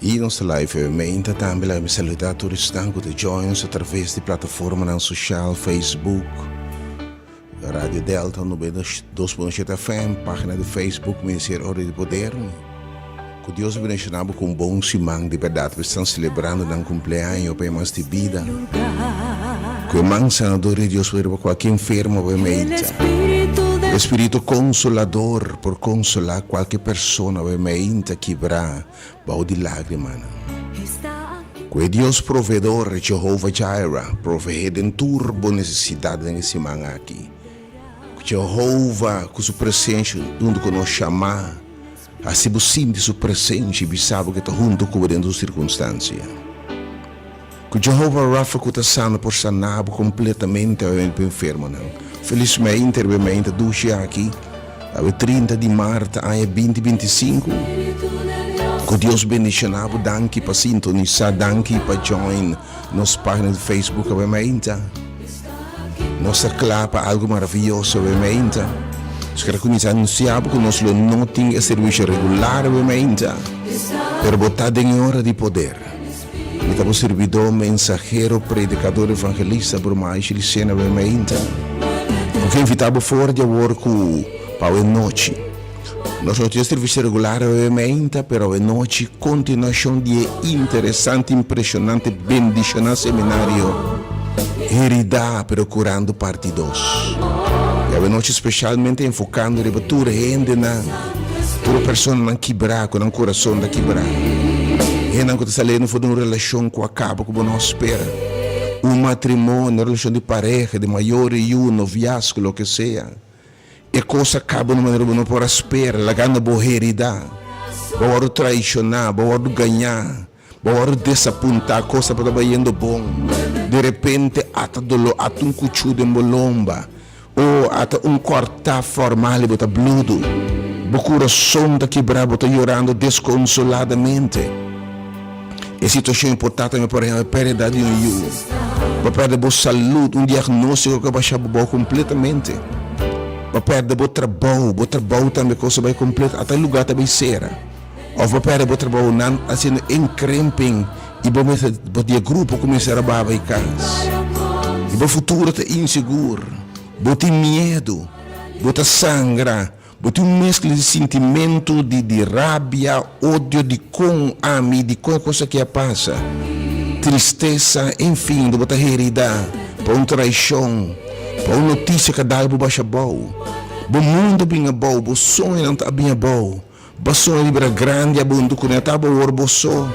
Y nos ta live meinta tambe laga mi saluda tur esnan cu ta join nos a traves di plataformanan social, Facebook, Radio Delta 92.7 FM, pagina di Facebook Ministerio Ora di Poder. Cu Dios a bendiciona bo cu un bon siman di berdad. Bo esnan celebrando nan cumpleaños pa e mas di bida. Cu e man sanador di Dios por riba cualkier enfermo bo e meinta. E Spirito Consolador por consola cualkier persona bo e meinta kibra bou di lágrimanan. Ku e Dios Proveedor, Jehovah Jireh, proveé den tur bo nesesidat den e siman aki. Ku Jehovah ku su presensia huntu ku nos shamá, hasi bo sinti su presensia i bisa bo ku e ta huntu ku bo den tur sirkunstansia. Ku Jehovah Rapha ku ta sana por sana bo kompletamente awe pa enfermonan. Felismente riba e meinta dushi aki, awe 30 di mart aña 2025. Ku Dios bendishona bo. Danki pa sintonisa, danki pa join nos pagina di Facebook awe meinta. Nos ta kla pa algu maravioso awe meinta. Nos kere kuminsá anunsiá bo ku nos lo no tin e servisio regular awe meinta, pero bo ta den e ora di poder. Mi ta bo sirbidó, mensahero, predikador, evangelista, broma Aisha Licena awe meinta. Bo ke invitá bo for di awor ku pa awe nochi. Nos no tin servisio regular awe meinta, pero awe nochi kontinuashon di e interesante, impreshonante, bendishoná seminario Heridá pero Kurando parti dos. I awe nochi speshalmente enfokando riba tur hendenan. Tur personanan kibrá, ku nan kurason ta kibrá. Hendenan ku ta saliendo for di un relashon ku a kaba ku bo no a spera. Un matrimonio, un relashon di pareha, di mayor i yu, noviasgo, loke sea. E kos a kaba di un manera ku bo no por a spera, lagando bo heridá. Bo a wòrdu traishoná, bo a wòrdu gañá, bo a wòrdu desapuntá, kos tabata bayendo bon. Di repente ata doló, ata un kuchú den bo lomba. O ata un kòrtá formal i bo ta bludu. Bo kurason ta kibrá, bo ta yorando deskonsoladamente. E situashon ei por ta tambe, por ehèmpel, pèrdida di un yu. Bo a pèrdè bo salud, un diagnóstiko ku a basha bo bou kompletamente. Bo a pèrdè bo trabou, bo trabou tambe kos a bai kompleto, ata e lugá ta bai sera. Òf bo a pèrdè bo trabou, nan a hasiendo inkrimping i bo mester, bo di e grupo ku mester a baba e kas. I bo futuro ta insigur, bo tin miedu, bo ta sangra, bo tin un meskla di sintimentu di di rabia, odio, dikon ami, dikon e kos aki a pasa, tristesa, enfin, bo ta heridá pa un traishon, pa un notisia ku a dal bo basha abou. Bo mundu a bin abou, bo soñonan ta a bin abou. Boso a libra grandi abundu ku ne ta awor boso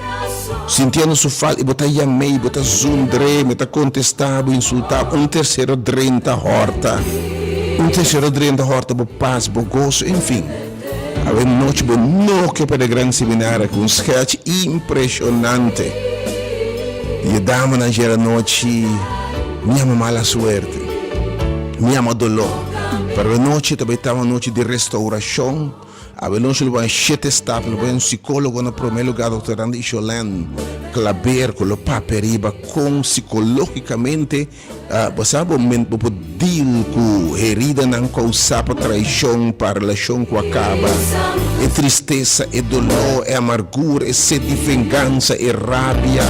sintiendo su falta i bo ta yam'é i bo ta zundr'é, mi ta kontestá bo, insultá bo, un tersero drenta hòrta, un tersero drenta hòrta bo pas, bo goso, enfin. Awe nochi bo no ke pèrdè gran seminario ku un skèch impreshonante di e damanan ayer anochi, mi yama mala suerte, mi yama doló, pero awe nochi ta bai ta un anochi di restaurashon. Awe nos lo bai shete stap, lo bai un psicologo na prome lugar, Doctor Randy Isholen Klaber, cu lo papia riba con psicologicamente bo sa bo bo por deal cu heridanan causa pa traicion, pa relacion cu a caba, e tristesa, e dolor, e amargura, e sed di vengansa, e rabia,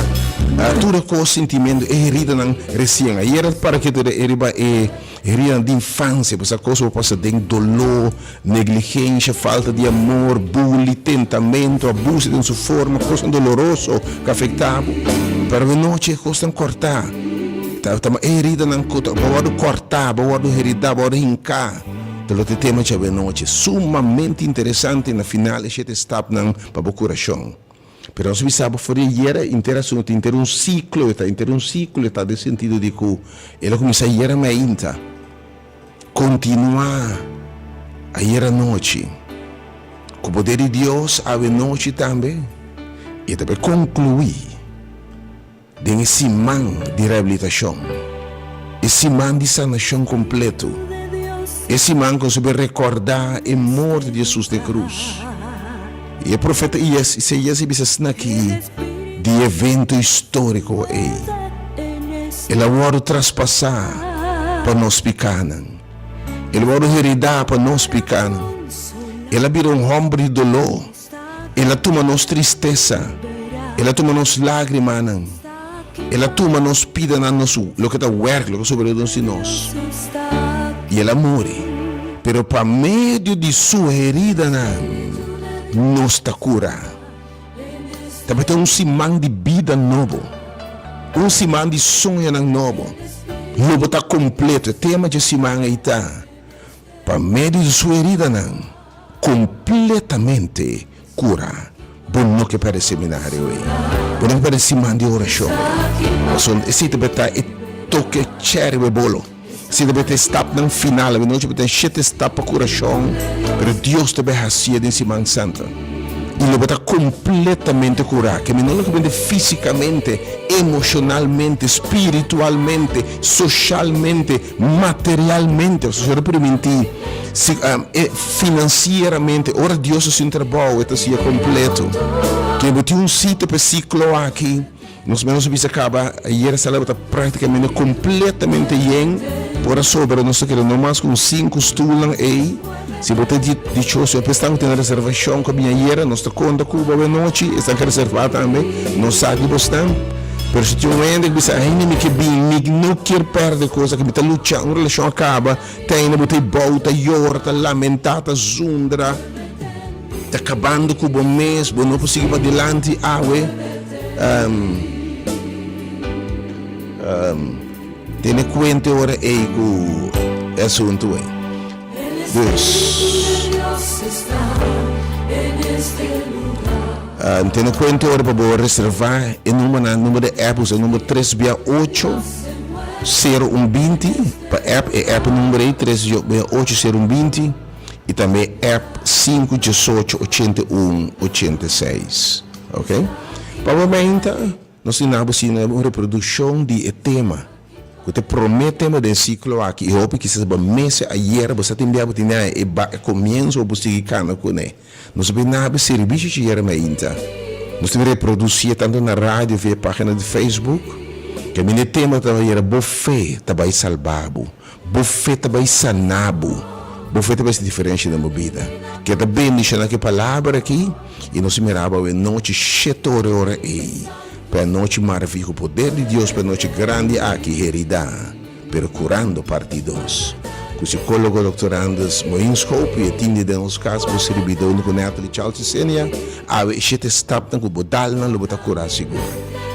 tur e cos, sintimento, e heridanan recien. Ayer para ke riba e Heridanan di infansia, bo sa kos bo pasa den doló, negligensha, falta di amor, bully, tentamentu, abuso den su forma, kosnan doloroso ku afektá bo. Pero awe nochi e kosnan kòrtá. Ta ta e heridanan ku ta bo wòrdu kòrtá, bo wòrdu heridá, bo wòrdu hinká. Ta loke e tema dje awe nochi. Sumamente interesante na final e shete stapnan pa bo kurashon. Pero nos bisa bo for di ayer inter asuntu ta inter un siklo, e ta inter un siklo, e ta den sentido di ku el a kuminsá ayer mainta, kontinuá ayer anochi, ku poder di Dios awe nochi tambe, i e ta bai konkluí Den e siman di rehabilitashon, e siman di sanashon kompleto, e siman ku nos a bin rekòrdá e morto di Hesus den krus. I e profeta Isaías a bisa asina aki di e evento históriko ei, El a wòrdu traspasá pa nos pikánan, El a wòrdu heridá pa nos pikánan, El a bira un hòmber di doló. El a tuma nos tristesa. El a tuma nos lágrimanan. El a tuma nos pidanan, nos loke ta wèrk, loke sobra nos di nos. I el a muri. Pero pa medio di su heridanan nos ta kurá. Tabata un siman di bida nobo, un siman di soñonan nobo. Lo bo ta kompleto. E tema dje siman ei ta, Pa medio di su heridanan kompletamente kura. Bo no ke pèrdè seminario ei. Bo no ke pèrdè siman di orashon ei. Pasobra esei tabata e toke chèri bo e bolo. Esei tabata e stapnan final. Awenochi bo tin shete stap pa kurashon, pero Dios ta bai hasié den siman santu. I lo bo ta kompletamente kurá. Ke mi no únikamente físikamente, emoshonalmente, spiritualmente, soshalmente, Materialmente, pasobra Señor a primintí, si, e financieramente, ora Dios hasi un trabou, e ta hasié completo. Ke bo tin un sita pa e ciclo aki, nos menos a bisa caba, ayer e sala tabata prácticamente completamente yen, por a sobra nos ta keda no mas cu un cinco stoelnan ey. Si bo ta di dichoso, e esnan cu tin reservacion cu a bini ayera, nos ta conta cu bo awenochi, esnan cu a reserva tambe, nos sa di bosnan. Pero si tin un hende cu bisa, ainda mi ke bini, mi no kier perde cos aki, mi ta lucha, un relacion a caba, te ainda bo ta e bou, ta yora, ta lamenta, ta zundra, ta cabando cu bo mes, bo no por sigui padilanti awe. Tene cuenta e ora ey cu e asunto ey. Dus, tene cuenta ora pa bo reserva e numbernan, number di app usa number tres bia ocho sero un binti pa app, e app number ey tres bia ocho sero un binti y tambe app sinku diesocho ochenta i un ochenta i seis. Ok. Pa momento. Nos tin na bo asina un reproduccion di e tema cu ta e prome tema den ciclo aki y hopi kisas bo mester ayer bo sa tin bia bo tin na e ba e comienzo bo sigui cana cune. Nos a bin na bo servicio chi ayer mainta. Nos tin reproducie tanto na radio via e pagina di Facebook. Caminda e tema ta ayer bo fe ta bay salba bo. Bo fe ta bay sana bo. Bo fe ta bay haci diferencia den bo bida. Ke ta bendiciona cu e palabra aki y nos mira bo awe nochi shete ora e ora ey pa e anochi maravillo cu poder di Dios pa e nochi grandi aki herida pero curando parti dos cu psicologo Doctor Anders Moin Schoop y e team di Den Nos Cas bo sirbidor cu Natalie Charles y Senia awe e shete stapnan cu bo dalnan lo bo ta cura sigur.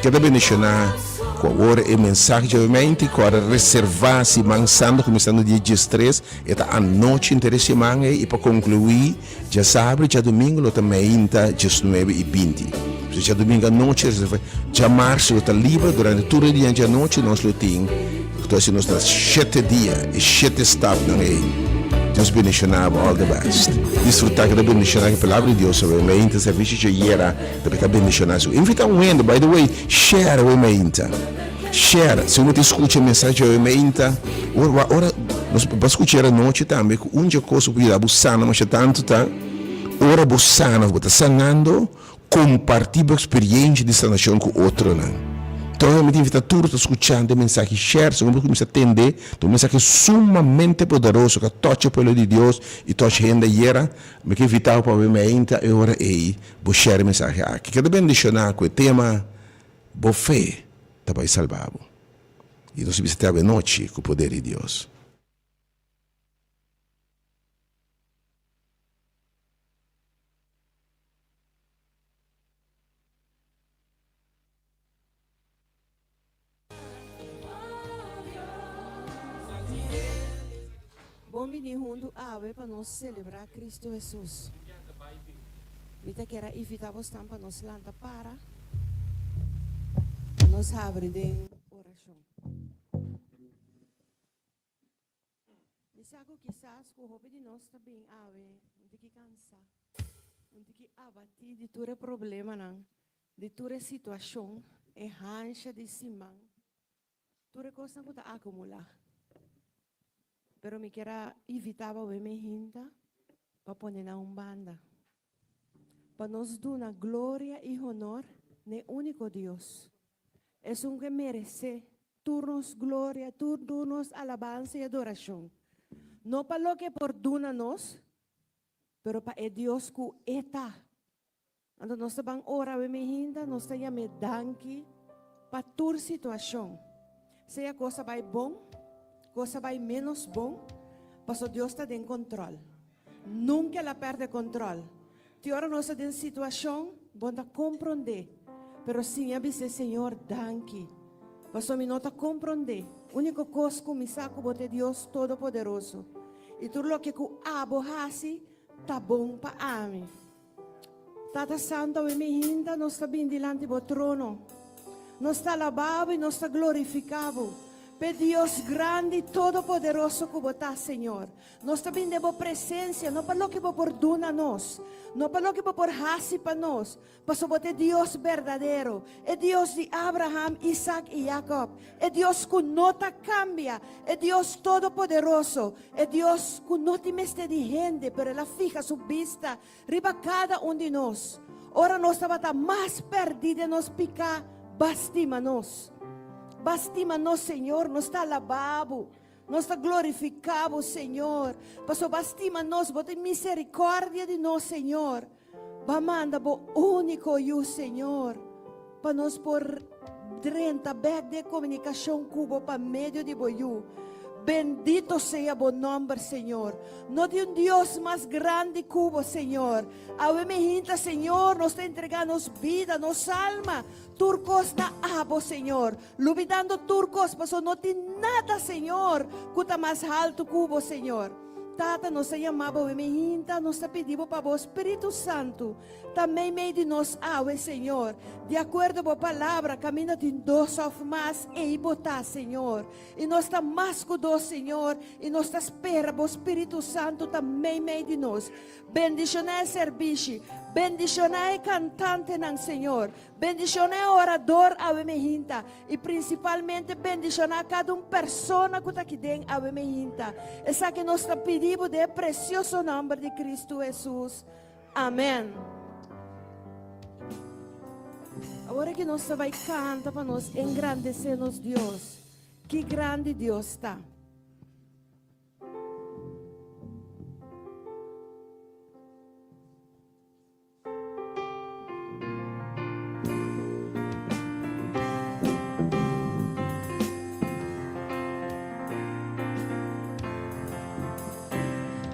Ke ta bendiciona. Ku awor e mensahe djawemente ku a reservá siman santu kuminsando dia diestres, e ta anochi henter e siman ei i pa konkluí djasabra i djadumingu lo ta meinta diesnuebe i binti. Pues djadumingu anochi reservá, djamars lo ta liber durante tur e dia djanochi nos lo tin ku ta nos na shete dia e shete stapnan ei. Dios bendishoná bo all the best. Disfrutá ku ta bendishoná ku e palabra di Dios awe meinta servisio djayera. Ta ta bendiciona su. Invita un hende, by the way, share awe mainta. Share, si uno ta scucha e mensahe awe mainta, ora, ora, nos bo scucha era nochi tambe cu un dje cos cu por yuda bo sana masha tanto ta, ora bo sana of bo ta sanando, comparti bo experiencia di sanacion cu otronan. Entonces mi ta invita tur ta scuchando e mensahe, share, segun bo cuminsa tende, ta un mensahe sumamente poderoso cu a tocha e pueblo di Dios y tocha hende ayera. Mi ke invita bo pa awe mainta e ora ey. Bo share e mensahe aki. Keda bendishoná ku e tema Bo fe ta bai salba bo. I nos bisa te awenochi ku poder di Dios. Bon bini huntu awe pa nos selebrá Kristu Hesus. Mi ta kier a invitá bosnan pa nos lanta para pa nos habri den orashon. Mi sa ku kisas ku hopi di nos ta bin awe un tiki kansá, un tiki abatí di tur e problemanan Di tur e situashon, e hansha di siman, tur e kosnan ku ta akumulá. Pero mi kier a invitá bo awe mi hinta pa pone nan un banda, pa nos duna gloria i honor n'e úniko Dios, esun ku e meresé tur nos gloria, tur nos alabansa i adorashon, no pa loke e por duna nos, pero pa e Dios ku e ta. Anto nos ta ban ora awe mihinda, nos ta yam'é danki pa tur situashon. Sea kos a bai bon, kos a bai ménos bon, pasobra Dios ta den kontròl. Nunka el a pèrdè kontròl. Tin ora nos ta den situashon, bo no ta komprondé, pero siña bis'é, Señor, danki, pasobra mi no ta komprondé. Úniko kos ku mi sa ku bo ta e Dios Todopoderoso, i tur loke ku abo hasi ta bon pa ami. Tata Santo, awe mi hinta nos ta bin dilanti bo trono. Nos ta alabá bo i nos ta glorifiká bo. P'e Dios grandi i todopoderoso ku bo ta, Señor. Nos ta bin den bo presensia, no pa loke bo por duna nos, no pa loke bo por hasi pa nos, pasobra bo ta e Dios berdadero, e Dios di Abraham, Isaac i Jacob, e Dios ku no ta kambia, e Dios todopoderoso, e Dios ku no tin mester di hende, pero el a fiha su bista Riba kada un di nos. Ora nos tabata mas pèrdí den nos piká, B'a stima nos. B'a stima nos, Señor. Nos ta alabá Bo. Nos ta glorifiká Bo, Señor. Pasobra B'a stima nos. Bo tin miserikòrdia di nos, Señor. B'a manda Bo úniko Yu, Señor, pa nos por drenta bèk den e komunikashon ku Bo pa medio di Bo Yu. Bendito sea Bo nòmber, Señor. No tin un Dios mas grandi ku Bo, Señor. Awe mi hinta, Señor, nos ta entregá nos bida, nos alma, tur kos na Abo, Señor. Lubidando tur kos, pasobra no tin nada, Señor, ku ta mas haltu ku Bo, Señor. Tata, nos ta yama Bo awe mi hinta, nos ta pidi Bo pa Bo Spiritu Santu Ta meimei di nos awe, Señor. Di akuerdo bo palabra, kaminda tin dos òf mas, ei bo ta, Señor. I nos ta mas ku dos, Señor, i nos ta spera bo Spiritu Santu ta meimei di nos. Bendishoná e serbishi. Bendishoná e kantantenan, Señor. Bendishoná e orador awe mehinta. I prinsipalmente bendishoná kada un persona ku ta aki den awe mehinta. Esaki nos ta pidi bo den e presioso nòmber di Kristu Hesus. Amen. Awor aki nos ta bai canta pa nos engrandece nos Dios. Ki grandi Dios ta.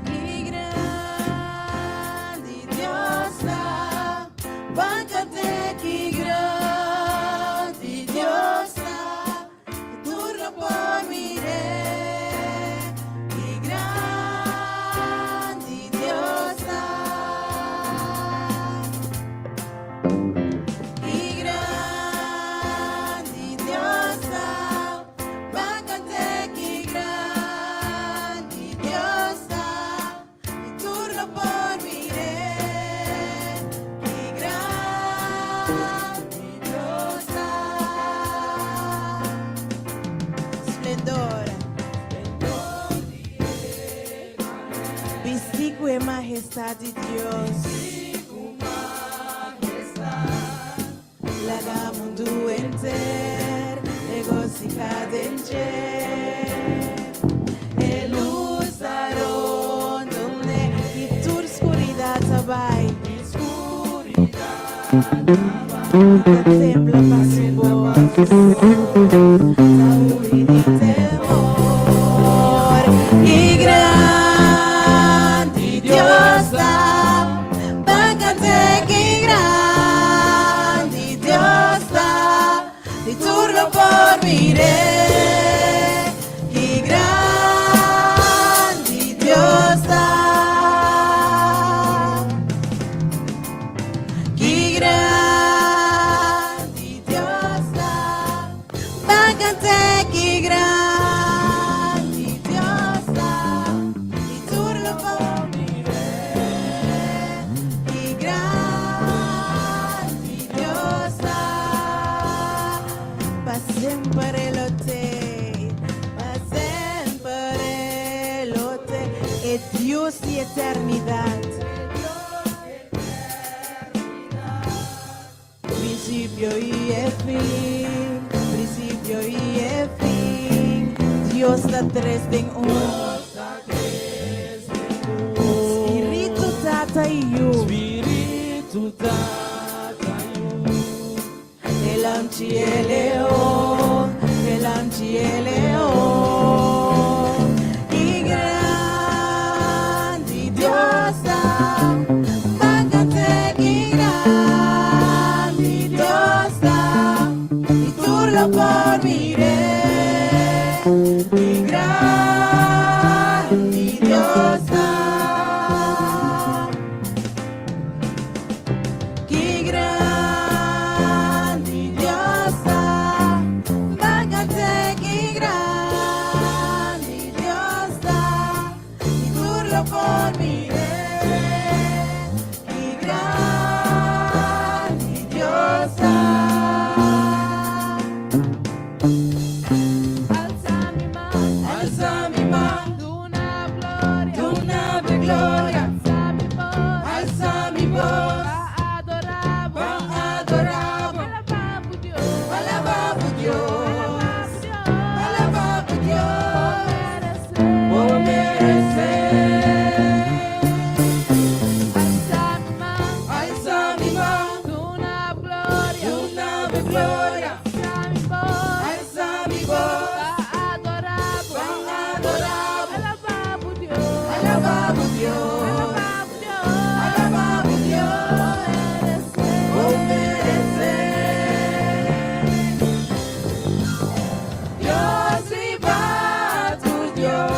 Ki grandi Dios ta, ban cant'é ki grandi Dios ta, tur lo por mir'é. Ki grandi Dios ta. Ki grandi Dios ta. Ban cant'é ki grandi Dios ta, i tur lo por mir'é. Ki grandi Dios ta. Splendor. Bisti ku e mahestad di Dios. Laga mundu henter regosihá den dje. E lus ta rondon'é i tur skuridat ta bai. Ta tembla pa su bos, ta hui di temor. I grandi Dios ta. Pa cant'é ki grandi Dios ta, di tur lo por mir'é. Ki grandi Dios ta. Ki grandi Dios ta. Pa cant'é ki grandi Dios ta. I tur lo por mir'é. Ki grandi Dios ta. Pa semper e lo t'ei. Pa semper e lo t'ei. E Dios di eternidat. Principio y e fin, principio y e fin, Dios ta tres den un. Spiritu, Tata y Yu. Su tata yu. E lamchi e leon, e lamchi e leon. Ki grandi Dios ta, ban kant'é ki grandi Dios ta, i tur lo por mir'é. Ki grandi Dios ta. Ki grandi Dios ta, ban kant'é ki grandi Dios ta, i tur lo por mir'é. Ki grandi Dios ta. Alsa mi man, Alsa mi man, duna gloria, duna gloria, Alsa mi bos, alsa mi bos, pa adorá, pa adorá, Alabá Dios, alabá Dios, alabá alabá Dios, Dios, meresé. Bo meresé. Alsa mi man, Alsa mi man, duna gloria, duna gloria, Alsa mi bos, alsa mi bos, pa adorá, pa adorá, alabá Dios, alabá Dios, alabá Dios, alabá Dios, meresé. Bo meresé. Dios riba tur Dios,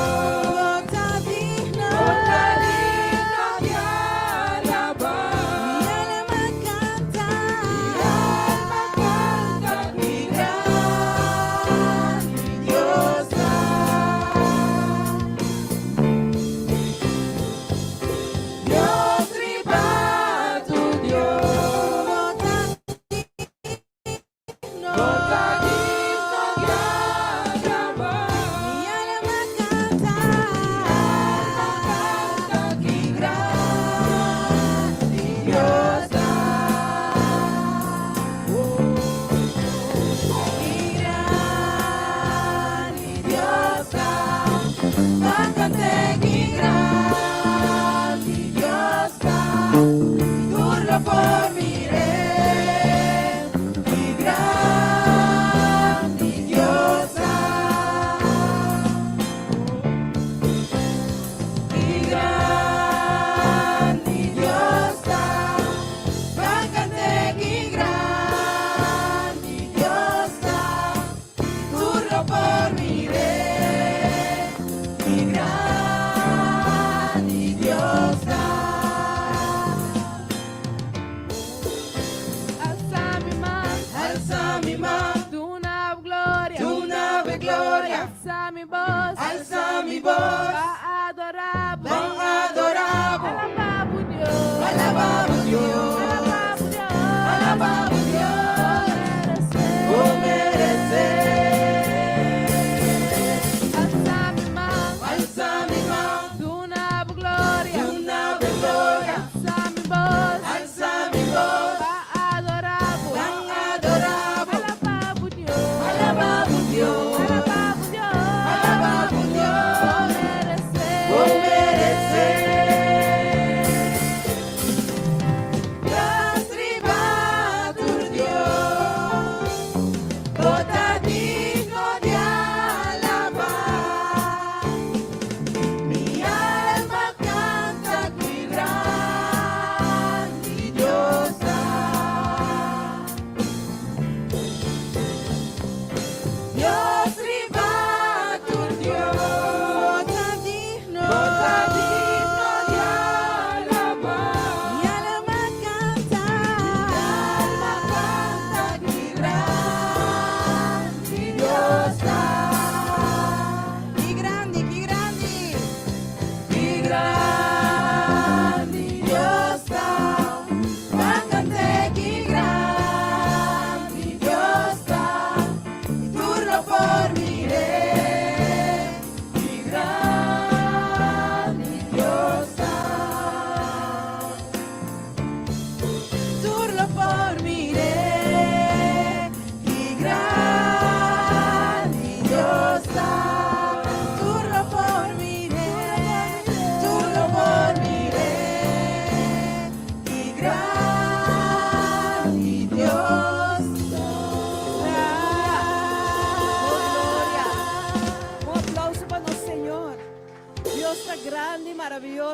Bo ta digno, Bo ta digno di alabá. Mi alma kanta, Mi alma kanta, ki grandi Dios ta. Dios riba tur Dios, Bo ta digno, Bo ta digno di alabá. Mi alma kanta, Kanta ki grandi Dios ta. Ki grandi Dios ta, ban kant'é ki grandi Dios ta, tur lo por mir'é. Ki grandi Dios ta, ki grandi Dios ta, ban kant'é ki grandi Dios ta, tur lo por mir'é. Ki grandi Dios ta. Alsa mi man, Alsa mi man, duna gloria, duna gloria, Alsa mi bos, alsa mi bos, pa adorá, ban adorá, alabá Dios, alabá Dios, alabá Dios, alabá Dios, meresé. Bo meresé. Alsa mi man, Alsa mi man, duna gloria, duna gloria, Alsa mi bos, alsa mi bos, pa adorá, ban adorá, alabá Dios, alabá Dios, alabá Dios, alabá Dios, meresé.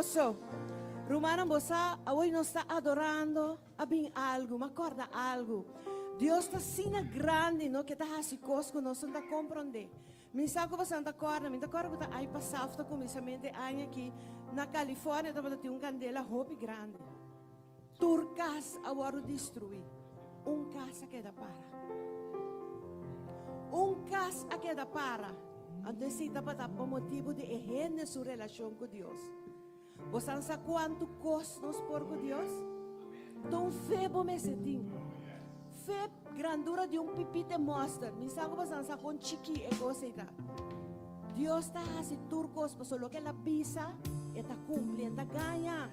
Poderoso. Rumannan, bo sa, awor nos ta adorando, a bin algu, m'a kòrda algu. Dios ta asina grandi, no, ke ta hasi kos ku nos no ta komprondé. Mi sa ku boso ta kòrda, mi ta kòrda ku ta ai pasá òf ta kuminsamentu e aña aki, na California tabata tin un kandela hopi grandi. Tur kas a wòrdu destruí. Un kas a keda para. Un kas a keda para. Anto esei tabata pa motibu di e hende su relashon ku Dios. Bo san sa kuantu kos nos por ku Dios? Ta un fe bo mester tin. Fe grandura di un pipit e mòster. Mi sa ku bo san sa kon chikí e kos ei ta. Dios ta hasi tur kos pasobra loke el a bisa e ta kumpli, e ta gaña.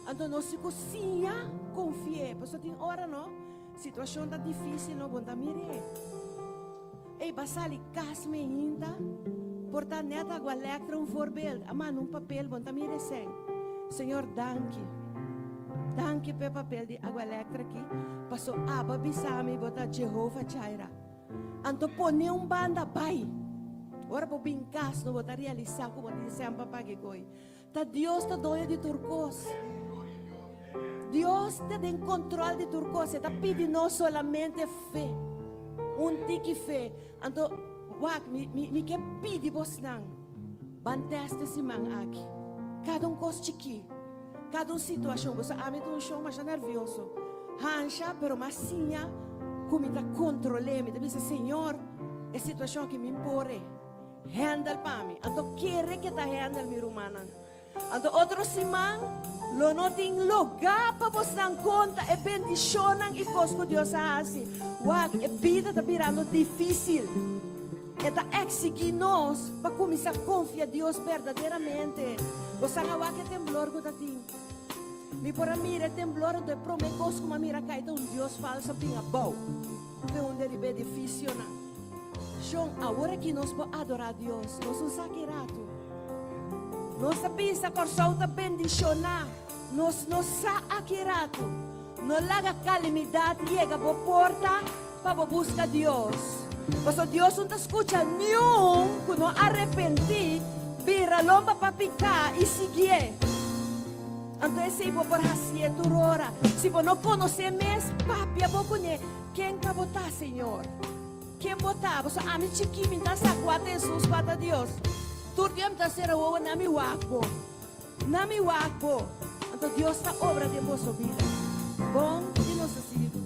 Anto nos tin ku siña konfi'é, pasobra tin ora no, situashon ta difísil no, bo no ta mir'é. Ey, ba sali kas meinta, por ta nèt Agua Electra un voorbeeld, a manda un papel, bo no ta mira esei. Señor, danki. Danki p'e papel di Agua Electra aki, paso abo a bisa mi bo ta Jehovah Jireh. Anto pone un banda bai. Ora bo bin kas no bo ta realisá ku bo tin semper pa paga e koi. Ta Dios ta doño di tur kos. Dios ta den control di tur kos. E ta pidi nos solamente fe. Un tiki fe. Anto, wak, mi, mi, mi ke pidi bosnan. Ban test e siman aki. Kada un kos chikí. Kada un situashon. Boso ami ta un shon masha nervioso. Hansha, pero m'a siña ku mi ta kontrol'é. Mi ta bisa, Señor, e situashon aki mi por e. Handle pa mi. Anto kere ke ta handle mi rumannan. Anto otro siman lo no tin lugá pa bosnan konta e bendishonnan i kos ku Dios a hasi. Wak, e bida ta birando difísil. E ta eksigí nos pa kuminsá konfia Dios berdaderamente. Bosan a wak e temblor ku ta tin. Mi por a mira e temblor anto e promé kos ku mi a mira kai ta un dios falso a bin abou. Fe un deriba edificionan. Shon, awor aki nos por adora Dios. Nos un sa ki ratu. Nos ta bisa Kòrsou ta bendishoná. Nos no sa aki ratu. No laga kalamidat yega bo porta pa bo buska Dios. Pasobra Dios un ta skucha niun ku no arepentí, bira lomba pa piká i siguié. Anto esei bo por hasié tur ora. Si bo no konosé mes, papia bo kuné, Ken ka bo ta, Señor? Ken bo ta? Pasobra ami chikí mi ta sa kua ta Hesus, kua ta Dios. Tur dia mi ta sera wowo na mi wak bo, na mi wak bo. Anto Dios ta obra den boso bida. Bon di nos ta sigui ku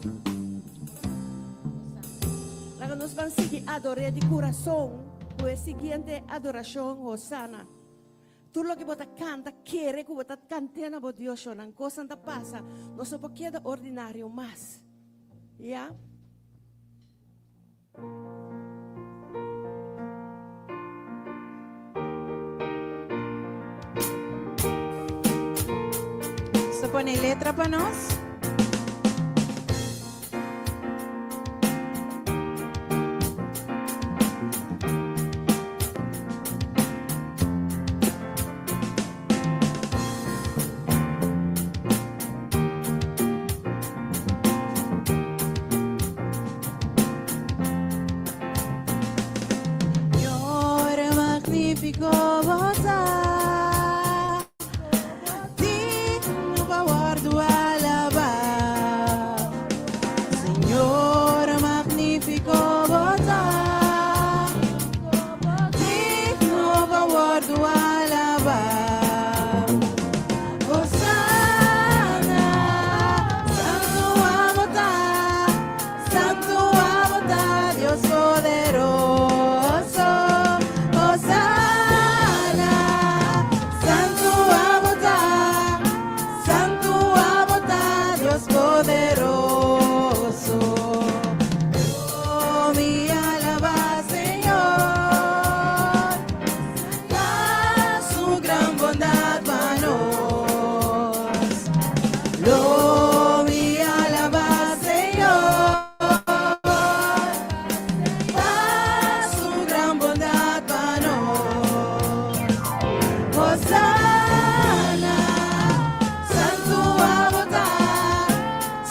Laga nos ban sigui ador'é di kurason ku e siguiente adorashon, Hosana. Tur loke bo ta kanta, kere ku bo ta kant'é na bo Dios, shonnan. Kosnan ta pasa. Nos no por keda ordinario mas. Ya. Sa pone letra pa nos. Señor magnífico bo ta. Digno pa wòrdu alabá. Señor magnífiko bo ta. Digno pa wòrdu alabá. Hosana, santu abo ta, santu abo ta, Dios poderoso. Hosana, santu abo ta, santu abo ta, Dios poderoso. Oh, mi alabá Señor, pa su gran bondad pa nos. Lo mi alabá Señor, pa su gran bondad pa nos. Hosana, santu abo ta,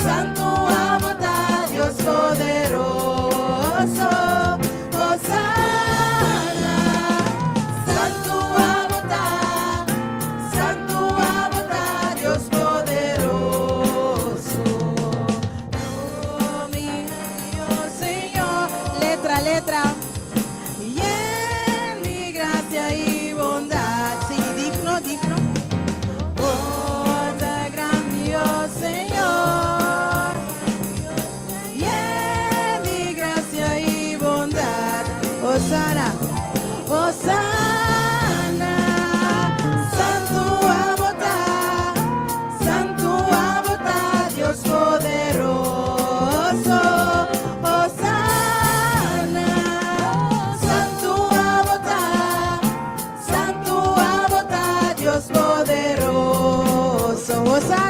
santu abo ta, Dios poderoso. Hosana, santu abo ta, santu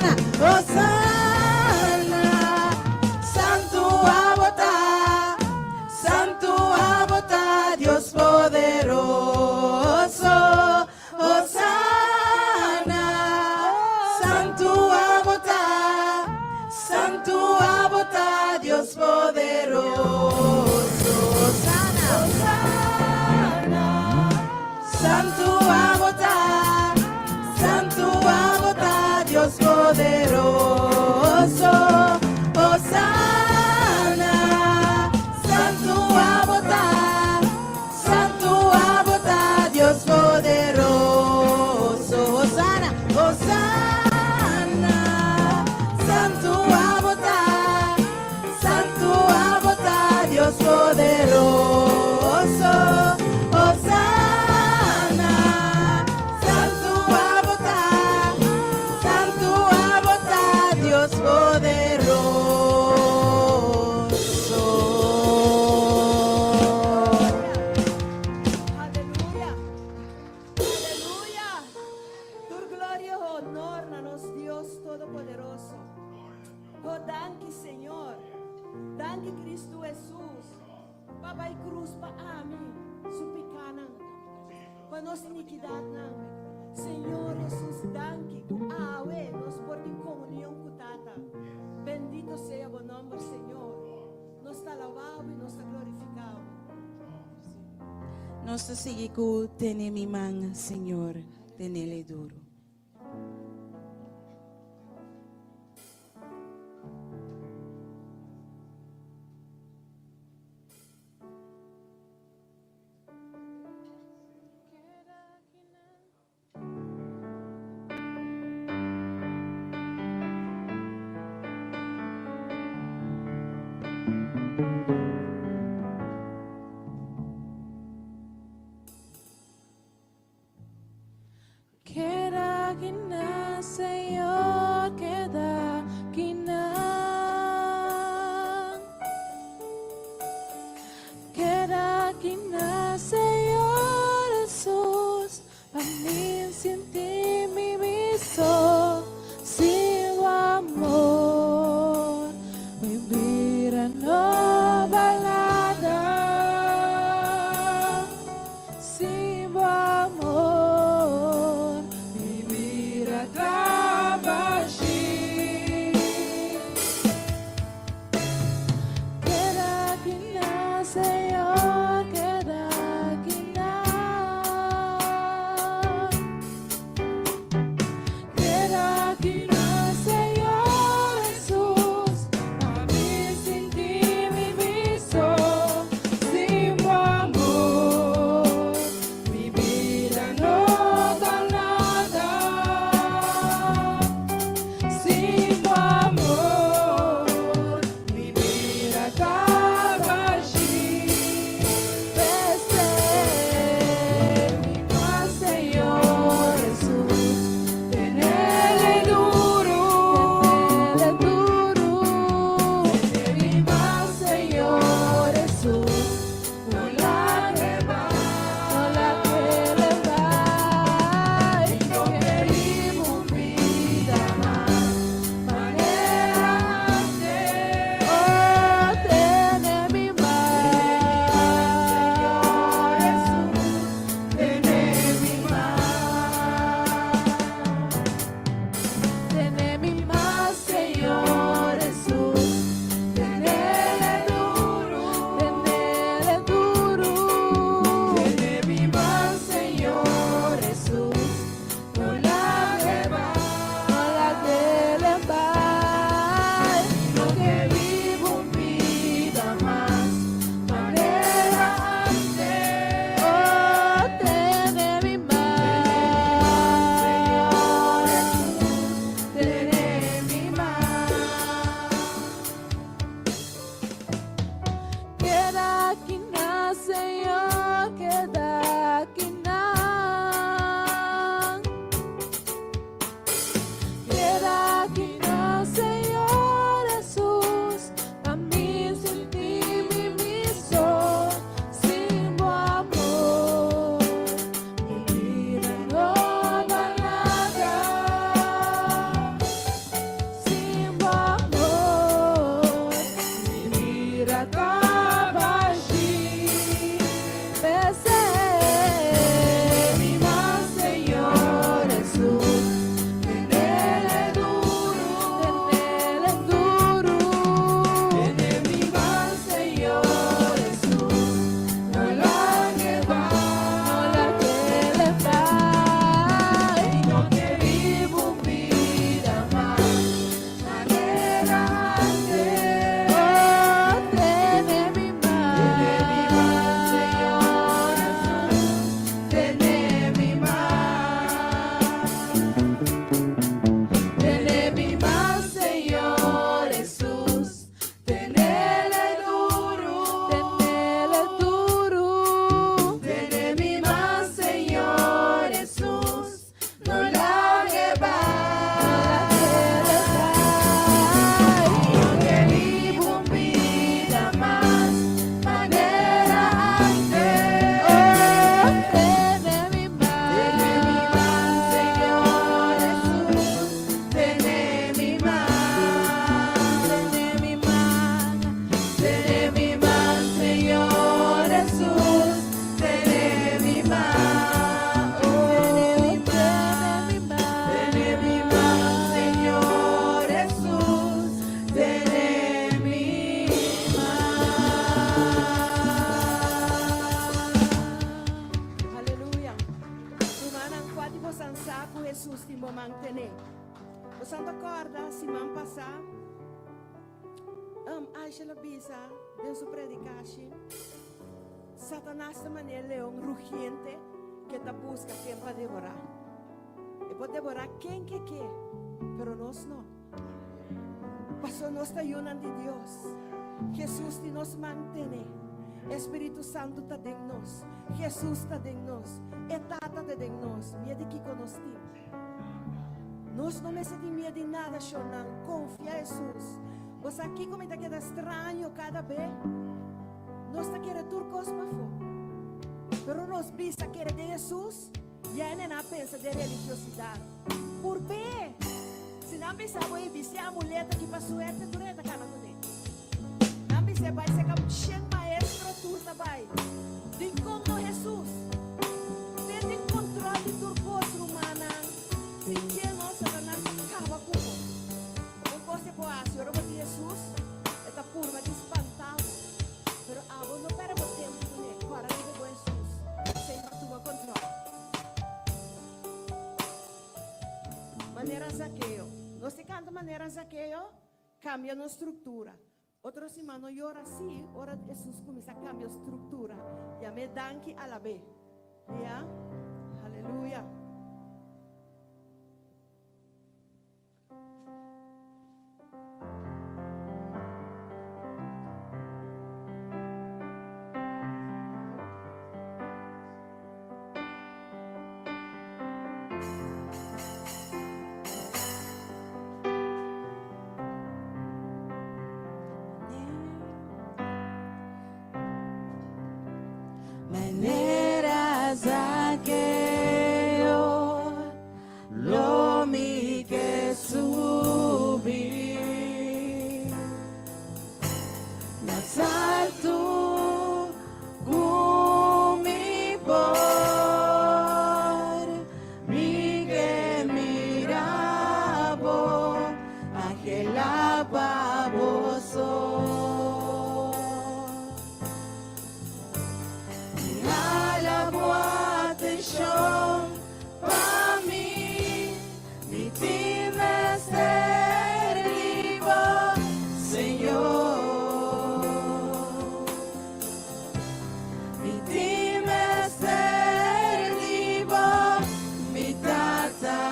Hosana, Hosana. Santu abo ta, Santu abo ta, Dios poderoso. Hosana, Santu abo ta, Santu abo ta, Dios poderoso. Hosana, Hosana, Santu abo ta, Santu abo ta, Dios poderoso. Hosana, Santu abo ta, Santu abo ta, Dios poderoso. Hosana, Hosana, Santu abo ta, Santu abo ta, Dios poderoso. Hosana, Santu abo ta, Santu abo ta, Dios poderoso. Aleluya. Aleluya. Tur gloria i honor na nos Dios Todopoderoso. Oh, danki, Señor. Danki, Kristu Hesus. Pa bai krus pa ami, su pikánan. Pa nos inikidatnan. Señor Hesus, danki. Ku awe nos por tin komunion ku Tata. Bendito sea bo nòmber, Señor. Nos ta alabá i nos ta glorifiká. Nos ta sigui ku Tene mi man, Señor, tenele duru. Keda. kòrda siman pasá, Aisha lo bisa den su predikashi, Satanas ta manera leon rugiente ke ta buska ken pa devorá. E por devorá ken ke ke, pero nos no. Pasobra nos ta yunan di Dios. Hesus tin nos mantené. E Spiritu Santu ta den nos. Hesus ta den nos. E Tata ta den nos. Miedu di kiko nos tin? Nos no mester tin miedu di nada, shornan. Konfia Hesus. Bo sa kiko mi ta keda straño kada be? Nos ta kere tur kos pafó. Pero nos bisa kere den Hesus, ya e nena a pensa den religiosidat. Purb'é! Si nan bisa bo ei bisti amuleto aki pa suerte, tur hende ta kana kuné. Nan bis'é bai seka shen maestro, tur ta bai. Dikon no Hesus? T'e tin control di tur cos, rumannan. Si ke no, Satanas ta caba cu bo. Un cos e por haci ora bo tin Hesus, e ta purba di spanta bo. Pero abo no perde bo tempo cun'e, cora riba bo Hesus, esey ta tuma control. Manera Zakeo. Nos te canta manera Zakeo? Cambia nos structura. Otro siman no yora si ora Hesus cuminsa cambia structura. Yam'é danki alab'é. Ya? Aleluya. Manera Zakeo, lo mi ke subi mas altu ku mi por. Mi ke mira bo, anhela pa bo so. Mi hala bo atenshon pa mi, mi tin mester di bo, Señor. Mi tin mester di bo, mi Tata.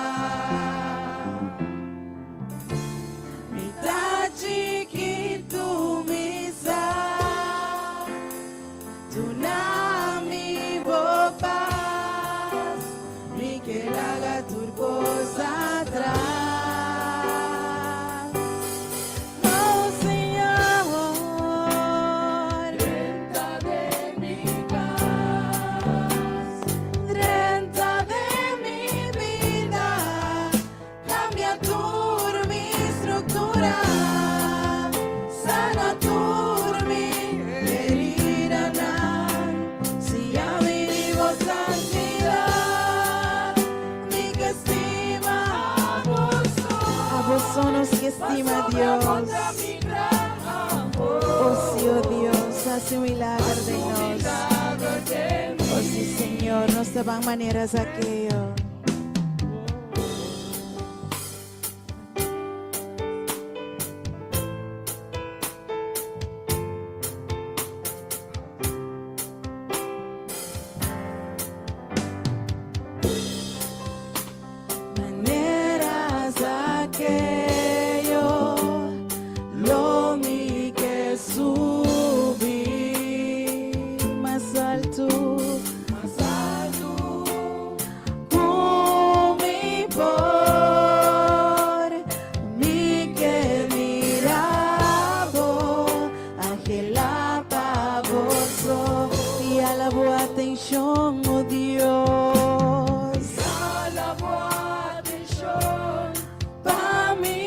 Mi ta chikitu, mi sa. Duna mi bo pas, mi ke laga tur kos atras. Oh Señor, drenta den mi kas, drenta den mi bida, cambia tur mi struktura, sana tur mi heridanan, siña mi di bo santidat, mi ke stima abo so. Abo so nos ke stima Dios. Oh si, oh Dios, hasi un milager den nos. Oh si, Señor, nos ta ban manera Zakeo. Manera Zakeo, lo mi ke subi mas altu, mas altu ku mi por. Mi ke mira bo, anhela pa bo so i hala bo atenshon, o Dios. Hala bo atenshon pa mi,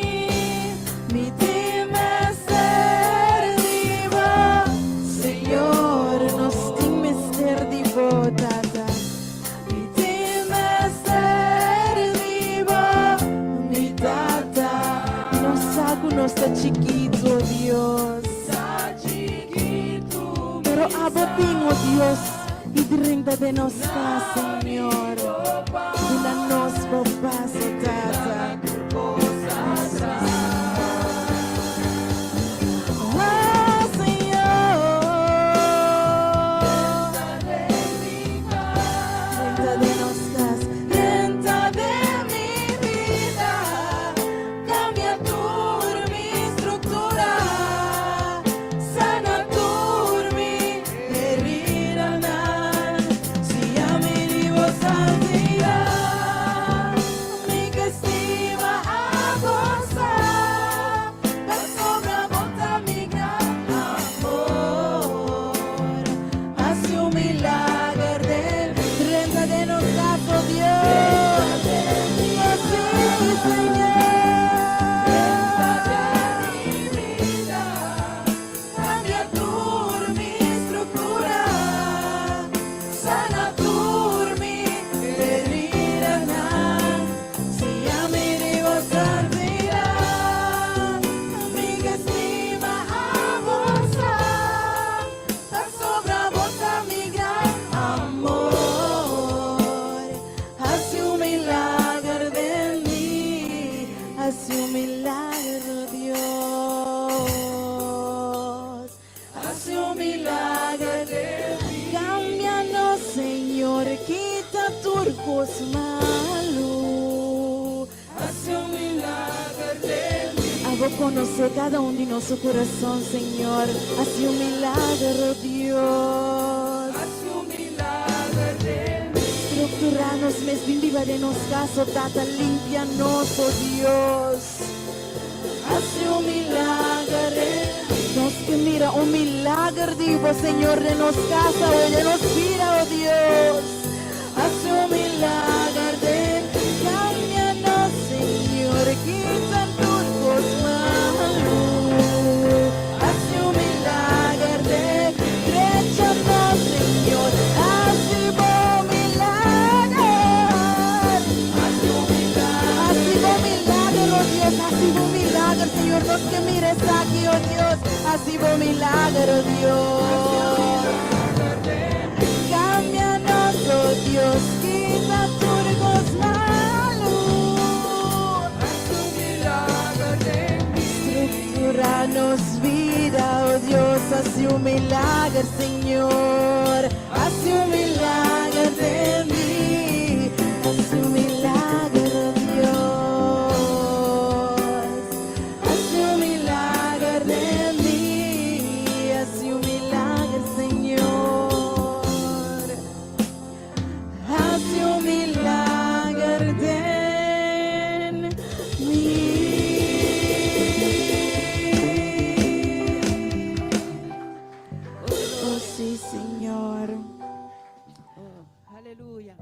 mi tin mester di bo, Señor, nos tin mester di bo, Tata. Mi tin mester di bo, mi Tata. Nos sa ku nos ta chikitu, o Dios. Pero abo tin, o Dios, i drenta den nos kas, Señor. Duna nos bo pas, o Tata. konosé kada un di nos su kurason, Señor. Hasi un milagro, Dios. Hasi un milager den mi. Strukturá nos mes, bin biba den nos kas, o Tata, limpia nos, o Dios. Hasi un milager den mi. Nos ke mira un milager di bo, Señor, den nos kas awe, den nos bida, o Dios. Hasi un milager den mi. Kambia nos, Señor, kita tur kos malu. Hasi un milager den mi. Drecha nos, Señor, hasi bo milager. Hasi un milager. Hasi bo milager, oh Dios, hasi bo milager, Señor. Nos ke mira esaki, oh Dios. Hasi bo milager, oh Dios. Kambia nos, oh Dios, kita tur kos malu. Hasi un milager den mi. Strukturá nos bida, oh Dios, hasi un milager, Señor. Hasi un milager den mi. Hasi un milager, oh Dios. Hasi un milager den mi. Hasi un milager, Señor. Hasi un milager den mi. Oh sí, Señor. Oh, aleluya.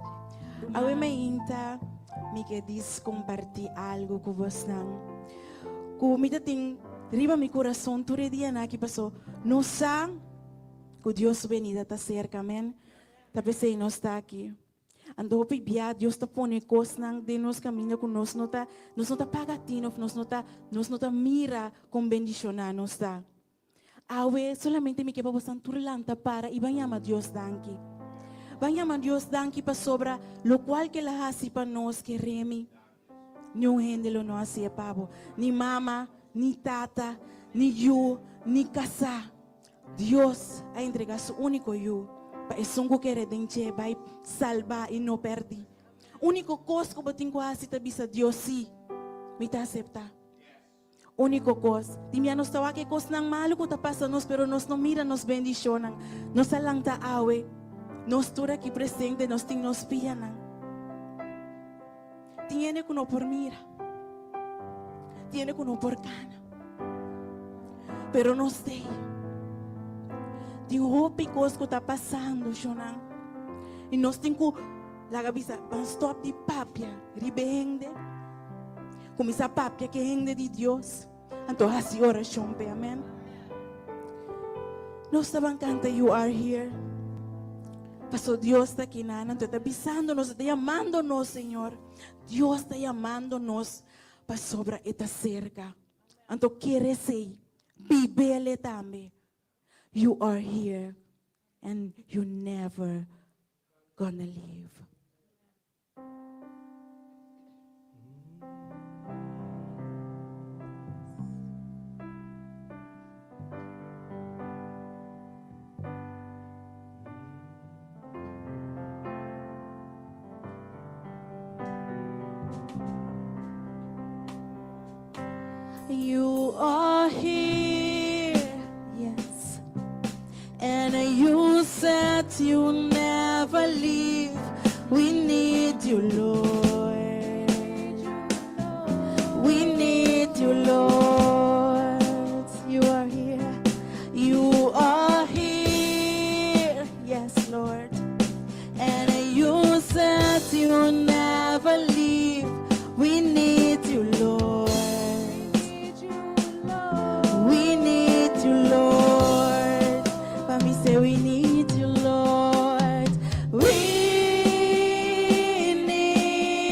Awe mainta mi ke dis kompartí algu ku bosnan. Ku mi ta tin riba mi kurason tur e dianan aki paso nos sa ku Dios su benida ta serka, amen. Ta p'esei nos ta aki. Anto hopi bia Dios ta pone kosnan den nos kaminda ku nos no ta nos no ta paga tino of nos no ta nos no ta mira kon bendishoná nos ta. Awe solamente mi ke pa bosan tur lanta para i ban yama Dios danki. Ban yama Dios danki pasobra lokual ke el a hasi pa nos ke remi. Niun hende lo no hasié pa bo, ni mama, ni tata, ni yu, ni kasá. Dios a entregá su úniko Yu pa esun ku kere den dje bai salbá i no pèrdí. Úniko kos ku bo tin ku hasi ta bisa Dios, Sí, mi ta aseptá. Úniko kos. Di mia nos ta wak e kosnan malu ku ta pasa nos, pero nos no mira nos bendishonnan. Nos a lanta awe, nos tur aki presente, nos tin nos pianan. Tin hende ku no por mira. Tin hende ku no por kana. Pero nos t'ei. Tin hopi kos ku ta pasando, shonnan. I nos tin ku laga bisa, ban stòp di papia riba e hende. Kuminsá papia ku e hende di Dios. Anto hasi orashon p'e. Amen. Nos ta ban kanta You Are Here. Paso Dios ta aki nan. Anto e ta bisando nos, e ta yamando nos, Señor. Dios ta yamando nos pasobra e ta serka. Anto kere esei, bib'el tambe. You are here and you never gonna leave. You are here, yes. And you said you never leave. We need you, Lord. We need you, Lord. You are here. You are here, yes, Lord. And you said you never leave. We need you, Lord. We need you, Lord. Mami say we need you, Lord. We need.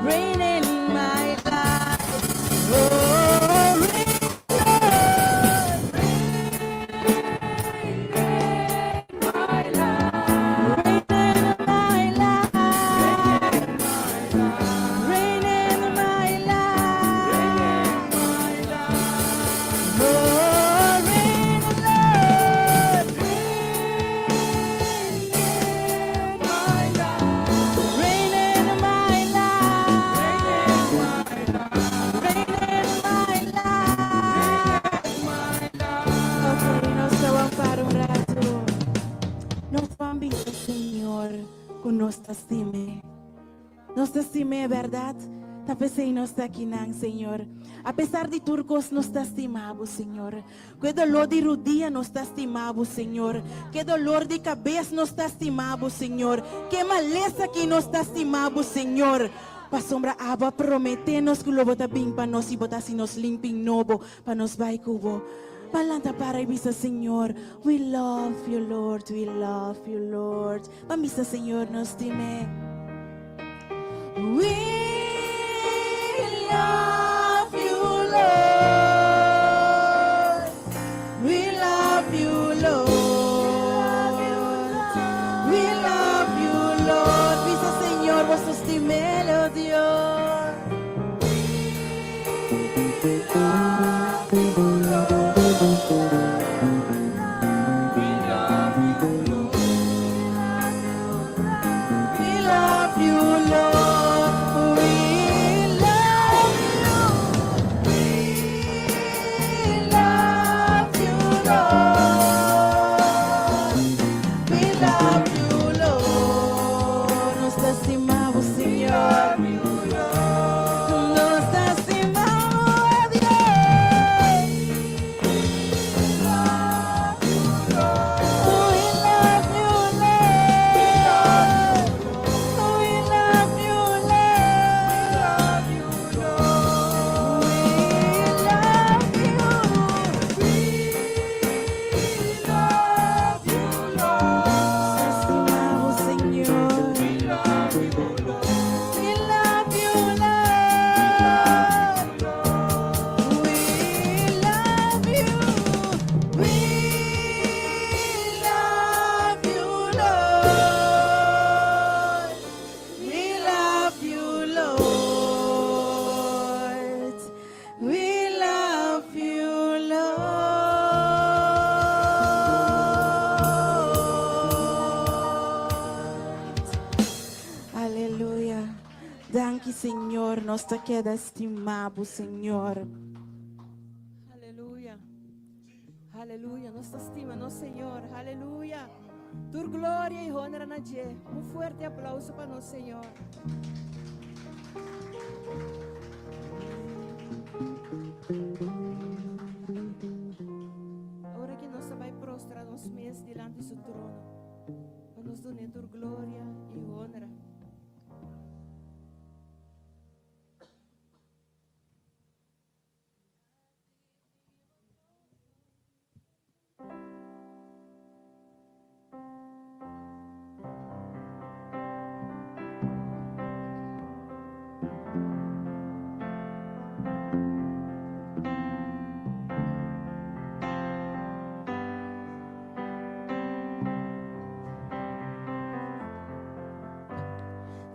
Reign in my life. Oh, reign, Lord. Reign in my life. Reign in my life. Reign in my life. Oh, reign, Lord. Reign in my life. Reign in my life. Reign in my life. Ok, nos ta bai para un ratu. Nos ta bai bisa Señor ku nos ta stim'é. Nos ta stim'é, berdat? Ta p'esei nos ta akinan, Señor. Apesar di tur kos nos ta stima bo, Señor. Ku e doló di rudia nos ta stima bo, Señor. Ku e dolor di kabes nos ta stima bo, Señor. Ku e malesa aki nos ta stima bo, Señor. Pasobra abo a prometé nos ku lo bo ta bin pa nos i bo ta hasi nos limpi nobo pa nos bai ku bo. Pa lanta para i bisa, Señor, we love you, Lord, we love you, Lord. Pa bisa, Señor, nos stim'é. We love you, Lord. We love you, Lord. We love you, Lord. Bisa, Señor, bo stim'é, oh Dios. We love you, Lord. We love you, Lord. We love you, Lord. We love you. We love you, Lord. We love you, Lord. Nos ta stima bo, Señor. Nos ta stima bo, Dios. We love you, Lord. We love you, Lord. We love you. We love you, Lord. Stima bo, Señor. We love you, Lord. We love you, Lord. We love you. We love you, Lord. We love you, Lord. We love you, Lord. Aleluya. Danki, Señor. Nos ta keda stima bo, Señor. Aleluya. Aleluya. Nos ta stima nos Señor. Aleluya. Tur gloria i honra na dje. Un fuerte aplouso pa nos Señor. Awor ku nos ta bai prostra nos mes dilanti su trono, pa nos duna tur gloria i honra.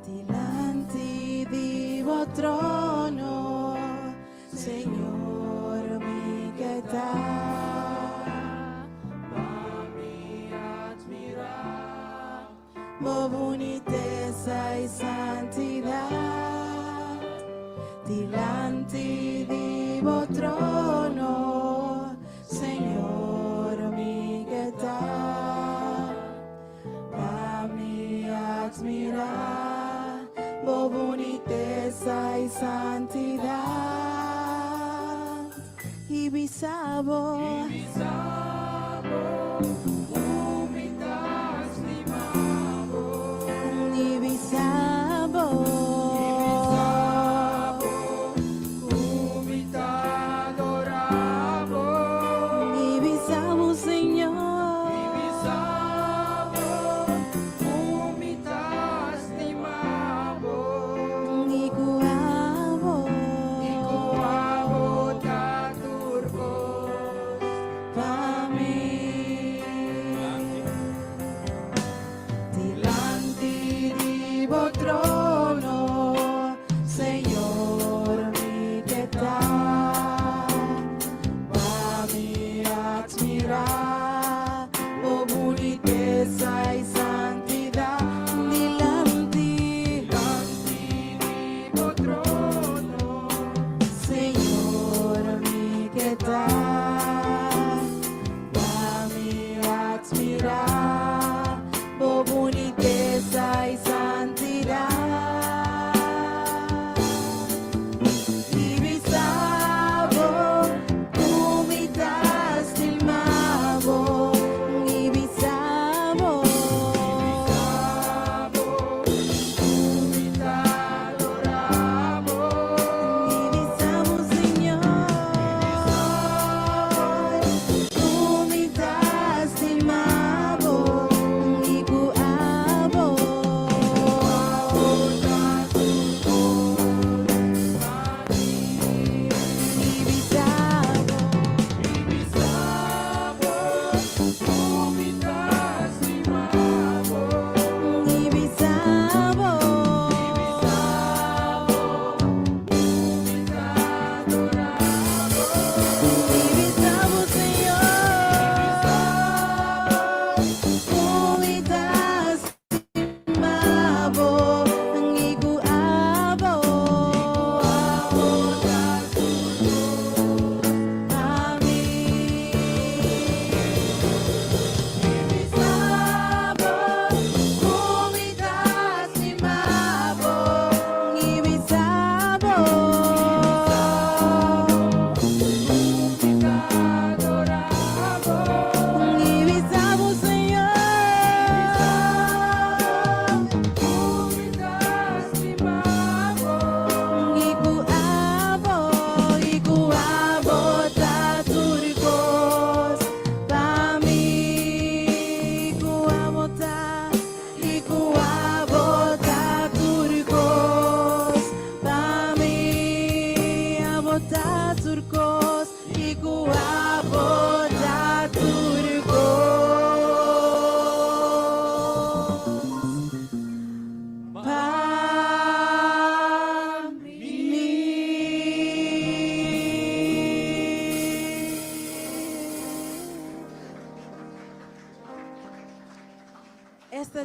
Dilanti di bo trono, Señor, mi ke ta. Pa mi atmirá Bo bunitesa i santidat. Dilanti di bo trono, Señor, mi ke ta. Pa mi atmirá bo bunitesa i santidat. I bisa bo, Bisa bo, ku mi ta stima bo. I bisa bo, Ku mi ta adorá bo. I bisa bo, Señor. Bisa bo, ku mi ta stima bo. I ku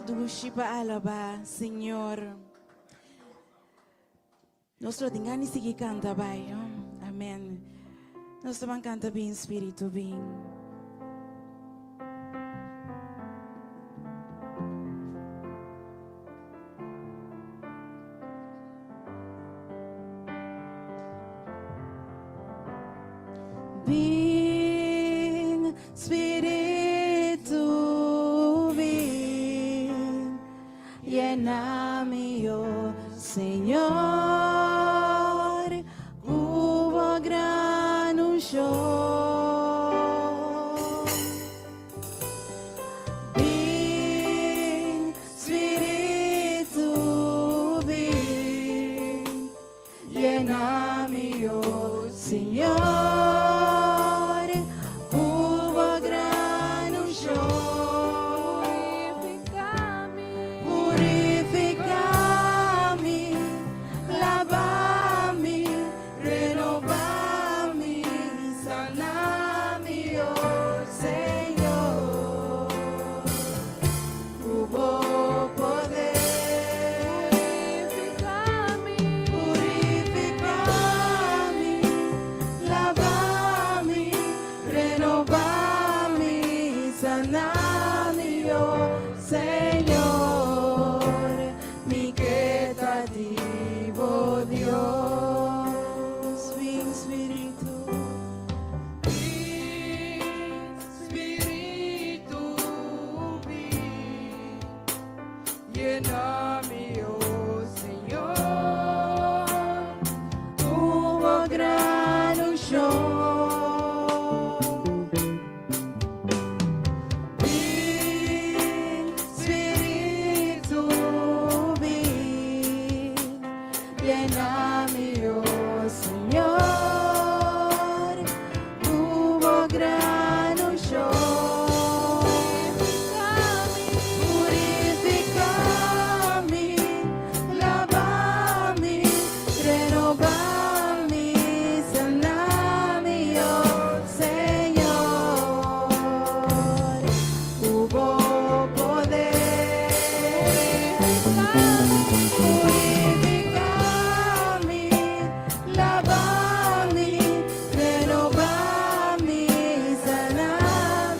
dushi pa alabá Señor. Nos lo tin gana di sigui kanta bai, no? Amen. Nos ta ban kanta bin, Spiritu bin. Bin, Spiritu, bin, yena mi, oh Señor, ku bo gran unshon. Bin, Spiritu, bin, yena mi, oh Señor, ku bo gran unshon. Purifica mi, laba mi, renoba mi, sana mi, oh Señor, ku bo poder. Purifica mi, laba mi, renoba mi, sana mi, oh Señor, mi ke ta di bo Dios. Bin Spiritu. Bin, Spiritu, bin, yena mi, oh Señor, Ku bo gran unshon. Bin, Spiritu, bin, yena mi, oh Señor, ku bo gran unshon. Purifica mi, laba mi, renoba mi, sana mi, oh Señor, ku bo poder. Purifica mi, laba mi, renoba mi, sana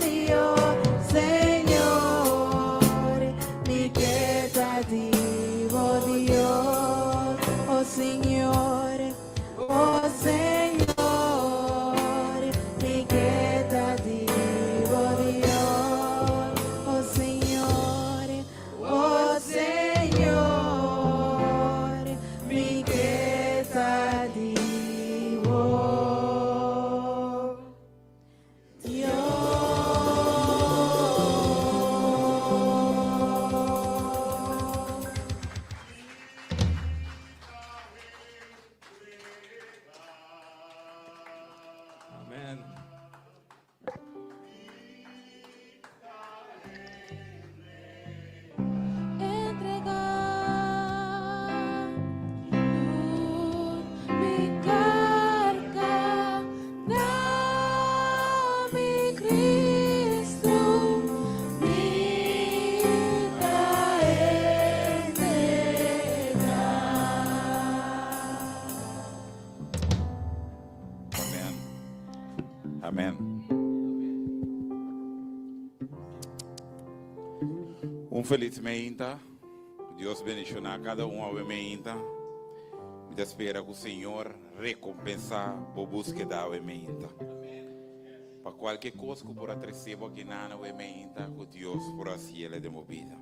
mi, oh Señor, mi ke ta di bo Dios, oh Señor, oh Señor, mi ke ta di bo Dios, oh Señor, oh Señor, mi ke ta di bo Dios. Amen. Entrega mi carga na mi Cristo, mi ta entrega. Amen. Amen. Un felis meinta. Dios bendiciona cada un awe meinta. Mi ta spera cu Señor recompensa bo busqueda awe meinta. Pa cualke cos cu por a trece bo aki nan awe meinta, cu Dios por haciele den bo bida.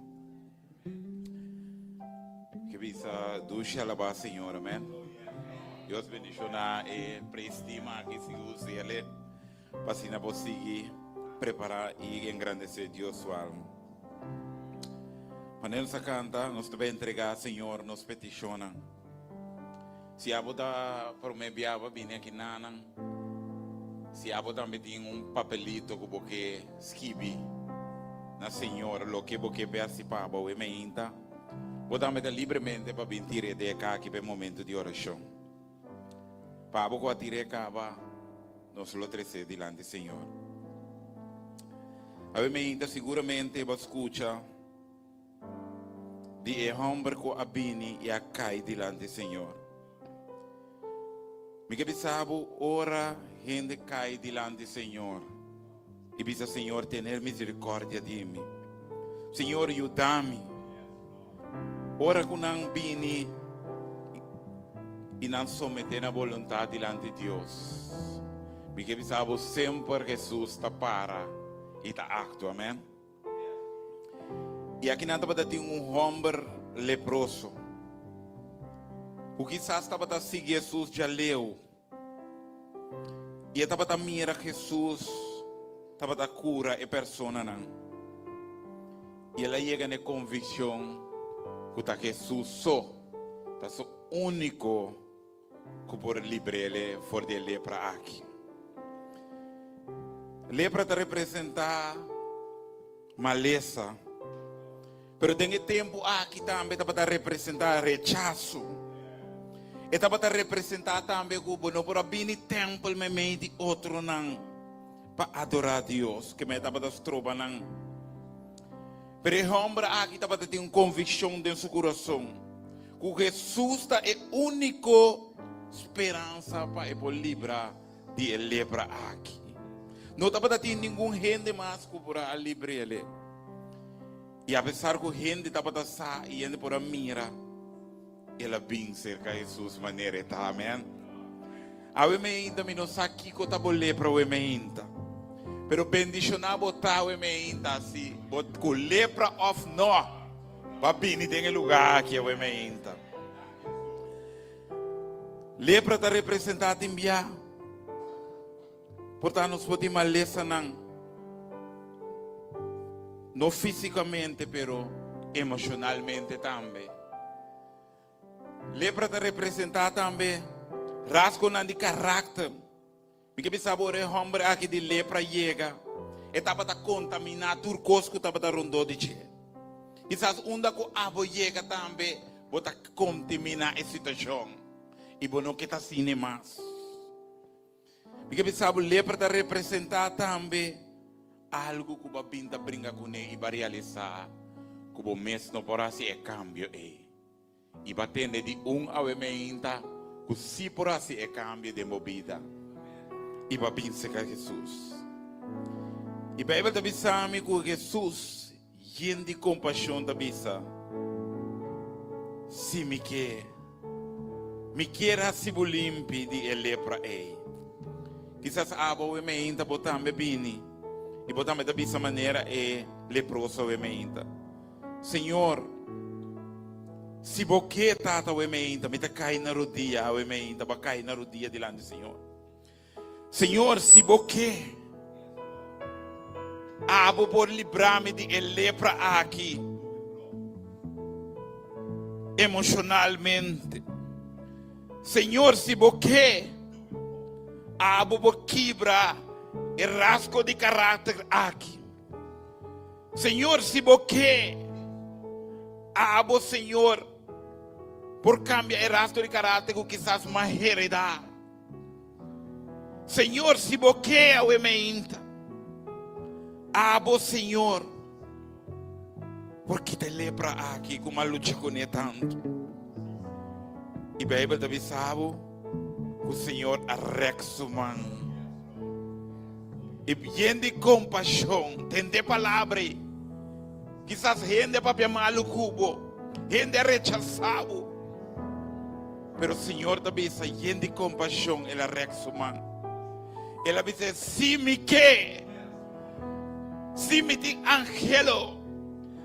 Ke bisa dushi alaba Señor, amen. Dios bendiciona e praise team aki sigur ciele pa asina bo sigui prepara y engrandece Dios su alma. Manera nos a canta, nos ta bay entrega Señor nos peticionnan. Si abo ta prome biaba bini aki nanan, si abo tambe tin un papelito ku bo ke skibi na Señor loke bo ke pe hasi pa bo awe meinta, bo tambe ta libremente pa bin tira e deka aki pa e momento di orashon. Pa abo ku a tira e kaba, nos lo trese dilanti Señor. Awe meinta siguramente bo a skucha. Di e hòmber ku a bini i a kai dilanti Señor. Mi ke bisa bo ora hende kai dilanti Señor i bisa Señor tener misericordia di mi. Señor yuda mi. Ora ku nan bini i nan somete na boluntat dilanti Dios. Mi ke bisa bo semper Jesus ta para i ta aktua. Amen. I akinan tabata tin un hòmber leproso ku kisas tabata sigui Hesus djaleu. I e tabata mira Hesus tabata kura e personanan. I el a yega na e konvikshon ku ta Hesus so ta su úniko ku por libr'é for di e lepra aki. Lepra ta representá malesa, pero den e tempu aki tambe tabata representá rechaso. E tabata representá tambe ku bo no por a bini tèmpel meimei di otronan pa adorá Dios, ke mei tabata stroba nan. Pero e hòmber aki tabata tin un konvikshon den su kurason ku Hesus ta e úniko speransa pa e por libra di e lepra aki. No tabata tin ningun hende mas ku por a libr'el. I apesar ku hende tabata sa i hende por a mira, el a bin serka Hesus manera e ta. Amèn. Awe meinta mi no sa kiko ta bo lepra awe meinta. Pero bendishoná bo ta awe meinta si bo ku lepra òf no pa bini den e lugá aki awe meinta. Lepra ta representá tin bia. Por ta nos por tin malesanan no físikamente pero emoshonalmente tambe. Lepra ta representá tambe rasgonan di karakter. Mi ke bisa bo ora e hòmber aki di lepra yega, e tabata kontaminá tur kos ku tabata rondó di dje. Kisas unda ku abo yega tambe bo ta kontaminá e situashon i bo no ke ta asina mas. Mi ke bisa bo lepra ta representá tambe algu ku bo a bin ta bringa kuné i bo a realisá ku bo mes no por hasi e kambio ei. I bo a tende di un awe meinta ku sí por hasi e kambio den bo bida i bo a bin serka Hesus. I Beibel ta bisa mi ku Hesus Yen di kompashon ta bisa, Si mi ke, mi kier hasi bo limpi di e lepra ei. Kisas abo awe meinta bo tambe bini i bo tambe ta bisa manera e leproso awe meinta, Señor, si bo ke, Tata, awe meinta mi ta kai na rodia, awe meinta bo a kai na rodia dilanti Señor. Señor, si bo ke, abo por libra mi di e lepra aki emoshonalmente. Señor, si bo ke, abo por kibra e rasgo di karakter aki. Señor, si bo ke, abo, Señor, por kambia e rasgo di karakter ku kisas m'a heredá. Señor, si bo ke awe meinta, abo, Señor, por kita e lepra aki ku m'a lucha kuné tantu. I Beibel ta bisa bo ku Señor a rèk su man. I yen di kompashon, tende palabra ei. Kisas hende a papia malu ku bo, hende a rechasá bo. Pero Señor ta bisa, yen di kompashon, el a rèk su man. El a bisa, Si mi ke, si mi tin anhelo,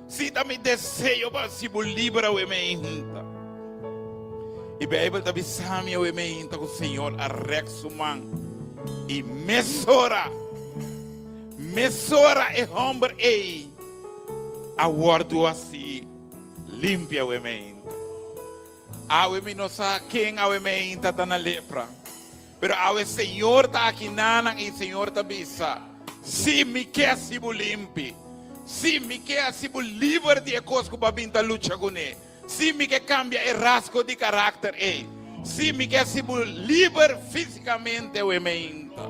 si ta mi deseo pa hasi bo liber awe meinta. I Beibel ta bisa mi awe meinta ku Señor a rèk su man i mesora, mesora e hòmber ei a wòrdu hasi limpi awe meinta. Awe mi no sa ken awe meinta ta na lepra, pero awe Señor ta aki nanan i Señor ta bisa, Si mi ke hasi bo limpi, si mi ke hasi bo liber di e kos ku bo a bin ta lucha kuné, si mi ke kambia e rasgo di karakter ei, si mi ke hasi bo liber físikamente awe meinta.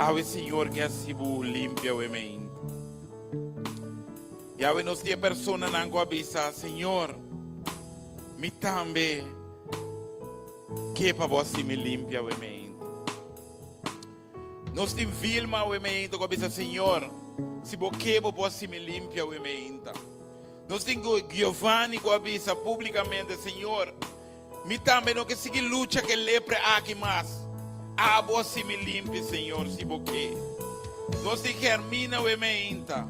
Awe Señor ke hasi bo limpi awe meinta. I awe nos tin e personanan ku a bisa, Señor, mi tambe ke pa bo hasi mi limpi awe meinta. Nos tin Vilma awe meinta ku a bisa, Señor, si bo ke bo por hasi mi limpi awe meinta. Nos tin Giovanni ku a bisa públikamente, Señor, Mi tambe no ke sigui lucha ku e lepra aki mas. Abo hasi mi limpi, Señor, si bo ke. Nos tin Hermina awe meinta.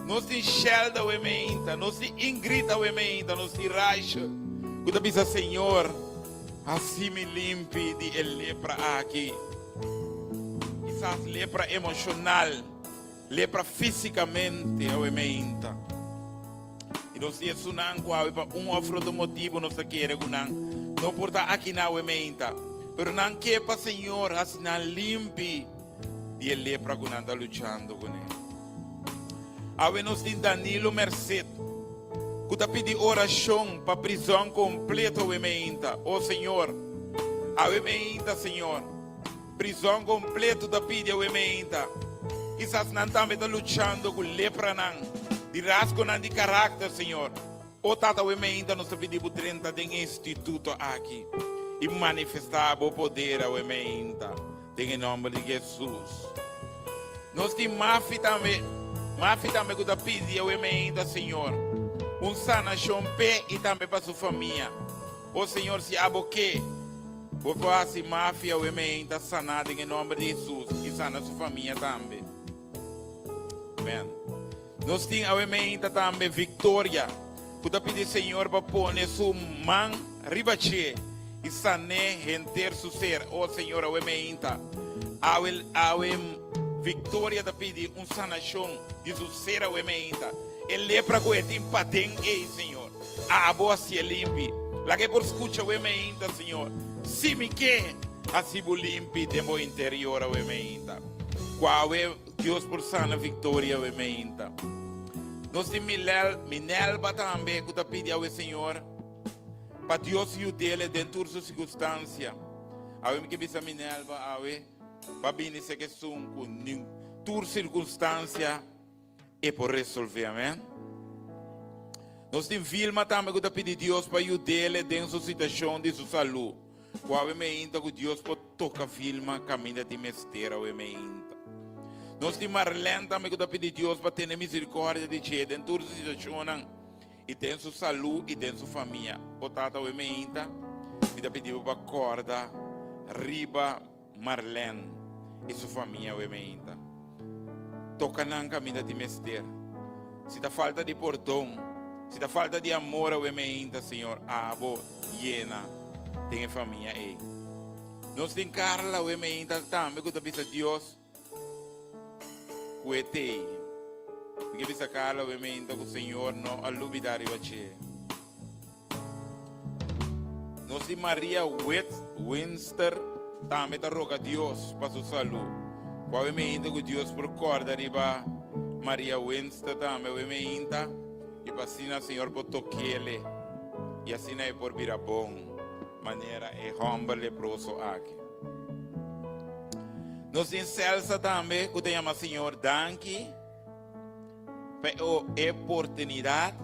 Nos tin Shelda awe meinta. Nos tin Ingrid awe meinta. Nos tin Rachel ku ta bisa, Señor, hasi mi limpi di e lepra aki. Kisas lepra emoshonal. Lepra físikamente awe meinta. I nos tin esunnan ku awe pa un òf otro motibu nos ta kere ku nan no por ta akinan awe meinta. Pero nan ke pa Señor hasi nan limpi di e lepra ku nan ta luchando kuné. Awe nos tin Danilo Merced ku ta pidi orashon pa prizòn kompleto awe meinta. O Señor, awe meinta, Señor. Prizòn kompleto ta pidi awe meinta. Kisas nan tambe ta luchando ku lepranan di rasgonan di karakter, Señor. O Tata, awe meinta nos ta pidi Bo drenta den e instituto aki i manifestá Bo poder awe meinta, den e nòmber di Jesus. Nos tin Mafi tambe, Mafi tambe ku ta pidi awe meinta, Señor, un sanashon p'e i tambe pa su famia. O Señor, si Abo ke, Bo por hasi mafia awe meinta saná den e nomber di Hesus i sana su famia tambe. Amen. Nos tin awe meinta tambe Victoria, ku ta pidi Señor pa pone su man riba dje i san'é henter su ser. O Señor, awe meinta, awe, awe Victoria ta pidi un sanashon di su ser awe meinta. E lepra ku e tin paden ei, Señor. Abo hasié limpi. Laga e por skucha awe meinta, Señor. Si mi ke, hasi bo limpi den bo interior awe meinta. Ku awe Dios por sana Victoria awe meinta. Nos tin Milel, Minelba tambe ku ta pidi awe, Señor, pa Dios yud'ele den tur su sirkunstansia. Awe mi ke bisa Minelba awe pa bini sek esun ku tur sirkunstansia E por resolvé, amèn. Nos tin Vilma tambe ku ta pidi Dios pa yud'é den su situashon di su salú. Ku awe meinta ku Dios por toka Vilma kaminda tin mester awe meinta. Nos tin Marlene tambe ku ta pidi Dios pa tene miserikòrdia di dje den tur su situashonnan i den su salú i den su famia. O Tata awe meinta, mi ta pidi bo pa kòrda riba Marlene i su famia awe meinta. Toka nan kaminda di mester. Si ta falta di pordon, si ta falta di amor awe meinta, Señor, abo yena den e famia ei. Nos tin Carla awe meinta tambe ku ta bisa Dios ku e t'ei. Mi ke bisa Carla awe meinta ku Señor no a lubida riba dje. Nos di Maria Wit Winster tambe ta roga Dios pa su salú. Ku awe meinta ku Dios por kòrda riba Maria Winster tambe awe meinta i pa asina Señor por tok'ele i asina e por bira bon manera e hòmber leproso aki. Nos tin Celsa tambe ku ta yama Señor danki pa e oportunidat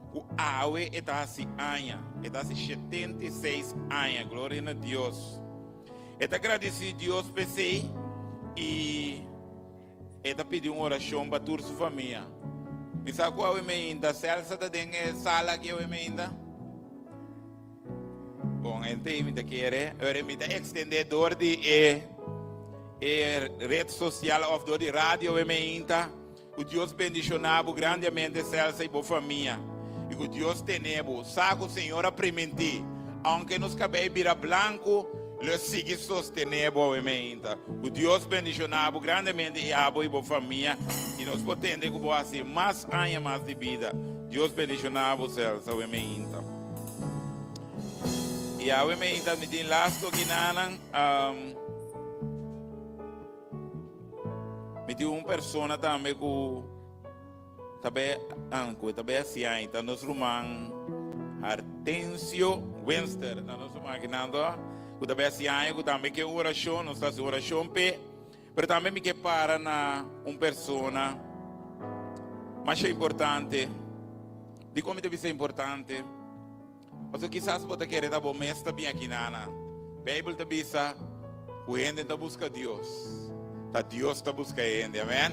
Ku awe e ta hasi aña. E ta hasi 76 aña. Gloria na Dios. E ta gradisí Dios p'esei i e ta pidi un orashon pa tur su famia. Mi sa ku awe meinta Celsa ta den e sala aki awe meinta. Bon, ente mi ta kere, ora mi ta ekstendé dor di e e red sosial òf dor di radio awe meinta. Ku Dios bendishoná bo grandemente Celsa i bo famia i ku Dios tene bo. Sa ku Señor a primintí, aunke nos kabei bira blanku, lo e sigui sostené bo awe meinta. Ku Dios bendishoná bo grandemente i abo i bo famia i nos por tende ku bo hasi mas aña mas di bida. Dios bendishoná bo Celsa awe meinta. I awe meinta mi tin lasto kinanan. Mi tin un persona tambe ku ta be ku ta be hasi aña, ta nos ruman Hartensio Winster, ta nos ruman akinan to, ku ta be hasi aña ku tambe ke un orashon, nos ta hasi orashon p'e, pero tambe mi ke para na un persona. Masha importante. Dikon mi ta bisa importante? Pasobra kisas bo ta kere ta bo mes ta bin aki nana. Beibel ta bisa ku hende ta buska Dios. Ta Dios ta buska hende. Amen.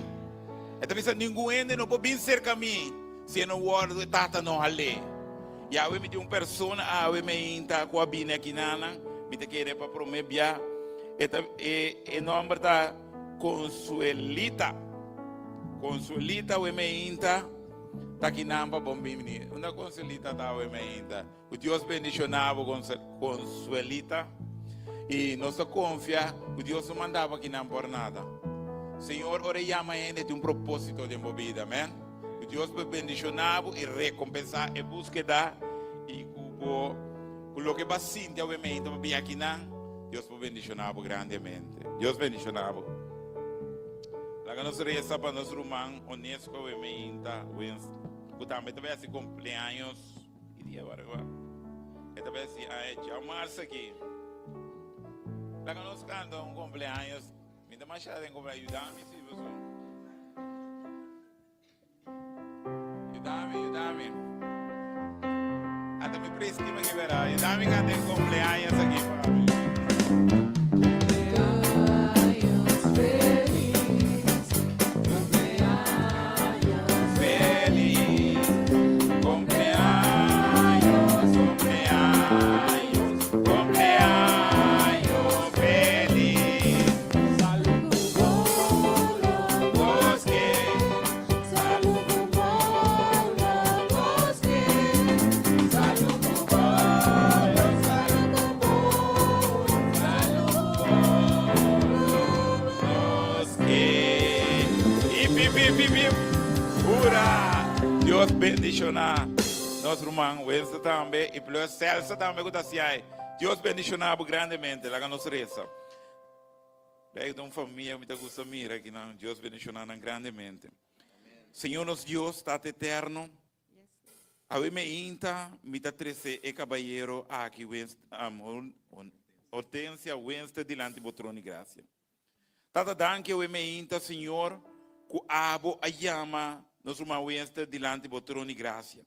E ta bisa ningun hende no por bin serka mi si e no wòrdu e Tata no hal'é. I awe mi tin un persona awe meinta ku a bini aki nana. Mi ta kere pa promé bia. E ta e e nòmber ta Consuelita. Consuelita awe meinta. Ta kinan pa bon bini. Unda Consuelita ta awe mainta? Ku Dios bendiciona bo Consuelita. Y nos ta confia ku Dios no manda bo akinan por nada. Señor ora e yama hende tin un proposito den bo bida. Amen. Ku Dios por bendiciona bo y recompensa e buskeda y ku bo ku loke bo a sinti awe mainta pa bini akinan, Dios por bendiciona bo grandemente. Dios bendiciona bo. Laga nos resa pa nos ruman Onesco Wemeinta Wens, ku tambe ta bai hasi kumpleaños ki dia wak? E ta bai hasi aña djamarsa aki. Laga nos kanta un kumpleaños. Mi ta masha den kumpleaños, yuda mi si boso. Yuda mi, yuda mi. Ata mi prestima ki bera. Yuda mi kanta e cumpleaños aki pa mi. Feliz cumpleaños, cumpleaños, cumpleaños feliz. Dios bendiciona nos ruman Wensa tambe y plus Celsa tambe cu ta haci Dios bendiciona bo grandemente. Laga nos reza. Bek den un famia mi ta gusta mira kinan Dios bendiciona nan grandemente. Señor nos Dios, Tata Eterno, awe meinta mi ta trece e cabayero aki Hortensia Winston dilanti bo trono di gracia. Tata danki awe meinta Señor cu abo a yama nos ruman Winston dilanti bo trono di gracia.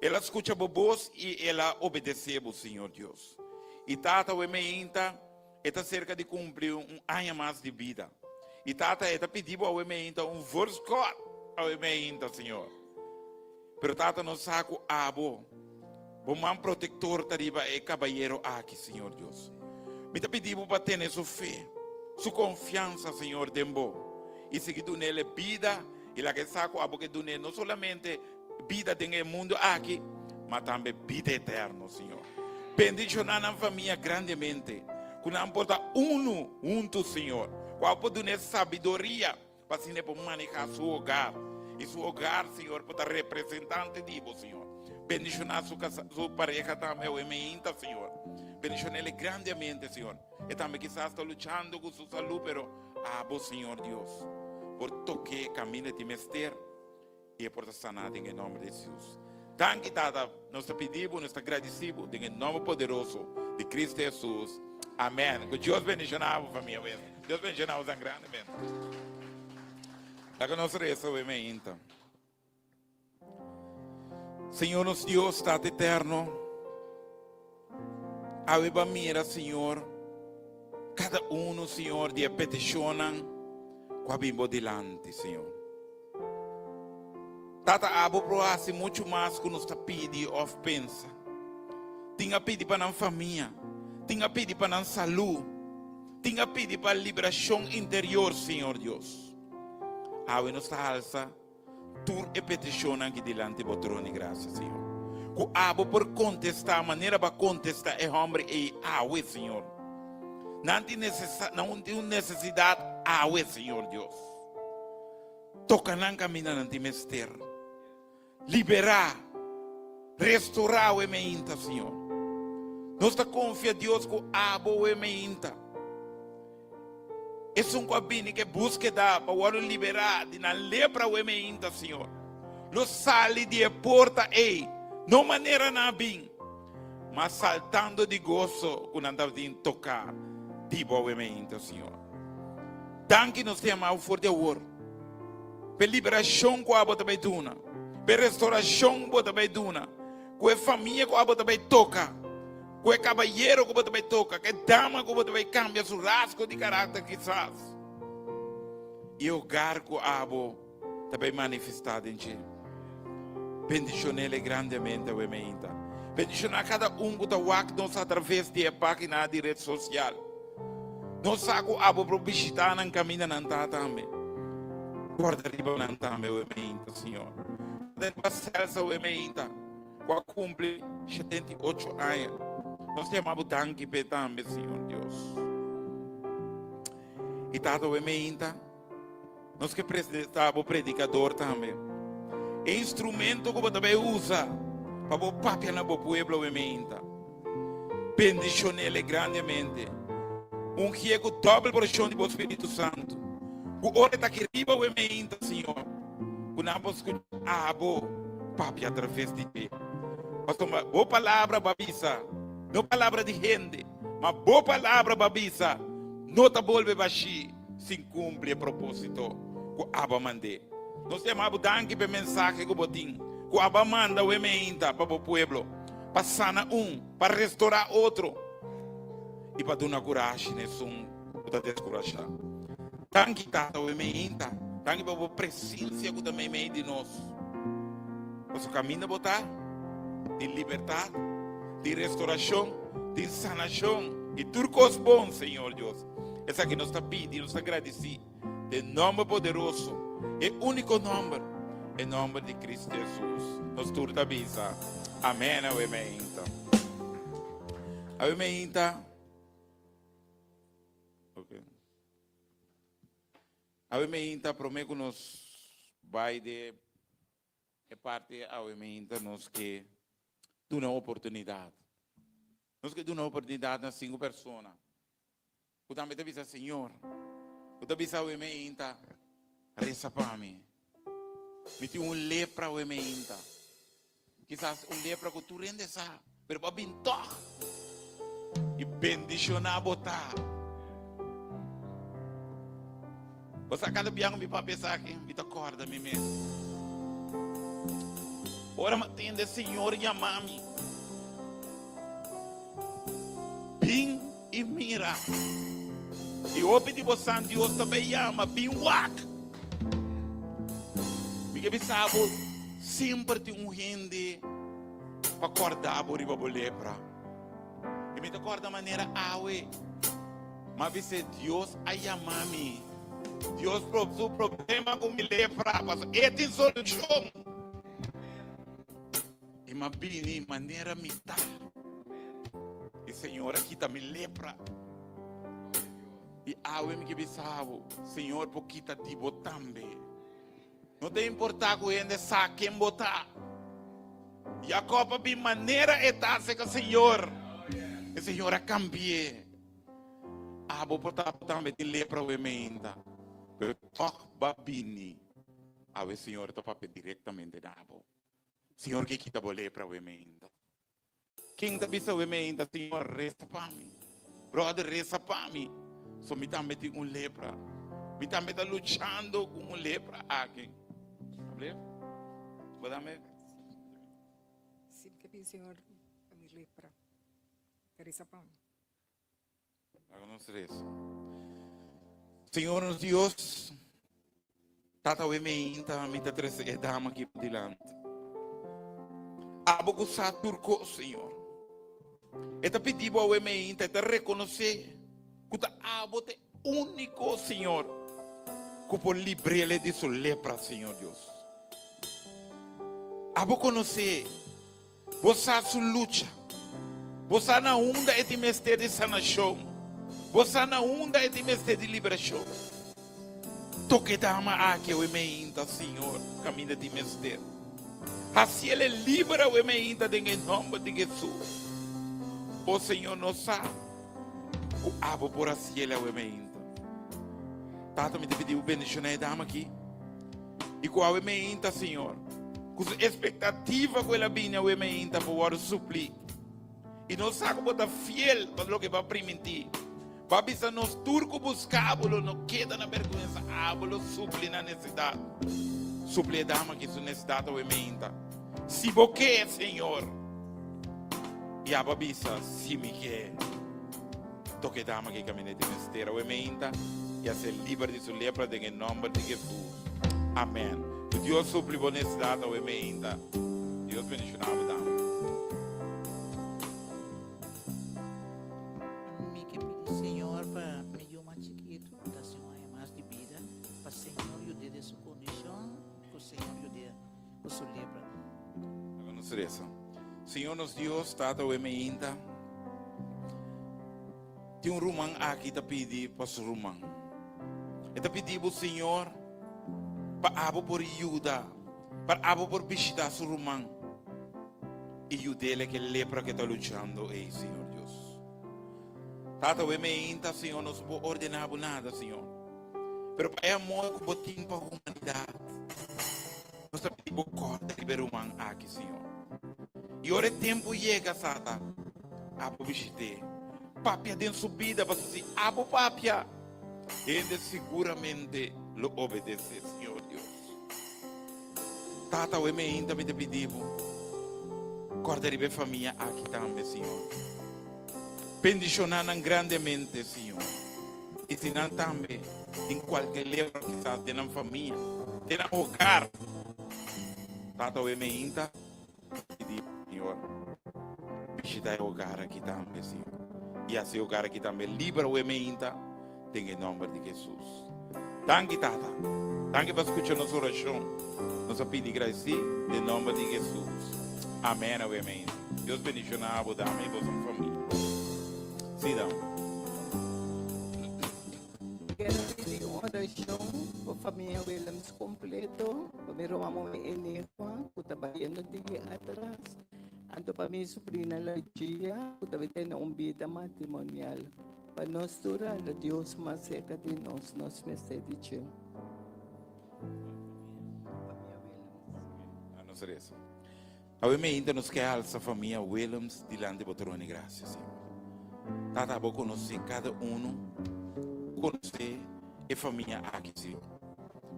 El a scucha bo bos y el a obedece bo Señor Dios. Y Tata awe meinta E ta serka di kumpli un aña mas di bida. I Tata, e ta pidi bo awe meinta un voorskot awe meinta, Señor. Pero Tata, nos sa ku abo, bo man protektor ta riba e kabayero aki, Señor Dios. Mi ta pidi bo pa tene su fe, su konfiansa, Señor, den bo. I sigui dun'el e bida i laga e sa ku abo ke dun'é no solamente Bida den e mundu aki, ma tambe bida eterno, Señor. Bendiciona nan famia grandemente, cu nan por ta uno hunto, Señor. Cu abo por duna e sabiduria pa asina e por maneha su hogar. Y su hogar, Señor, por ta representante di bo, Señor. Bendiciona su casa, su pareha tambe awe meinta, Señor. Bendicionele grandemente, Señor. E tambe kisas ta luchando cu su salud, pero abo, Señor Dios, por toke caminda di mester. I e por ta saná den e nòmber di Hesus. Danki, Tata. Nos ta pidi bo, nos ta gradisí bo den e nòmber poderoso di Cristo Hesus. Amèn. Ku Dios bendishoná bo, famia. Dios bendishoná bo tan grandemente. Laga nos resa awe meinta. Señor nos Dios, Tata eterno, awe ba mira, Señor, kada uno, Señor, di e petishonnan ku a bin bo dilanti, Señor. Tata abo por hasi muchu mas ku nos ta pidi òf pensa. Tin a pidi pa nan famia, tin a pidi pa nan salú, tin a pidi pa liberashon interior, Señor Dios. Awe nos ta halsa tur e petishonnan aki dilanti bo trono di grasia, Señor. Ku abo por kontestá manera bo a kontestá e hòmber ei awe, Señor. Nan tin un nesesidat awe, Señor Dios. Toka nan kaminda nan tin mester. Liberá, restorá awe meinta, Señor. Nos ta konfia Dios ku abo awe meinta. Esun ku a bini ku e búskeda pa wòrdu liberá di nan lepra awe meinta, Señor. Lo sali di e porta ei, no manera nan a bin, ma saltando di goso ku nan tabatin toká di bo awe meinta, Señor. Danki nos ta yama bo for di awor. P'e liberashon ku abo ta bai duna, p'e restorashon ku bo ta bai duna, ku e famia ku abo ta bai toka, ku e kabayero ku bo ta bai toka, ku e dama ku bo ta bai kambia su rasgo di karakter kisas, i e hogar ku abo ta bai manifestá den dje. Bendishon'el grandemente awe meinta. Bendishoná kada un ku ta wak nos atraves di e página di ret sosial. Nos sa ku abo por bishitá nan kaminda nan ta tambe. Kòrda riba nan tambe awe meinta, Señor. Kòrda riba Celsa awe meinta, ku a kumpli 78 aña. Nos ta yama bo danki p'e tambe, Señor Dios. I Tata awe meinta, nos ke presentá bo predikador tambe. E instrumento ku bo ta bai usa pa bo papia na bo pueblo awe meinta. Bendishon'é grandemente. Ungié ku dòbel porshon di bo Spiritu Santu. Ku ora e ta aki riba awe meinta, Señor, ku nan por skucha abo papia atraves di dje. Pasobra bo palabra bo a bisa, no palabra di hende, ma bo palabra bo a bisa, no ta bolbe bashí sin kumpli e propósito ku abo a mand'é. Nos ta yama bo danki pa e mensahe ku bo tin, ku abo a manda awe meinta pa bo pueblo. Pa sana un, pa restorá otro i pa duna kurashi na esun ku ta deskurashá. Danki, Tata, awe meinta. Danki pa bo presensia ku ta meimei di nos. Pasobra kaminda bo ta, tin libertat, tin restorashon, tin sanashon i tur kos bon, Señor Dios. Esaki nos ta pidi, nos ta gradisí. Den nòmber poderoso, e úniko nòmber, e nòmber di Kristu Hesus, nos tur ta bisa, Amèn. Awe meinta. Awe meinta. Ok. Awe meinta promé ku nos bai de e parti awe meinta nos ke duna oportunidat. Nos ke duna oportunidat na sinku persona. Ku tambe ta bisa, Señor, ku ta bisa awe meinta, resa pa mi. Mi tin un lepra awe meinta. Kisas un lepra ku tur hende sa, pero bo a bin tòg. I bendishoná bo ta. Bo sa kada bia ku mi papia esaki, mi ta kòrda mi mes. Ora mi a tende Señor yama mi, bin i mira. I hopi di bosan Dios ta bai yama, bin wak. Mi ke bisa bo, semper tin un hende pa kòrda bo riba bo lepra. I mi ta kòrda manera awe. M'a bis'é, Dios a yama mi. Dios su problema ku mi lepra, pasobra e tin solushon. I m'a bini manera mi ta. I Señor a kita mi lepra. I awe mi ke bisa bo, Señor por kita di bo tambe. No ta importá ku hende sa ken bo ta. Jacob a bin manera e ta serka Señor. E Señor a kambi'é. Abo por ta tambe tin lepra awe meinta, pero tòg bo a bini. Awe Señor ta papia direktamente na abo. Señor ke kita bo lepra awe meinta. Ken ta bisa awe meinta, Señor, resa pa mi. Brother, resa pa mi. So mi tambe tin un lepra. Mi tambe ta luchando ku un lepra aki. Ablief? Bo tambe? Si, mi ke pidi Señor pa mi lepra. Resa pa mi. Laga nos resa. Señor nos Dios, Tata awe meinta mi ta trese e dama aki dilanti. Abo ku sa tur kos, Señor. E ta pidi bo awe meinta, e ta rekonosé ku ta abo ta e úniko, Señor, ku por libr'é di su lepra, Señor Dios. Abo konosé. Bo sa su lucha. Bo sa na unda e tin mester di sanashon. Bo sa na unda e tin mester di liberashon. Toka e dama aki awe meinta, Señor, kaminda tin mester. Hasi el e liber awe meinta den e nòmber di Hesus. O Señor, nos sa ku abo por hasi el awe meinta. Tata, mi ta pidi bo bendishoná e dama aki. I ku awe meinta, Señor, ku su espektativa ku el a bini awe meinta por wòrdu suplí. I nos sa ku bo ta fiel pa loke bo a primintí. Bo a bisa nos tur ku buska bo lo no keda na bèrgwensa. Abo lo supli nan nesesidat. Supli e dama aki su nesesidat awe meinta. Si bo ke, Señor. I abo a bisa, Si mi ke. Toka e dama aki kaminda di mester awe meinta i a ser liber di su lepra den e nòmber di Hesus. Amèn. Ku Dios supli bo nesesidat awe meinta. Dios bendishoná bo, dama. Mi ke pidi Señor pa mi yu mas chikitu ku ta hasi un aña mas di bida, pa Señor yud'é den su kondishon, ku Señor yud'é ku su lepra. Laga nos resa. Señor nos Dios, Tata awe meinta, tin un ruman aki ta pidi pa su ruman. E ta pidi bo, Señor, pa abo por yuda, pa abo por bishita su ruman i yud'el ke lepra ke ta luchando ei, Señor Dios. Tata awe meinta, Señor, nos no por ordena bo nada, Señor. Pero pa e amor ku bo tin pa humanidat, nos ta pidi bo kòrda riba e ruman aki, Señor. I ora e tempu yega, Sata, abo bishit'é. Papia den su bida, pasobra si abo papia, hende siguramente lo obedesé, Señor Dios. Tata, awe meinta mi ta pidi bo, kòrda riba e famia aki tambe, Señor. Bendishoná nan grandemente, Señor. I si nan tambe tin kualke lepra kisas den nan famia, den nan hogar, Tata awe meinta pidi, Señor, bishita e hogar aki tambe, Señor. I hasi e hogar aki tambe liber awe meinta den e nomber di Jesus. Danki, Tata. Danki pa skucha nos orashon. Nos a pidi gradisí den nomber di Jesus. Amen awe meinta. Dios bendishoná bo dama i boso famia. Sí, dama. Quiero pedir un oración por familia Willems completo, pa mi ruman muhé Enigua, ku ta bayendo digi atras, anto pa mi sobrina Lagia, ku ta tene un bida matrimonial. Pa nos tur hala Dios mas serka di nos, nos mester di dje. Famia Willems. Nos resa. Awe meinta nos ke alsa famia Willems dilanti bo trono di gracia, Señor. Tata, bo conoce cada uno, bo conoce e famia aki, Señor.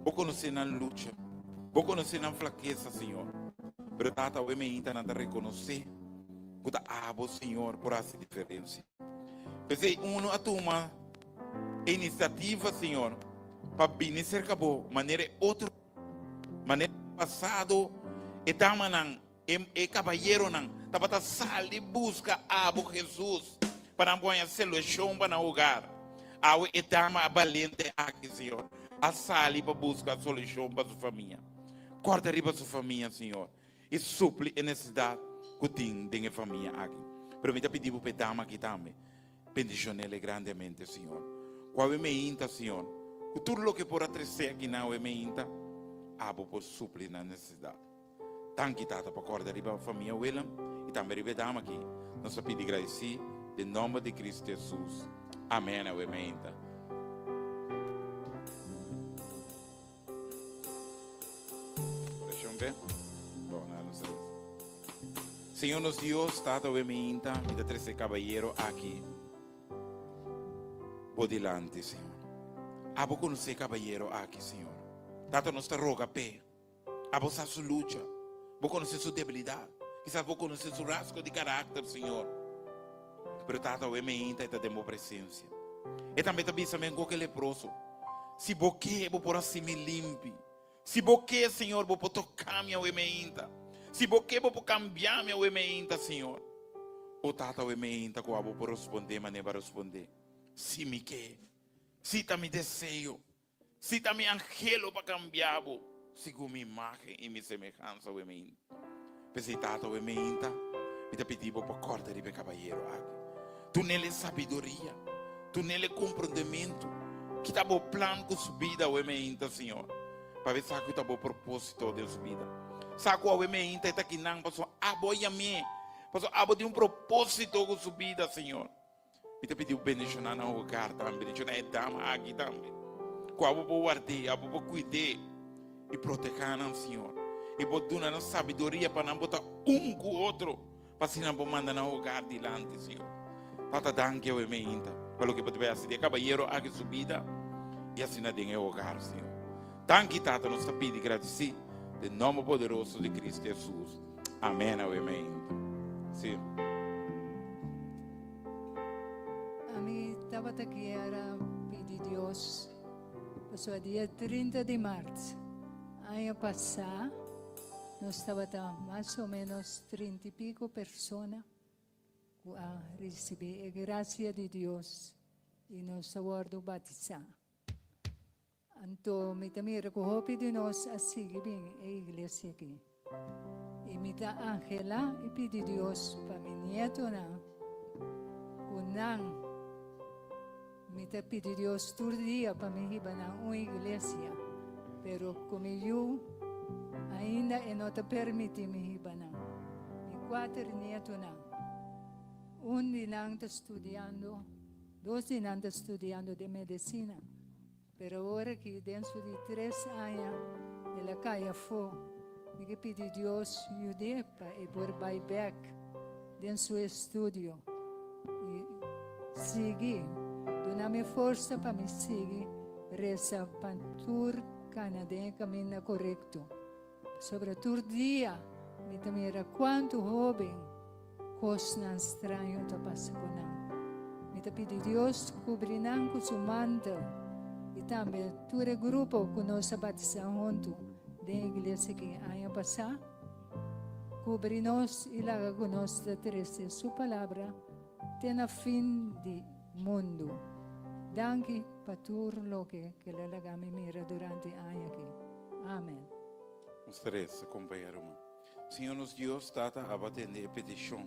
Bo conoce nan lucha, bo conoce nan flaqueza, Señor. Pero Tata, awe meinta nan ta reconoce cu ta abo, Señor, por haci diferencia. P'esey uno a tuma e iniciativa, Señor, pa bini cerca bo manera e otro. Manera den pasado e damanan, e kabayeronan tabata sali buska abo Hesus pa nan por haña solushon pa nan hogar. Awe e dama balente aki, Señor, a sali pa buska solushon pa su famia. Kòrda riba su famia, Señor, i supli e nesesidat ku tin den e famia aki. Pero mi ta pidi bo pa e dama aki tambe. Bendishonele grandemente, Señor. Ku awe meinta, Señor, ku tur loke por a tresé aki na awe meinta, Abo por supli nan nesesidat. Danki, Tata, pa kòrda riba famia Willem i tambe riba e dama aki. Nos ta pidi gradisí den nòmber di Kristu Hesus. Amen, awe meinta. Oracion pe? Bon, na nos reza. Señor nos Dios, Tata we mi inta, mi ta trece caballero aki bo dilanti, Señor. Abo conoce caballero aki, Señor. Tata nos ta roga pe. Abo sa su lucha. Bo conoce su debilidad. Quizás bo conoce su rasgo di carácter, Señor. Pero Tata we mi inta e ta den bo presencia. E tambe ta bisa men cu leproso. Si bo ke, bo por hasi mi limpi. Si bo ke, Señor, bo por toka mi awe meinta. Si bo ke, bo por kambia mi awe meinta, Señor. O Tata, awe meinta ku abo por respondé manera bo a respondé. Si mi ke. Si ta mi deseo. Si ta mi anhelo pa kambia bo segun mi imágen i mi semehansa awe meinta. P'esei, Tata, awe meinta mi ta pidi bo pa kòrda riba e kabayero aki. Dun'el e sabiduria, dun'el e komprondementu. Ki ta bo plan ku su bida awe meinta, Señor? Pabia sa ku ta bo propósito den su bida. Sa ku awe meinta e ta kinan pasobra abo a yam'é, pasobra abo tin un propósito ku su bida, Señor. Mi ta pidi bo bendishoná nan hogar tambe, bendishoná e dama aki tambe. Ku abo por ward'é, abo por kuid'é i protehá nan, Señor. I bo duna nan sabiduria pa nan por ta un ku otro, pa asina nan por manda nan hogar dilanti, Señor. Tata, danki awe meinta. Pa loke bo ta bai hasi den e kabayero aki su bida i asina den e hogar, Señor. Danki, Tata, nos ta pidi gradisí den nòmber poderoso di Cristo Hesus. Amèn. Awe mainta. Sí. Ami tabata kier a pidi Dios pasobra dia 30 di mart aña pasá nos tabata mas o menos 30 y pico persona ku a risibí e grasia di Dios i nos a wòrdu batisá. Anto mi ta mira ku hopi di nos a sigui bin e iglesia aki. I mi ta anhelá i pidi Dios pa mi nietonan ku nan mi ta pidi Dios tur dia pa mi hiba nan un iglesia, pero ku mi yu ainda e no ta permití mi hiba nan. Mi kuater nietonan, un di nan ta studiando, dos di nan ta studiando den medesina. Pero awor aki den su di tres aña el a kai afó. Mi ke pidi Dios yud'é pa e por bai bèk den su estudio i sigui. Duna mi forsa pa mi sigui resa pa tur kana den e kaminda korekto. Pasobra tur dia mi ta mira kuantu hóben kosnan straño ta pasa ku nan. Mi ta pidi Dios kubri nan ku su mantel i tambe tur e grupo ku nos a batisá huntu den e iglesia aki aña pasá. Kubri nos i laga ku nos ta trese su palabra te na fin di mundu. Danki pa tur loke ke el a laga mi mira durante e aña aki. Amen. Nos ta resa, kompañero man. Señor nos Dios, Tata, abo a tende e petishon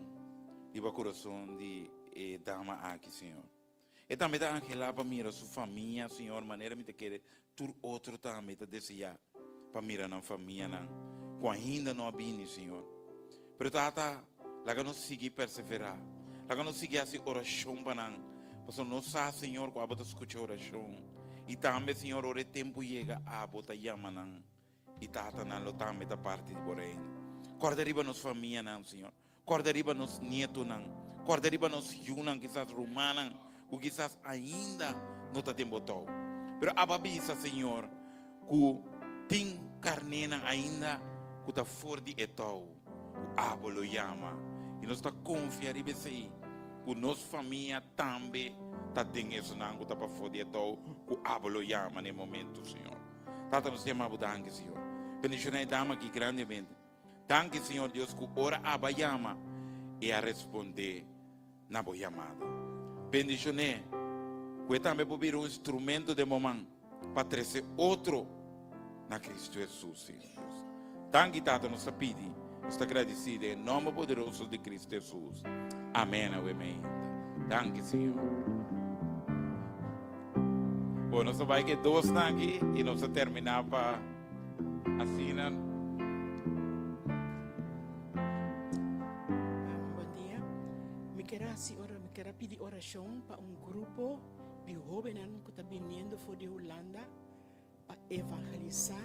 riba kurason di e dama aki, Señor. E tambe ta anhelá pa mira su famia, Señor, manera mi ta kere tur otro tambe ta deseá pa mira nan famianan ku ainda no a bini, Señor. Pero Tata, laga nos sigui perseverá. Laga nos sigui hasi orashon pa nan, pasobra nos sa, Señor, ku abo ta skucha orashon. I tambe, Señor, ora e tempu yega, abo ta yama nan, i Tata, nan lo tambe ta parti di bo reino. Kòrda riba nos famianan, Señor. Kòrda riba nos nietonan. Kòrda riba nos yunan, kisas rumannan ku kisas ainda no ta den bo tou. Pero abo a bisa, Señor, ku tin karnénan ainda ku ta for di e tou ku abo lo yama. I nos ta konfia riba esei, ku nos famia tambe ta den esunnan ku ta pafó di e tou ku abo lo yama na e momento, Señor. Tata, nos ta yama bo danki, Señor. Bendishoná e dama aki grandemente. Danki, Señor Dios, ku ora abo a yama, e a respondé na bo yamada. Bendishoné ku e tambe por bira un instrumento den bo man pa trese otro na Cristo Hesus, Señor Dios. Danki, Tata, nos ta pidi, nos ta gradisí den e nomber poderoso di Cristo Hesus. Amen. Awe meinta. Danki, Señor. Bon, nos ta bai ku e dosnan aki i nos ta terminá pa asina. Bon dia. Mi ker hasi ora, mi ker a pidi orashon pa un grupo di hóbennan ku ta biniendo for di Hulanda pa evangelisá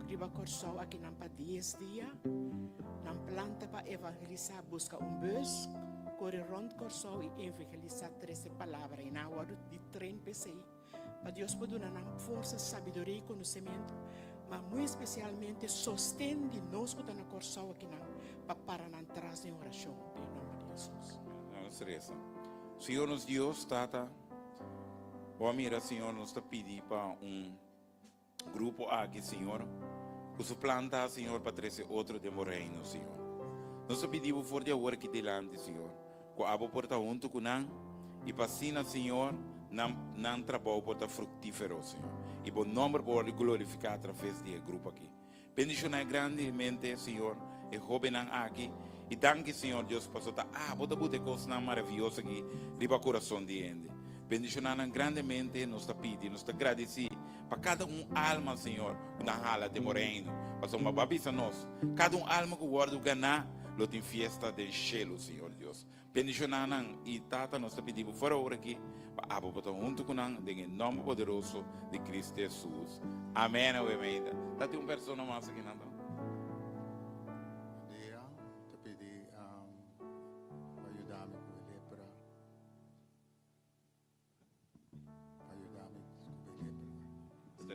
riba Kòrsou akinan pa dies dia. Nan plan ta pa evangelisá, buska un bus, kore rònt Kòrsou i evangelisá trese palabra. I nan a wòrdu di tren p'esei. Pa Dios por duna nan forsa, sabiduria i konosementu, ma muy espesialmente sosten di nos ku ta na Kòrsou akinan pa para nan tras den orashon den e nòmber di Hesus. Nos resa. Señor nos Dios, Tata, Bo a mira, Señor, nos ta pidi pa un grupo aki, Señor, ku su plan ta, Señor, pa trese otro den Bo reino, Señor. Nos ta pidi Bo for di awor aki dilanti, Señor, ku abo por ta huntu ku nan i pa asina, Señor, nan nan trabou por ta fruktífero, Señor, i Bo nòmber por wòrdu glorifiká atraves di e grupo aki. Bendishoná grandemente, Señor, e hóbennan aki. I danki, Señor Dios, paso ta abo ta buta e kosnan maravioso aki riba kurason di hende. Bendishoná nan grandemente, nos ta pidi, nos ta gradisí pa kada un alma, Señor, ku nan hala den bo reino. Pasobra bo a bisa nos, kada un alma ku wòrdu ganá lo tin fiesta den shelu, Señor Dios. Bendishoná nan, i Tata, nos ta pidi bo for awor aki pa abo bo ta huntu ku nan den e nòmber poderoso di Cristo Hesus. Amen. Awe meida. Ta tin un persona mas aki nan ta? Bon dia, ta pidi pa yuda mi ku mi lepra.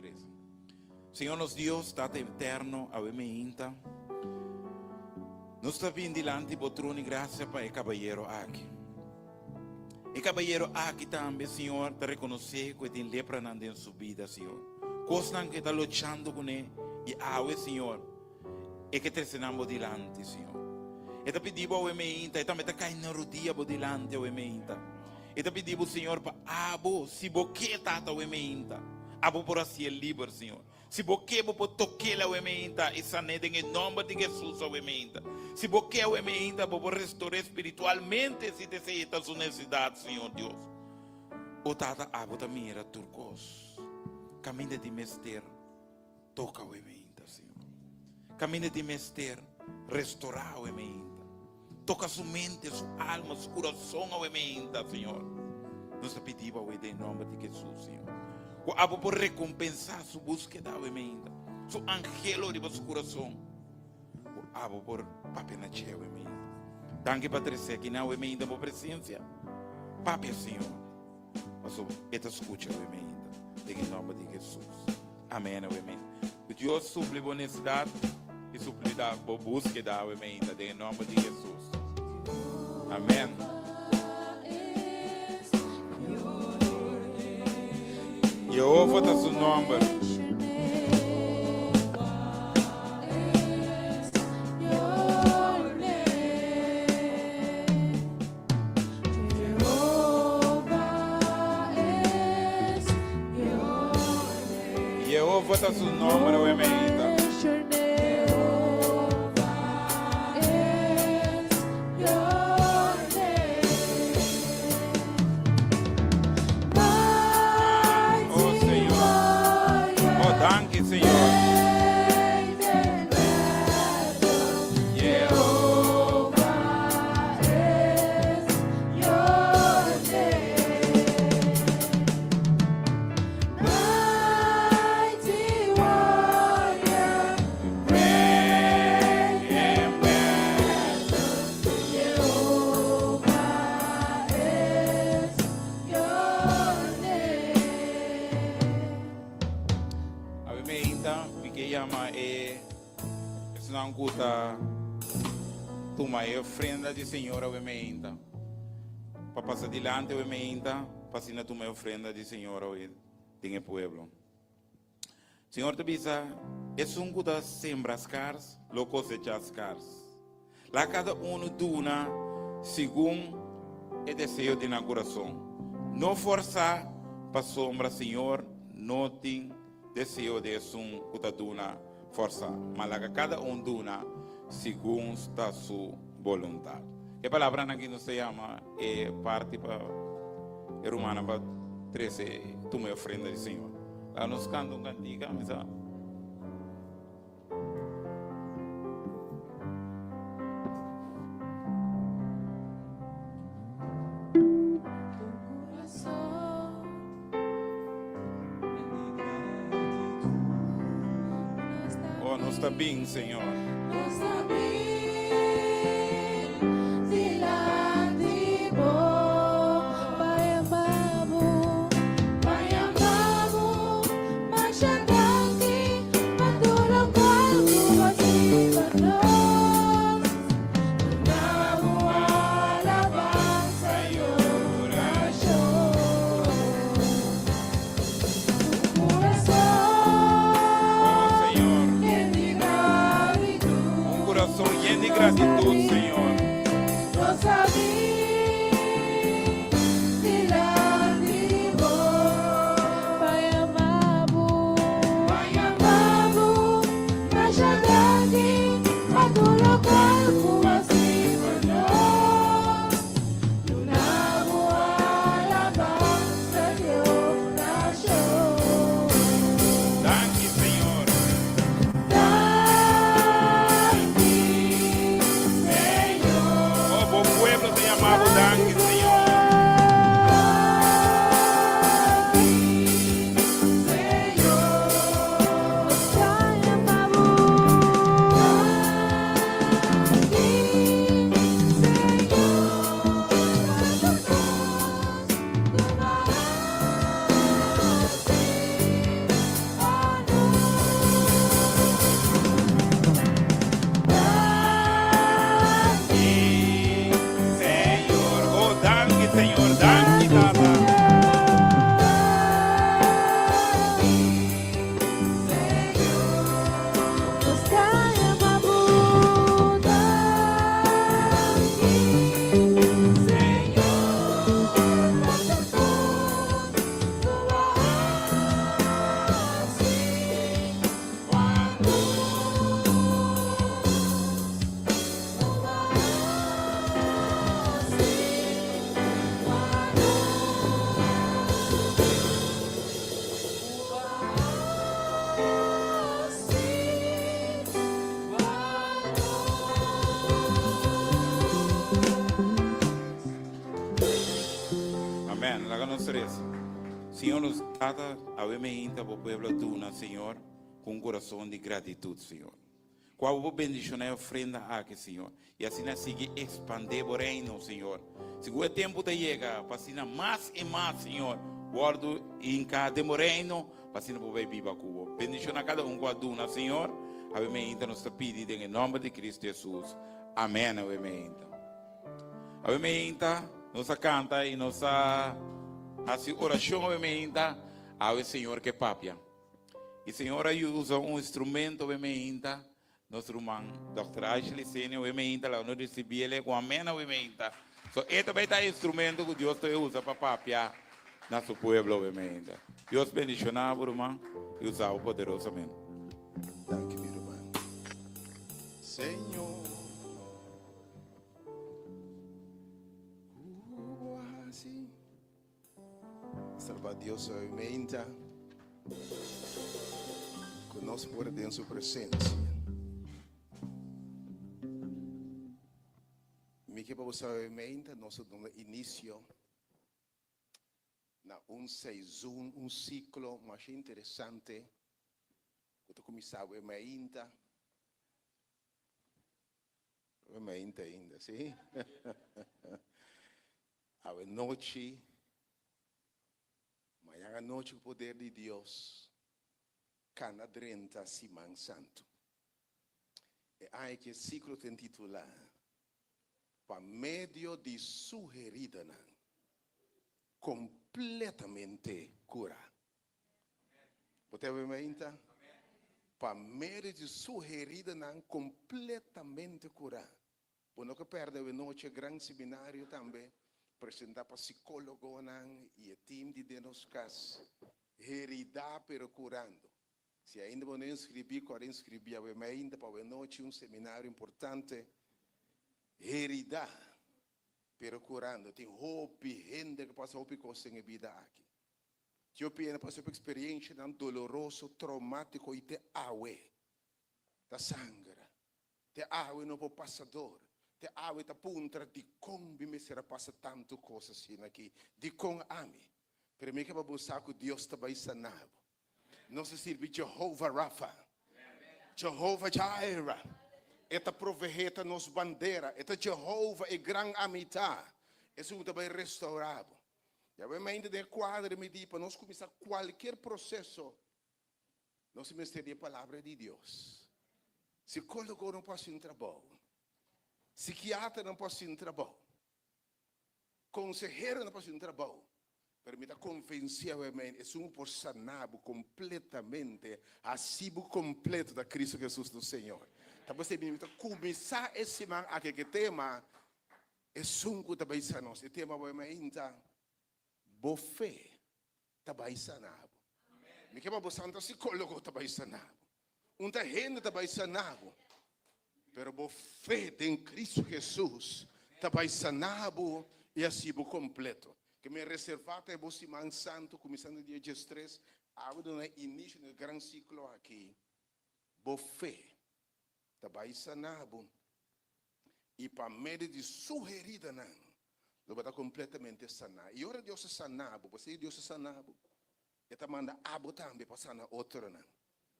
resa. Señor nos Dios, Tata Eterno, awe meinta, nos ta bin dilanti bo trono di gracia pa e cabayero aki. E cabayero aki tambe, Señor, ta reconoce cu e tin lepranan den su bida, Señor. Cosnan cu e ta luchando cune y awe, Señor, e ke trece nan bo dilanti, Señor. E ta pidi bo awe meinta, e tambe ta cay na rodia bo dilanti awe meinta. E ta pidi bo, Señor, pa abo, si bo ke, Tata, awe meinta, abo por hacié liber, Señor. Si bo ke, bo por tok'el awe meinta i san'é den e nòmber di Hesus awe meinta. Si bo ke awe meinta, bo por restor'é spiritualmente si ta esei ta su nesesidat, Señor Dios. O Tata, abo ta mira tur kos. Kaminda di mester toka awe meinta, Señor. Kaminda di mester restorá awe meinta. Toka su mente, su alma, su kurason awe meinta, Señor. Nos ta pidi bo awe den nomber di Hesus, Señor. Ku abo por rekompensá su búskeda awe meinta, su anhelo riba su kurason. Ku abo por papia na dje awe meinta. Danki pa trese aki awe meinta bo presensia. Papia, Señor. Pasobra e ta skucha awe meinta. Den e nomber di Hesus. Amen awe meinta. Ku Dios supli bo nesesidat i supli bo búskeda awe meinta den e nòmber di Hesus. Amen. Yehova ta su nòmber. Yehova ta su nomber awe meinta. Oh Señor. Oh danki Señor. Awe meinta mi ke yama e Esnan ku ta tuma e ofrenda di Señor awe meinta, pa pasa dilanti awe meinta, pa asina tuma e ofrenda di Señor awe den e pueblo. Señor ta bisa, Esun ku ta sembra skars, lo kosechá skars. Laga kada unu duna segun e deseo di nan kurason. No forsá, pasobra Señor no tin deseo di esun ku ta duna forsá, ma laga kada un duna segun ta su boluntat. E palabranan aki nos ta yama e parti pa e rumannan pa trese tuma e ofrenda di Señor. Laga nos kanta un kantika, mi sa. Oh, nos ta bin, Señor. Nos ta bin dilanti bo pa yama bo, pa yama bo. Masha danki pa tur lokual ku bo hasi pa nos. Duna bo alabansa i orashon. Un kurason Oh, Señor. yen di gratitud. Un kurason yen Nos resa. Señor nos Tata, awe meinta bo pueblo a duna, Señor, ku un kurason di gratitut, Señor. Ku abo bo bendishoná e ofrenda aki, Señor, i asina sigui ekspandé bo reino, Señor. Segun e tempu ta yega, pa asina mas i mas, Señor, wòrdu hinká den bo reino, pa asina bo bai biba ku bo. Bendishoná kada un ku a duna, Señor. Awe meinta nos ta pidi den e nòmber di Kristu Hesus. Amèn. Awe meinta. Awe meinta nos a kanta i nos a hasi orashon awe meinta. Awe Señor ke papia. I Señor a usa un instrumento awe meinta. Nos ruman Dòkter Ashley Senior awe meinta laga nos risibi el ku amèn awe meinta. So e ta bai ta e instrumento ku Dios ta usa pa papia na su pueblo awe meinta. Dios bendishoná bo ruman i usa bo poderosamente. Danki mi ruman. Señor. Ku bo a hasi. Salba Dios hoy meinta. Ku nos por den su presencia. Mi ke pa bo sabe meinta nos a duna inicio na un seizoen, un ciclo masha interesante ku ta kuminsá awe meinta. Awe meinta ainda, sí? Awe nochi, mañan anochi ku poder di Dios, kana drenta Siman Santu. E aña ki e siklo ta intitulá Pa medio di su heridanan kompletamente kurá. Bo ta awe meinta? Pa medio di su heridanan kompletamente kurá. Bo no ke pèrdè awe nochi e gran seminario tambe presentá pa sikólogonan i e tim di Den Nos Kas, Heridá pero Kurando. Si ainda bo no inskribí, kòrda inskribí awe meinta pa awe nochi un seminario importante, Heridá pero Kurando. Tin hopi hende ku pasa hopi kos den e bida aki. Tio pena pasa hopi eksperiencianan doloroso, traumatico y te awe ta sangra. Te awe no por pasa dor. Te awe ta puntra dikon mi mester a pasa tantu kos asina aki? Dikon ami? Pero mi ke pa bo sa ku Dios ta bai sana bo. Nos ta sirbi Jehovah Rapha, Jehovah Jireh. E ta proveé, ta nos bandera. E ta Jehovah, e gran ami ta. Esun ku ta bai restaurá bo. Yahweh mainta den e kuadro mi di pa nos kuminsá kualkier proseso nos mester di e palabra di Dios. Sikólogo no por hasi un trabou, sikiatra no por hasi un trabou, konsehero no por hasi un trabou, pero mi ta konvensí Yahweh mainta esun ku por sana bo kompletamente, hasi bo kompleto ta Kristu Hesus nos Señor. Ta p'esei mi ta kuminsá e siman aki ku e tema Esun ku ta bai sana nos. E tema bo mainta, Bo fe ta bai sana bo. Mi ke pa bo santa sikólogo ta bai sana bo. Un ta hende ta bai sana bo. Pero bo fe den Kristu Hesus ta bai sana bo i hasi bo kompleto. Ke mi reservá ta e bo siman santu kuminsando dia diestres, awe duna inisio na e gran siklo aki. Bo fe ta bai sana bo. I pa medio di su heridanan lo bo ta kompletamente saná. I ora Dios a saná bo, pasobra Dios a saná bo, E ta manda abo tambe pa sana otronan.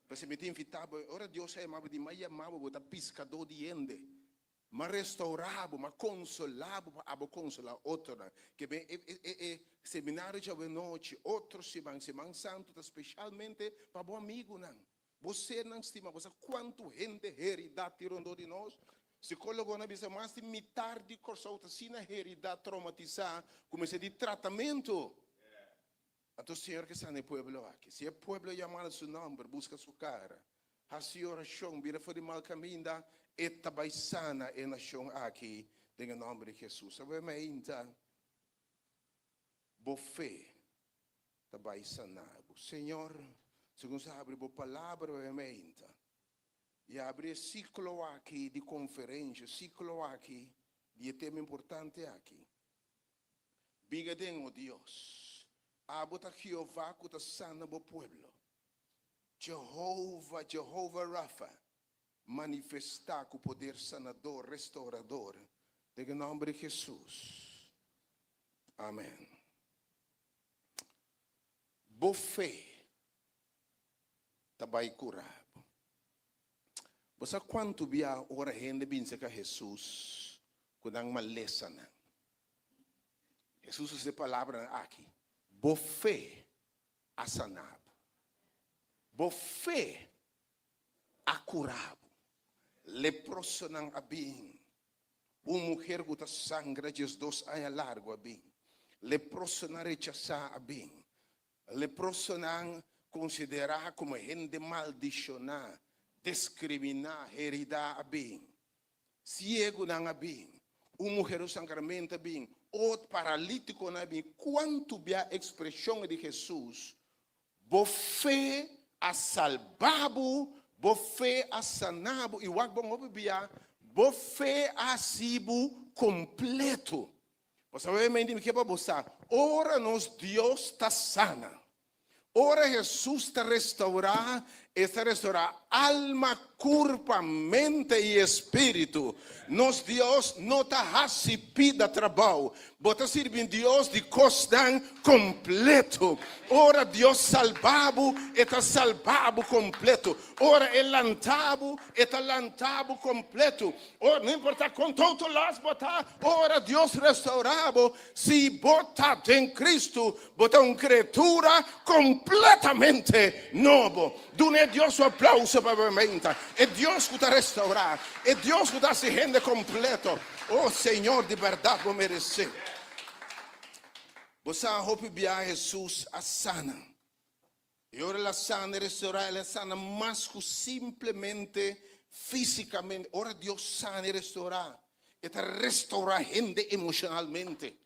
P'esei mi ta invitá bo, ora Dios a yama bo, di m'a yama bo, bo ta piskadó di hende. M'a restourá bo, m'a konsolá bo pa abo konsolá otronan. Ke ben e e e seminario djawe nochi, otro siman, Siman Santu ta speshalmente pa bo amigunan. Bo sernan stima, bo sa kuantu hende heridá tin rondó di nos? Sikólogonan a bisa mas di mitar di Kòrsou ta asina heridá, troumatisá, ku mester di tratamentu. Anto Señor ke sana e pueblo aki. Si e pueblo yama na su nòmber, buska su kara, hasi orashon, bira for di mal kaminda, e ta bai sana e nashon aki den e nòmber di Hesus. Awe mainta, bo fe ta bai sana bo. Señor, segun sa habri bo palabra awe mainta, i habri e siklo aki di konferensha, siklo aki di e tema importante aki. Bin aden, o Dios. Abo ta Jehová ku ta sana bo pueblo. Jehová, Jehová Rapha, manifestá ku poder sanador, restaurador, den e nòmber di Hesus. Amèn. Bo fe ta bai kura bo. Bo sa kuantu bia ora hende bin serka Hesus ku nan malesanan? Hesus usa e palabranan aki, Bo fe a sana bo. Bo fe a kura bo. Leprosonan a bin. Un muher ku ta sangra diesdos aña largu a bin. Leprosonan rechasá a bin. Leprosonan konsiderá komo hende maldishoná, diskriminá, heridá a bin. Siegunan a bin. Un muher ku sangramentu a bin. Ot paralítikonan a bin. Kuantu bia ekspreshon di Hesus Bo fe a salba bo, bo fe a sana bo, i wak bon hopi bia, bo fe a hasi bo kompleto. Bo sa obviamente mi ke pa bo sa, ora nos Dios ta sana, ora Hesus ta restaurá, E ta restaurá alma, kurpa, mente i espíritu. Nos Dios no ta hasi pida trabou. Bo ta sirbi un Dios di kosnan kompleto. Ora Dios salba bo, e ta salba bo kompleto. Ora e lanta bo, e ta lanta bo kompleto. Ora, no importa kon total loss bo ta, ora Dios restaurá bo, si bo ta den Cristo, Bo ta un kreatura kompletamente nobo. Duna e Dios su aplauso pa bo menta. E Dios ku ta restaurá. E Dios ku ta hasi hende kompleto. O Señor, di bèrdat bo meresé. Bo sa hopi bia Hesus a sana. I ora el a sana i restaurá, el a sana mas ku simplemente físikamente. Ora Dios sana i restaurá, e ta restaurá hende emoshonalmente.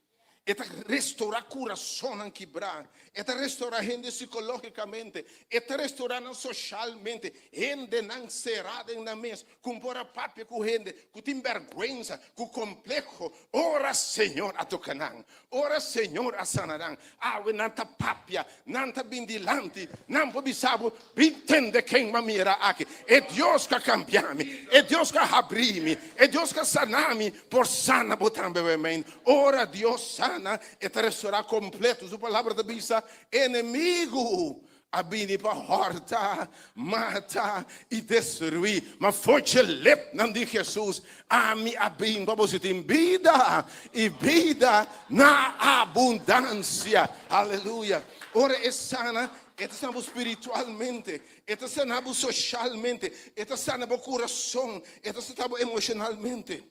E ta restaurá kurasonnan kibrá. E ta restaurá hende sikológikamente. E ta restaurá nan soshalmente. Hendenan será den nan mes, ku por a papia ku hende, ku tin bèrgwensa, ku kompleho. Ora Señor a toka nan, ora Señor a sana nan, awe nan ta papia, nan ta bin dilanti, nan por bisa bo, Bin tende ken m'a mira aki. E Dios ku a kambia mi, e Dios ku a habri mi, e Dios ku a sana mi, por sana bo tambe. Amen. Ora Dios sana, e ta restorá kompleto. Su palabra ta bisa, Enemigu a bini pa hòrta, mata i destruí. Ma for dje lepnan di Hesus, Ami a bin pa boso tin bida i bida na abundansia. Aleluya! Ora e sana, e ta sana bo spiritualmente, e ta sana bo soshalmente, e ta sana bo kurason, e ta sana bo emoshonalmente.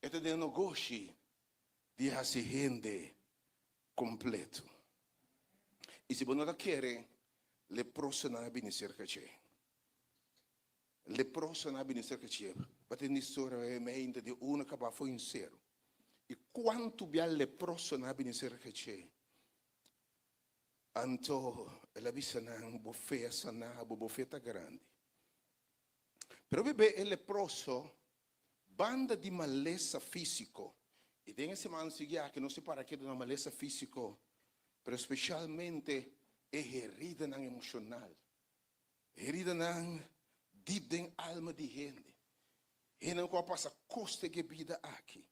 E ta den nogoshi di hasi hende kompleto. I si bo no ta kere, leprosonan a bini serka dje. Leprosonan a bini serka dje. Bo ta tende historia obviamente di uno kaba for un seru. I kuantu bia leprosonan a bini serka dje? Anto el a bisa nan, Bo fe a sana bo, bo fe ta grandi. Pero bebe e leproso Banda di malesa físiko, i den e siman sigui aki nos tin para ketu na malesa físiko, pero spesialmente e heridanan emoshonal, heridanan dip den alma di hende, hendenan ku a pasa kos den e bida aki,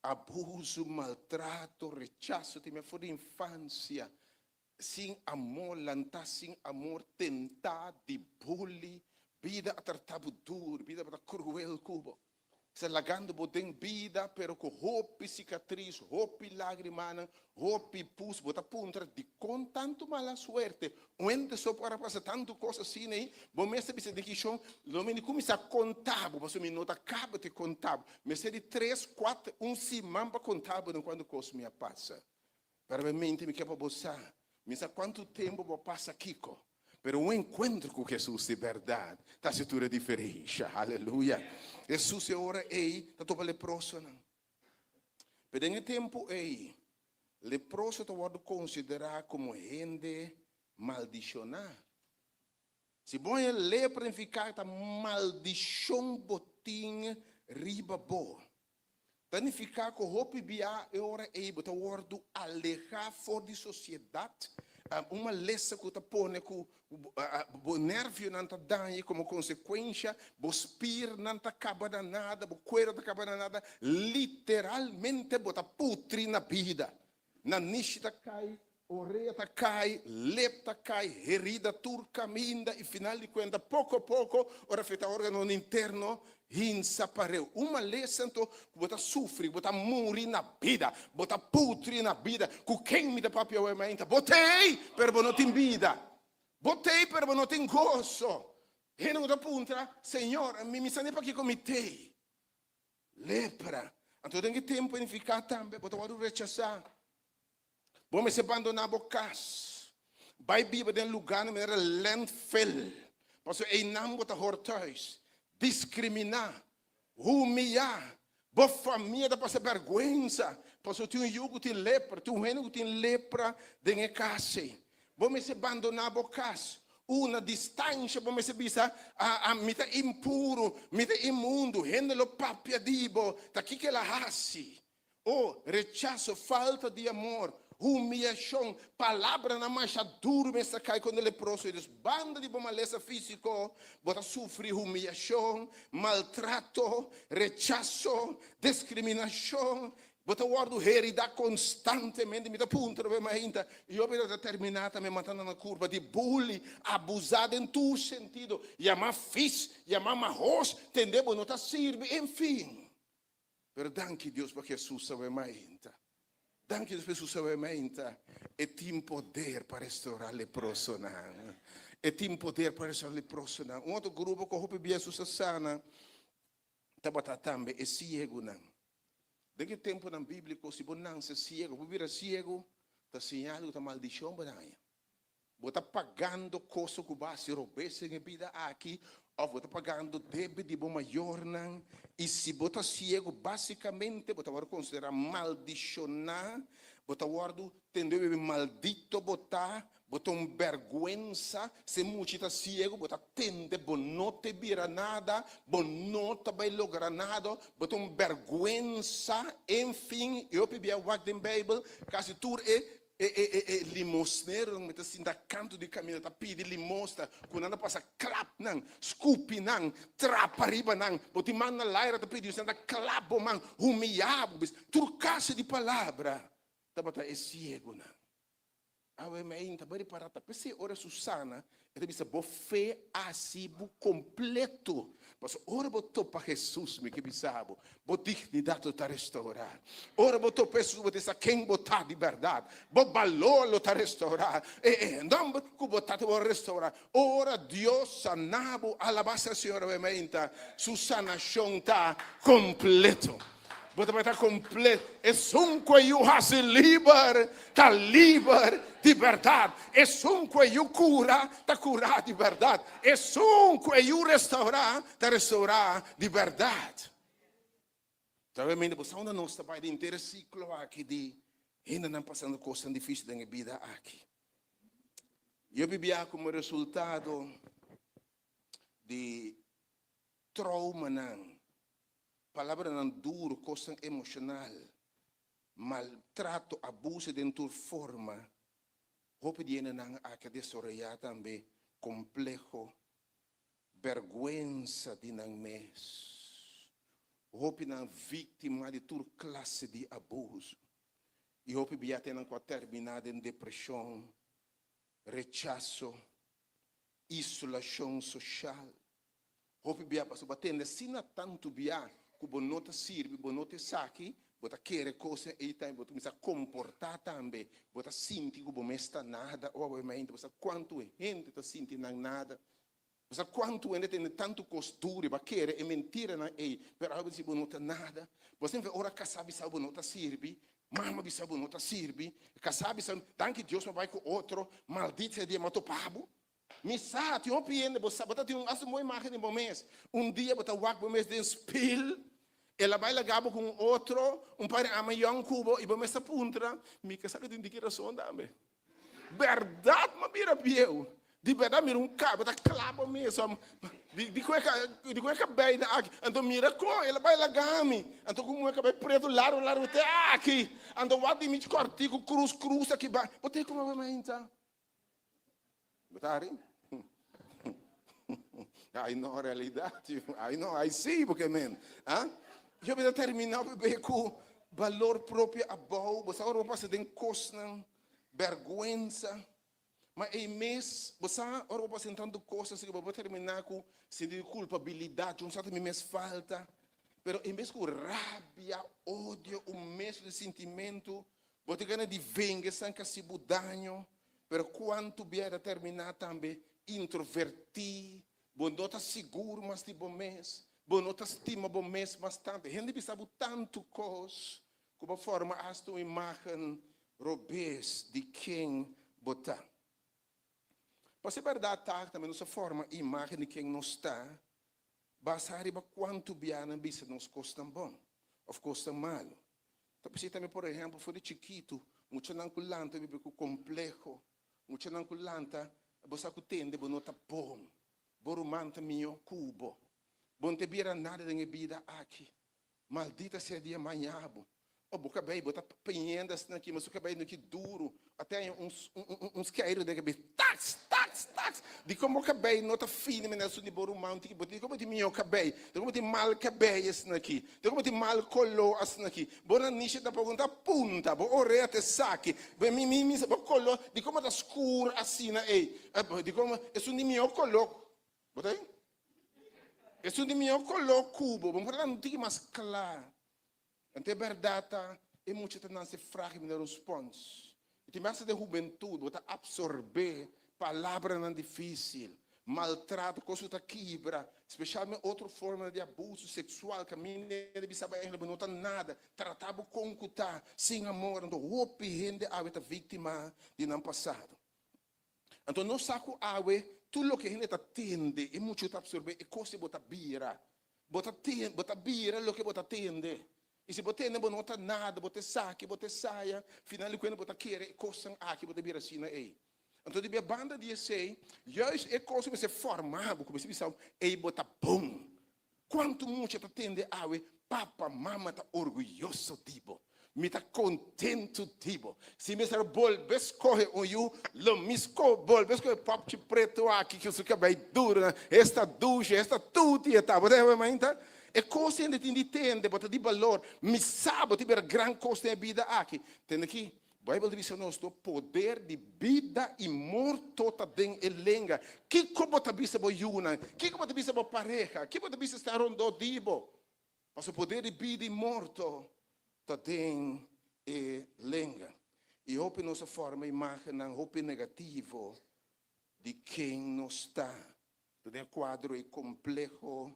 abuso, maltrato, rechaso, tin for di infansia, sin amor, lantá sin amor, tentá di bully, bida a tratá bo duru, bida tabata kruel ku bo, sa lagando bo den bida pero ku hopi sikatris, hopi lágrimanan, hopi pus, bo ta puntra dikon tantu mala suerte, un hende so por a pasa tantu kos asina ei, bo mes ta bisa den kishon, lo mi ni kuminsá konta bo pasobra mi no ta kaba di konta bo, mester di tres, kuater, un siman pa konta bo den kuantu kos mi a pasa. Pero mi mente mi ke pa bo sa, mi sa kuantu tempu bo pasa kiko, pero un enkuentro ku Hesus di bèrdat ta hasi tur e diferensha. Aleluya! Hesus e ora ei ta topa leprosonan. Pero den e tempu ei, leproso ta wòrdu konsiderá komo hende maldishoná. Si bo haña lepra nifiká ta maldishon bo tin riba bo. Ta nifiká ku hopi bia e ora ei bo ta wòrdu alehá for di sosiedat, un malesa ku ta pone ku bo nèrvionan ta daña i komo konsekuensha bo spirnan ta kaba na nada, bo kuero ta kaba na nada, literalmente bo ta putri na bida. Nanishi ta kai. Orea ta kai, lep ta kai, herida tur kaminda i final di kuenta poko poko ora afektá organonan interno hinsa pareu. Un malesa anto ku bo ta sufri, bo ta muri na bida, bo ta putri na bida. Ku ken mi ta papia awe mainta? Bo t'ei, pero bo no tin bida. Bo t'ei, pero bo no tin goso. Hende ku ta puntra, Señor, mi mi sa ni pakiko mi t'ei. Lepra. Anto den ki tempu e nifiká tambe bo ta wòrdu rechasá. Bo mester bandoná bo kas, bai biba den lugánan manera landfill, pasobra einan bo ta hor thuis. Diskriminá, humiyá, bo famia ta pasa bèrgwensa, pasobra tin un yu ku tin lepra, tin un hende ku tin lepra den e kas ei. Bo mester bandoná bo kas, una distansha bo mester bisa, Mi ta impuru, mi ta inmundu, hende lo papia di bo, ta kiko el a hasi? O, rechaso, falta di amor, humiashon, palabranan masha duru mester kai kontra leproso i dus banda di bo malesa físiko, bo ta sufri humiashon, maltrato, rechaso, diskriminashon, bo ta wòrdu heridá konstantemente. Mi ta puntra bo mainta, i hopi ta terminá tambe matando na kurpa di bully, abusá den tur sentido, yamá fis, yamá mahos, tende bo no ta sirbi, enfin. Pero danki Dios pa Jesus awe mainta. Danki Dios pa Jesus awe mainta. E tin poder pa restaura leprosonan. E tin poder pa restaura leprosonan. Un otro grupo ku hopi bia Jesus a sana tabata tambe e siegunan. Den e tempunan bíbliko, si bo nanse siegu, bo bira siegu, ta señal ku ta maldishon bo daña. Bo ta pagando koso ku bo a hasi robes den e bida aki òf bo ta pagando debe di bo mayornan. I si bo ta siegu, básikamente bo ta wòrdu konsiderá maldishoná, bo ta wòrdu tende bebe maldito bo ta, bo ta un bèrgwensa. Si e muchi ta siegu, bo ta tende bo no te bira nada, bo no ta bai logra nada, bo ta un bèrgwensa. Enfin, i hopi bia wak den Beibel, kasi tur e E e e e limosneronan mi ta sinta kantu di kaminda ta pidi limosna ku nan ta pasa klap nan, skupi nan, trapa riba nan. Bo tin man na laira ta pidi nan ta klap bo man, humiyá bo. Bis tur kase di palabra tabata e siegunan. Awe mi ainda ta ripará ta p'esei ora Susana e ta bisa bo fe a hasi bo kompleto. Pasobra ora bo topa Hesus, mi ke bisa bo, bo dignidat lo ta restourá. Ora bo topa Hesus, bo ta sa ken bo ta di bèrdat. Bo balor lo ta restourá. E e nòmber ku bo ta ta wòrdu restourá. Ora Dios sana bo, alabá sea Señor awe-meinta, su sanashon ta kompleto. Bo ta bai ta kompleto. Esun ku e yu hasi liber, ta liber di bèrdat. Esun ku e yu kura, ta kurá di bèrdat. Esun ku e yu restourá, ta restourá di bèrdat. Sabemos bo sa unda nos ta bai den henter e siklo aki di hendenan pasando kosnan difísil den e bida aki. Yo bibia komo resultado di troumanan. Palabranan duru, kosnan emoshonal, maltrato, abuso den tur forma. Hopi di hendenan aki a desaroyá tambe kompleho, bèrgwensa di nan mes. Hopinan víktima di tur klase di abuso. I hopi bia te nan ku a terminá den depreshon, rechaso, isolashon soshal. Hopi bia pasobra bo a tende asina tantu bia ku bo no ta sirbi, bo no ta esaki, bo ta kere kosnan ei tambe, bo ta kuminsá komportá tambe, bo ta sinti ku bo mes ta nada. O awe mainta, bo sa kuantu hende ta sinti nan nada? Bo sa kuantu hende tende tantu kos duru, bo a kere e mentiranan ei, pero awe bo di bo no ta nada. Bo semper ora kasá bisa bo no ta sirbi, mama bisa bo no ta sirbi, kasá bisa, danki Dios mi a bai ku otro, maldit sea dia mi a topa bo. Mi sa, tin hopi hende, bo sa, bo ta tin un hasta un bon imagen di bo mes. Un dia bo ta wak bo mes den spil, el a bai laga bo ku un otro, un par di ama yòn ku bo, i bo mes ta puntra, mi ke sa ku tin diki rason tambe. Bèrdat mi a bira bieu. Di bèrdat mira un ka, bo ta kla bo mes. Di di ku e di ku e kabei nan aki. Anto mira kon el a bai laga mi. Anto ku un kabei pretu largu largu te aki. Anto wak di mi kòrtiku krus krus aki bai. Bo ta kuma bo meinta? Bo ta hari? Ai no, realidad. Ai no, ai sí, porque men. Ah? Yo bida termina bebé ku balor propio abou. Bo sa ora bo pasa den kosnan. Bèrgwensa. Ma ei mes, bo sa, ora bo pasa den tantu kos asina, bo por terminá ku sinti di kulpabilidat, un sa ta mi mes falta. Pero en bes ku rabia, odio, un mes di sintimentu, bo tin gana di venga esnan ku a hasi bo daño. Pero kuantu bia e ta terminá tambe introvertí, bo no ta sigur mas di bo mes, bo no ta stima bo mes mas tantu. Hende bisa bo tantu kos ku bo forma asta un imágen robes di ken bo ta. Pasobra e bèrdat ta ku tambe nos a forma e imágen di ken nos ta basá riba kuantu bia nan bisa nos kosnan bon òf kosnan malu. Ta p'esei tambe, por ehèmpel, for di chikitu, muchanan ku lanta biba ku kompleho, muchanan ku lanta bo sa ku tende bo no ta bon, bo ruman ta mihó ku bo, bo no ta bira nada den e bida aki. Maldita sea dia maña bo. Oh, bo kabei, bo ta peñendo asina aki, ma su kabei no ki duru. A te haña un, un, un skeiru den kabei. Taks, taks, taks. Dikon bo kabei no ta fini manera esun di bo ruman tiki? Bo dikon bo tin mihó kabei? Dikon bo tin mal kabei asina aki? Dikon bo tin mal koló asina aki? Bo nanishi tampoko no ta punta, bo orea ta esaki. Bo mi, mi, mi, bo koló, dikon bo ta skur asina ei? Dikon esun di mihó koló? Bo ta ei? Esun di mihó koló ku bo. Bo por ta un tiki mas kla. Anto e bèrdat ta, e mucha ta nase frágil manera un spons. I tin basta den hubentut bo ta apsorbé palabranan difísil, maltrato, kos ku ta kibra, spesialmente otro formanan di abuso seksual kaminda hende bisa bo eigenlijk bo no ta nada, trata bo kon ku ta, sin amor. Anto hopi hende awe ta víktima di nan pasado. Anto nos sa ku awe tur loke hende ta tende e muchu ta absorbe e kos di bo ta bira. Bo ta ten, bo ta bira loke bo ta tende. I si bo tende bo no ta nada, bo ta esaki, bo ta esaya, final di kuenta bo ta kere e kosnan aki, bo ta bira asina ei. Anto di bia banda di esei, juist e kos ku mester forma bo, ku mester bisa bo, ei bo ta bon. Kuantu mucha ta tende awe, Papa, mama ta orguyoso di bo. Mi ta kontentu di bo. Si mester bolbe skohe un yu, lo mi sko bolbe skohe popchi pretu aki ku su kabei duru nan. Esta dushi, esta tuti e ta. Bo ta hebe mainta? E kos hende tin di tende, bo ta di balor. Mi sa bo tin bira gran kos den e bida aki. Tende aki, Bijbel ta bisa nos no poder di bida i morto ta den e lenga. Kiko bo ta bisa bo yunan? Kiko bo ta bisa bo pareha? Kiko bo ta bisa esnan rondó di bo? Pasobra poder di bida i morto ta den e lenga. I hopi nos a forma imágennan hopi negativo di ken nos ta. Ta den e kuadro ei kompleho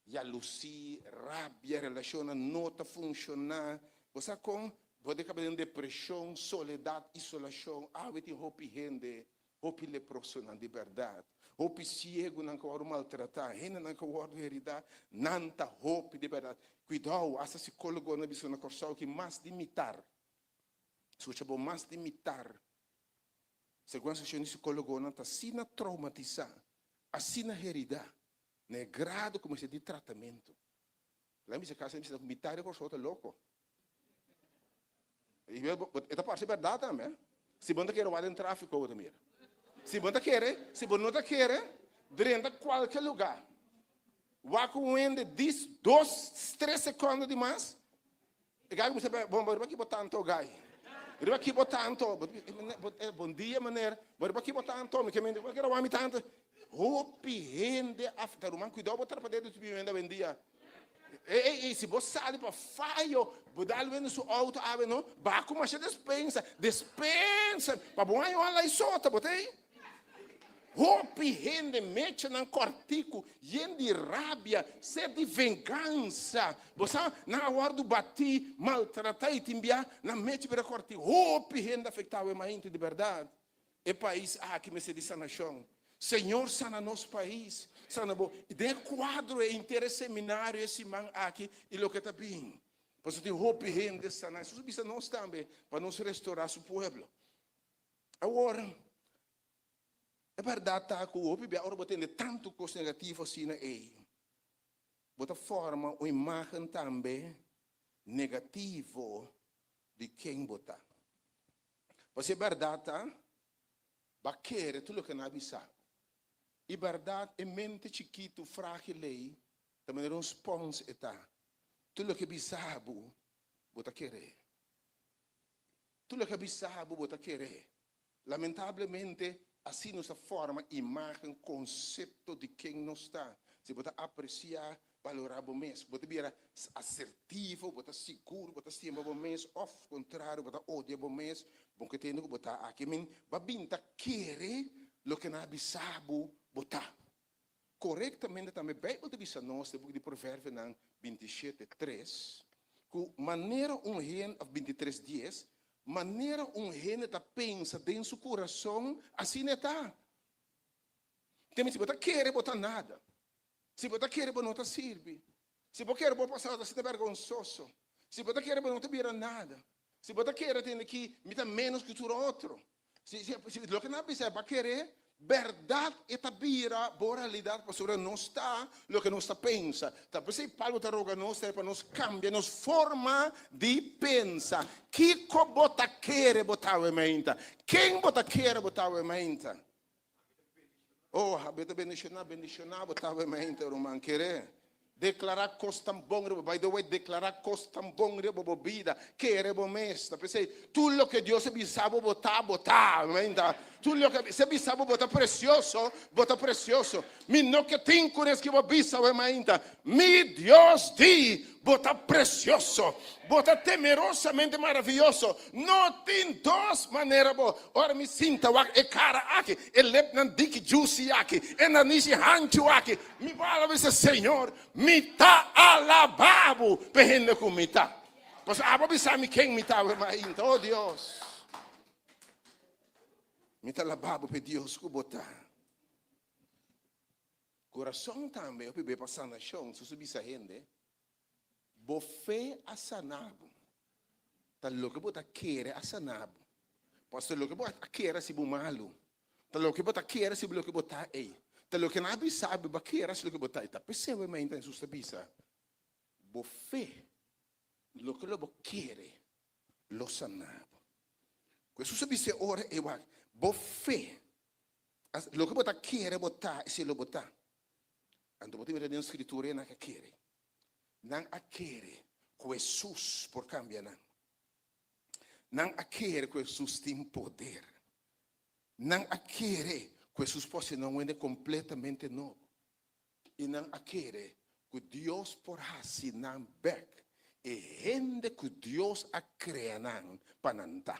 Yalusí, rabia, relashonnan no ta funshoná. Bo sa kon? Bo ta kaba den depreshon, soledat, isolashon. Awe tin hopi hende, hopi leprosonan di bèrdat, hopi siegunan ku a wòrdu maltratá, hendenan ku a wòrdu heridá, nan ta hopi di bèrdat. Kuidou, asta sikólogonan a bisa na Kòrsou ki mas di mitar, skucha bo, mas di mitar, segun asosiashon di sikólogonan, ta asina troumatisá, asina heridá, Na e grado ku mester di tratamentu. Laga mi bisa kasa mi bisa ku mitad di Kòrsou ta loko. E ta parse bèrdat tambe. Si bo no ta kere wak den tráfiko bo ta mira. Si bo no ta kere, si bo no ta kere, drenta kualke lugá. Wak un hende dis, dos, tres sekondo di mas, E gai kumsa pe, bon, bo riba ki bo tanto gai? Riba ki bo tanto? Bon dia meneer, bo riba ki bo tanto? Mi ke mende, bo kere wami tanto? Hopi hende afta, ruman kuidou bo trapa dedo di bibienda awendia. Ey, ey, ey, si bo sali pa fayo, bo dal wende su auto awe no, ba ku masha despensa, despensa, pa bo haña un alai sota, bo ta ey? Hopi hende mechanan kòrtiku, yen di rabia, sed di vengansa. Bo sa, nan a wòrdu batí, maltratá i tin bia nan mecha bira kòrtiku. Hopi hende afektá awe mainta di bèrdat. E pais aki mester di sanashon. Señor sana nos pais, sana bo. I den e kuadro e henter e seminario e siman aki i loke ta bin. Pasobra tin hopi hende saná. Hesus a bisa nos tambe pa nos restorá su pueblo. Awor, e bèrdat ta ku hopi bia ora bo tende tantu kos negativo asina ei, bo ta forma un imágen tambe negativo di ken bo ta. Pasobra e bèrdat ta, bo a kere tur loke nan a bisa bo. I bèrdat, e mente chikitu, frágil ei, ta manera un spons e ta. Tur loke bisa bo, bo ta kere. Tur loke a bisa bo, bo ta kere. Lamentablemente, asina nos ta forma imágen, konsepto di ken nos ta. Si bo ta apresiá, balorá bo mes, bo ta bira asertivo, bo ta sigur, bo ta stima bo mes, òf kontrario, bo ta odia bo mes, bo ke tende ku bo ta aki. Men, bo a bin ta kere loke nan a bisa bo bo ta. Korektamente tambe Beibel ta bisa nos den buki di Proverbionan 27, 3, ku manera un hende, òf 23, 10, manera un hende ta pensa den su kurason, asina e ta. Te si bo ta kere bo ta nada. Si bo ta kere bo no ta sirbi. Si bo kere bo pasado ta asina bergonsoso. Si bo ta kere bo no ta bira nada. Si bo ta kere tende ki mi ta menos ku tur otro. Si, si, si loke nan a bisa bo a kere, bèrdat e ta bira bo realidat pasobra nos ta loke nos ta pensa. Ta p'esei Pablo ta roga nos pa nos kambia nos forma di pensa. Kiko bo ta kere bo ta awe mainta? Ken bo ta kere bo ta awe mainta? Oh, bo ta bendishoná, bendishoná bo ta awe mainta, ruman. Kere deklará kos tan bon riba, by the way, deklará kos tan bon riba bo bida. Kere bo mes. Ta p'esei, tur loke Dios a bisa bo, bo ta, bo ta. Mainta. Tur loke si a bisa bo, bo ta presioso, bo ta presioso. Mi no ke tin ku nes ki bo bisa awe mainta. Mi Dios di, bo ta presioso. Bo ta temerosamente maravioso. No tin dos manera bo. Ora mi sinta wak e kara aki, e lepnan diki juicy aki, e nanishi hanchu aki, mi por alaba bisa, Señor, mi ta alaba bo p'e hende ku mi ta. Pasobra abo a bisa mi ken mi ta awe mainta. Oh Dios, mi ta alaba bo p'e Dios ku bo ta. Kurason tambe hopi be pa sanashon. Susu bisa hende, Bo fe a sana bo. Ta loke bo ta kere a sana bo. Pasobra loke bo a kere hasi bo malu. Ta loke bo ta kere hasi bo loke bo ta ei. Ta loke nan a bisa bo, bo a kere hasi loke bo ta ei. Ta p'esei awe mainta Hesus ta bisa, Bo fe, loke lo bo kere, lo sana bo. Ku Hesus a bisa e ora ei, wak, bo fe, loke bo ta kere bo ta, esei lo bo ta. Anto bo ta mira den Skritura e nan a kere. Nan a kere ku Hesus por kambia nan. Nan a kere ku Hesus tin poder. Nan a kere ku Hesus por hasi nan un hende kompletamente nobo. I nan a kere ku Dios por hasi nan bèk e hende ku Dios a krea nan pa nan ta.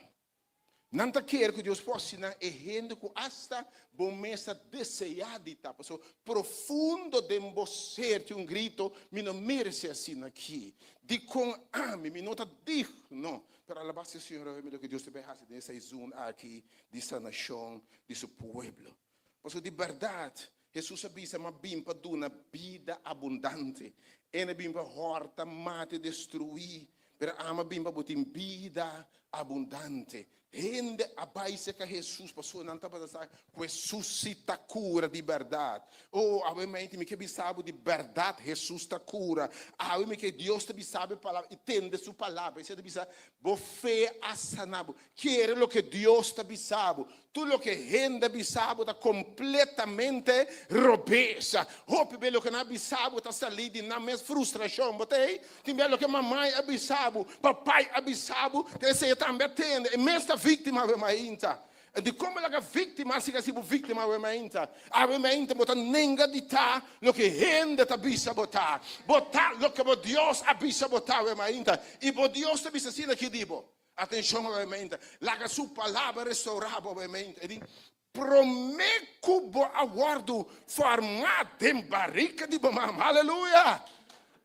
Nan ta kere ku Dios por hasi nan e hende ku asta bo mes ta deseá di ta. Pasobra profundo den bo ser tin un grito, Mi no meresé asina aki. Dikon ami? Mi no ta digno. Pero alabá sea Señor awe mi loke Dios ta bai hasi den e saizon aki di sanashon di su pueblo. Pasobra di bèrdat Hesus a bisa, M'a bin pa duna bida abundante. E no a bin pa hòrta, mata i destruí, pero ami a bin pa bo tin bida abundante. Hende a bai serka Hesus pasobra nan tabata sa ku Hesus si ta kura di bèrdat. O, awe meinti mi ke bisa bo di bèrdat Hesus ta kura. Awe mi ke Dios ta bisa bo e palabra i tende su palabra. Esei ta bisa, Bo fe a sana bo. Kere loke Dios ta bisa bo. Tur loke hende a bisa bo ta kompletamente robes. Hopi be loke nan a bisa bo ta salí di nan mes frustrashon. Bo ta ei? Tin bia loke mamai a bisa bo, papai a bisa bo, ta esei e tambe a tende. E mes ta víktima awe mainta. Dikon bo laga víktima siga si bo víktima awe mainta? Awe mainta bo ta nenga di ta loke hende ta bisa bo ta. Bo ta loke bo Dios a bisa bo ta awe mainta. I bo Dios ta bisa asina aki di bo. Atenshon awe mainta. Laga su palabra restourá bo awe mainta. E di, Promé ku bo a wòrdu formá den barika di bo mama. Aleluya!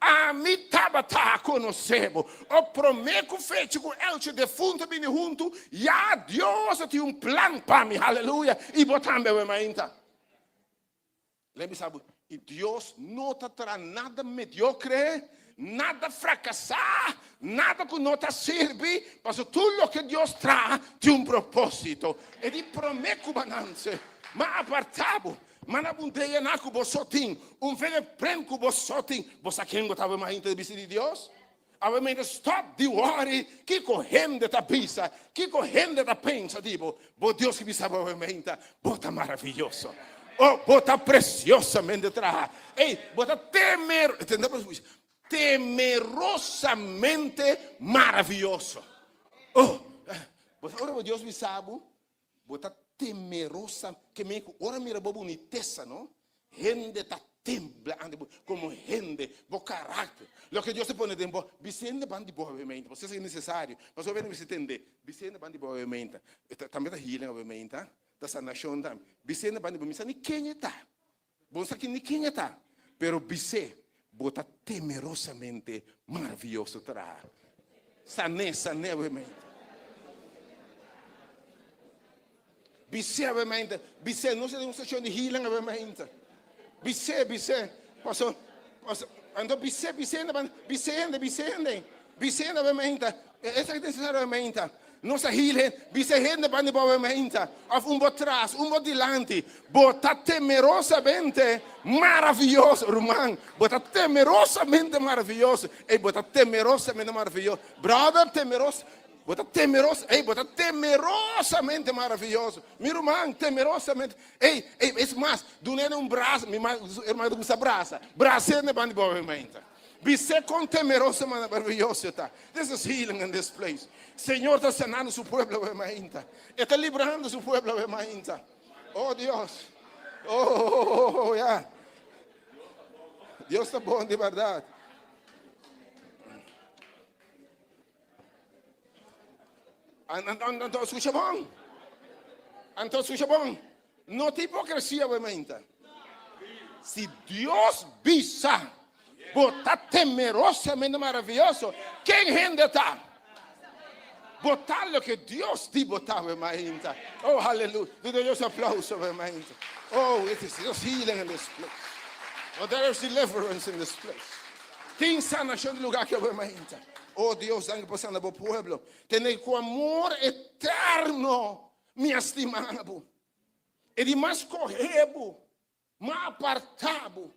Ami tabata konosé bo. O promé ku fecha ku Elche defuntu a bini huntu, ya Dios a tin un plan pa mi. Aleluya! I bo tambe awe mainta. Lei bisa bo, i Dios no ta traha nada mediokre, nada frakasá, nada ku no ta sirbi, pasobra tur loke Dios traha tin un propósito. E di promé ku bananse, ma apartá bo, ma na bundea na ku bo so tin, un vele pren ku bo so tin. Bo sa ken bo ta awe mainta di bista di Dios? Awe mainta stòp di wòri kiko hende ta bisa, kiko hende ta pensa di bo. Bo Dios ki bisa bo awe mainta, bo ta maravioso. Oh, bo ta presiosamente traha. Ey, bo ta temer, temerosamente maravioso. Oh, bo sa ora bo Dios bisa bo? Bo ta temerosa, ke men ku ora mira bo bunitesa, no? Hende ta tembla ante bo, komo hende, bo karakter, loke Dios a pone den bo. Bisa hende ban di bo awemente, pasobra esaki ta nesesario, pasobra hende mester tende, bisa hende ban di bo awemente, tambe ta healing awemente, ta sanashon tambe. Bisa hende ban di bo, mi sa ni ken e ta, bo no sa ni ken e ta, pero bis'é, bo ta temerosamente maravioso traha. San'é, san'é awemente. Bis'é awemente, bis'é, nos ta den un seshon di healing awemente. Bis'é, bis'é, paso, paso, anto bis'é, bis'é hende, bis'é hende, bis'é hende, bis'é hende awemente, esaki ta nesesario awemente. Nos a heal hende, bis'é hende banda di bo awemente, òf un bo tras, un bo dilanti, bo ta temerosamente maravioso, ruman, bo ta temerosamente maravioso, ey, bo ta temerosamente maravioso, brother, temeros, Bo ta temeroso, ey, bo ta temerosamente maraviyoso. Mi ruman, temerosamente, ey, ey, es mas, dun'e un brasa, mi ma, su hermano ta gusta brasa, bras'e na banda di bo hermanita. Bis'e kon temeroso maraviyoso ta. This is healing in this place. Señor ta sanando su pueblo, hermanita. E ta librando su pueblo, hermanita. Oh Dios. Oh, ya. Dios ta bon di berdad. Anto skucha bon. Anto skucha bon. No ta hipocresía bo meinta. Si Dios bisa bo ta temerosamente maravilloso, ken hende ta? Bo ta loke Dios di bo ta bo meinta. Oh, hallelujah. Duna Dios aplauso bo meinta. Oh, it is just healing in this place. Oh, there is deliverance in this place. Tin sanashon di lugá ke bo mainta. O Dios, danki pa sana bo pueblo. Tene ku amor eterno mi a stima bo. E di mas skohe bo, m'a apartá bo,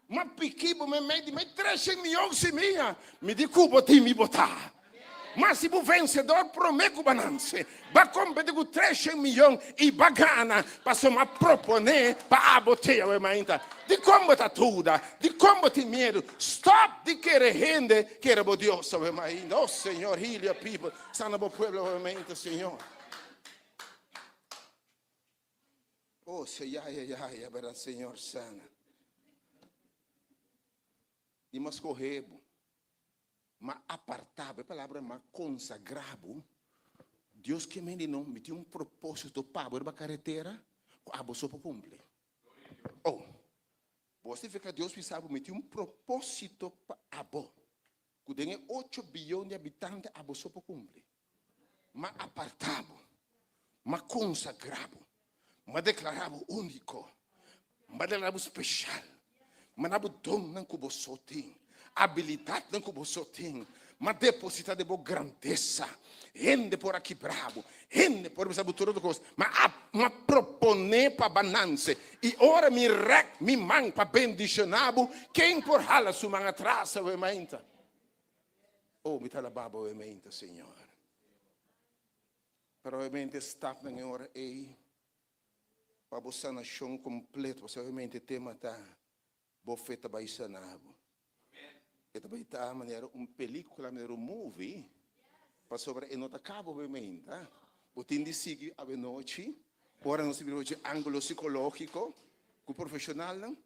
m'a piki bo meimei di mei treshen mion simia. Mi di ku bo tin mi bo ta. Ma si bo vensedor promé ku bananse, ba kompetí ku treshen miyon i ba gana, pasobra a proponé pa abo te awe mainta. Dikon bo ta duda? Dikon bo tin miedu? Stòp di kere hende, kere bo Dios awe mainta. Oh Señor, heal your people. Sana bo pueblo awe mainta, Señor. Oh, ya, ya, ya, ya, berdad, Señor, sana. Di mas skohe bo. M'a apartá bo, e palabra m'a konsagrá bo. Dios ke mende no, mi tin un propósito pa bo riba karetera ku abo so por kumpli. Oh, bo significa Dios bisa bo, mi tin un propósito pa abo, ku den e ocho biyon di habitante abo so por kumpli. M'a apartá bo, m'a konsagrá bo, m'a deklará bo úniko, m'a deklará bo speshal, m'a na bo donnan ku bo so tin, abilidatnan ku bo so tin, m'a depositá den bo grandesa. Hende por a kibrá bo, hende por a bisa bo tur otro kos, ma a m'a proponé pa bananse, i ora mi rèk mi man pa bendishoná bo, ken por hala su man atras awe mainta? Oh, mi ta alabá bo obviamente, Señor. Pero obviamente stapnan e ora ei pa bo sanashon kompleto, pasobra obviamente e tema ta bo fe ta bai sana bo. E ta bai ta manera un pelikula, manera un movie, pasobra e no ta kaba obviamente. Bo tin di sigui awenochi, ora nos bira ochi angulo psikologiko ku profeshonalnan.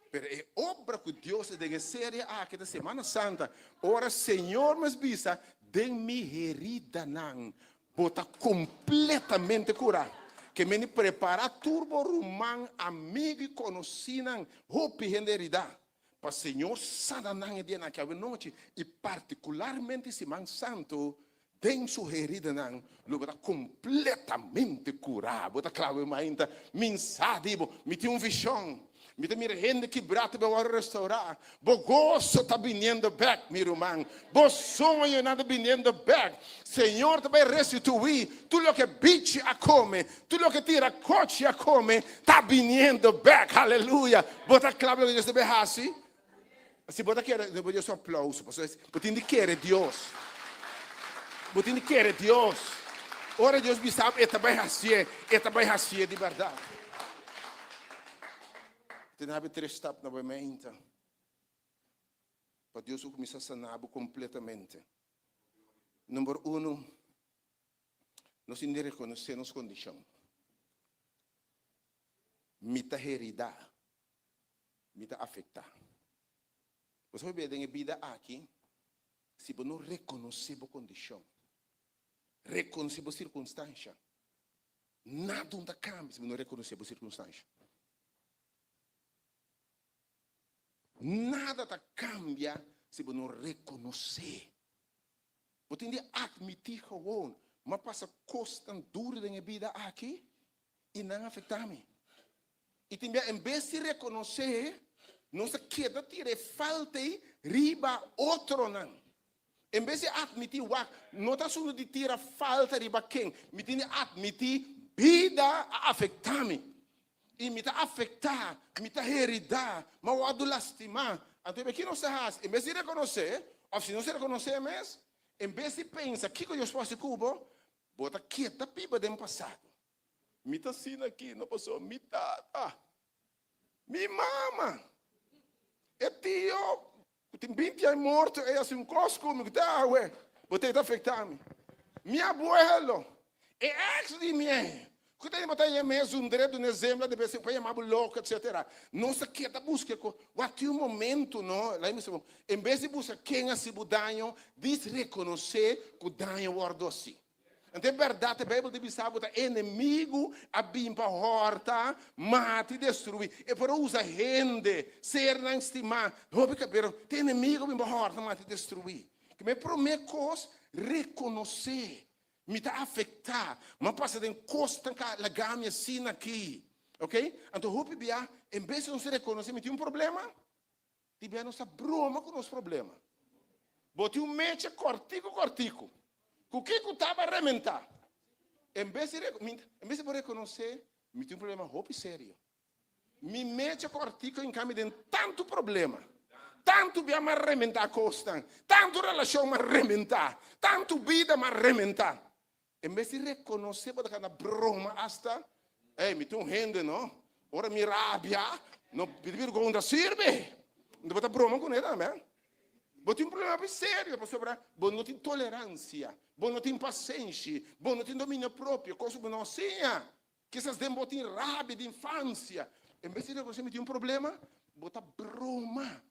Pero e obra ku Dios a den e serie aki ta Semana Santa, ora Señor mes bisa, Den mi heridanan bo ta kompletamente kurá. Ke meni prepará tur bo ruman, amigu i konosínan, hopi hende heridá, pa Señor sana nan e dianan aki awenochi i partikularmente Siman Santu, Den su heridanan lo bo ta completamente curá. Bo ta cla bo mainta, Mi sa di bo, mi tin un vision. Mi ta mira hende kibrá ta bin wòrdu restaurá. Bo goso ta biniendo bèk, mi ruman. Bo soñonan ta biniendo bèk. Señor ta bai restituí tur loke bichi a kome, tur loke tira kochi a kome ta biniendo bèk. Aleluya! Bo ta kla pa loke Dios ta bai hasi? Si bo ta kere, bo Dios un aplauso, pasobra bo tin di kere Dios. Bo tin di kere Dios. Ora Dios bisa bo, e ta bai hasié, e ta bai hasié di bèrdat. Tin habi tres stap na bo mente pa Dios por kuminsá sana bo kompletamente. Number uno, nos tin di rekonosé nos kondishon. Mi ta heridá. Mi ta afektá. Bo sabe bia den e bida aki, si bo no rekonosé bo kondishon, rekonosé bo sirkunstansha, nada no ta kambia si bo no rekonosé bo sirkunstansha. Nada ta kambia si bo no rekonosé. Bo tin di atmití gewoon, m'a pasa kosnan duru den e bida aki i nan afektá mi. I tin bia en bes di rekonosé, nos ta keda tira e falta ei riba otronan. En bes di atmití, wak, no ta asuntu di tira falta riba ken, mi tin di atmití bida a afektá mi. I mi ta afektá, mi ta heridá, mi a wòrdu lastimá. Anto e ki nos ta hasi? En bes di rekonosé, òf si nos rekonosé mes, en bes di pensa kiko Dios por hasi ku bo, bo ta keda biba den pasado. Mi ta asina aki no pasobra mi tata, mi mama, e tio ku tin binti aña morto ei hasi un kos ku mi ku ta awe bo ta afektá mi. Mi abuelo, e ex di mi ei, ku ta bo ta yam'é zundré dun'é zembla de bes en kuando yama bo loko etsetera. Nos ta keda buska ku wak tin un momento no, laga mi bisa bo, en bes di buska ken a hasi bo daño, dis rekonosé ku daño wòrdu hasi. Anto e bèrdat e Beibel ta bisa bo ta enemigu a bin pa hòrta, mata i destruí. E por a usa hende, sernan stimá, hopi ka, pero ta enemigu a bin pa hòrta, mata i destruí. Kima e promé kos, rekonosé, Mi ta afektá, mi a pasa den kosnan ku a laga mi asina aki. Oke? Anto hopi bia, en bes di nos rekonosé mi tin un problema, Di bia nos ta broma ku nos problema. Bo tin un mecha kòrtiku kòrtiku. Ku kiko taba rementá? En bes di en bes di bo rekonosé, mi tin un problema hopi serio. Mi mecha kòrtiku hinka mi den tantu problema. Tantu bia m'a rementá kosnan, tantu relashon m'a rementá, tantu bida m'a rementá. En bes di rekonosé bo ta kanda broma asta, ey mi tin un hende no, ora mi rabia no pidi birgonta sirbi, enton bo ta broma kuné tambe. Bo tin un problema hopi serio pasobra bo no tin toleransia, bo no tin pasenshi, bo no tin dominio propio, kos ku bo no siña. Kisas den bo tin rabia di infansia. En bes di rekonosé mi tin un problema, bo ta broma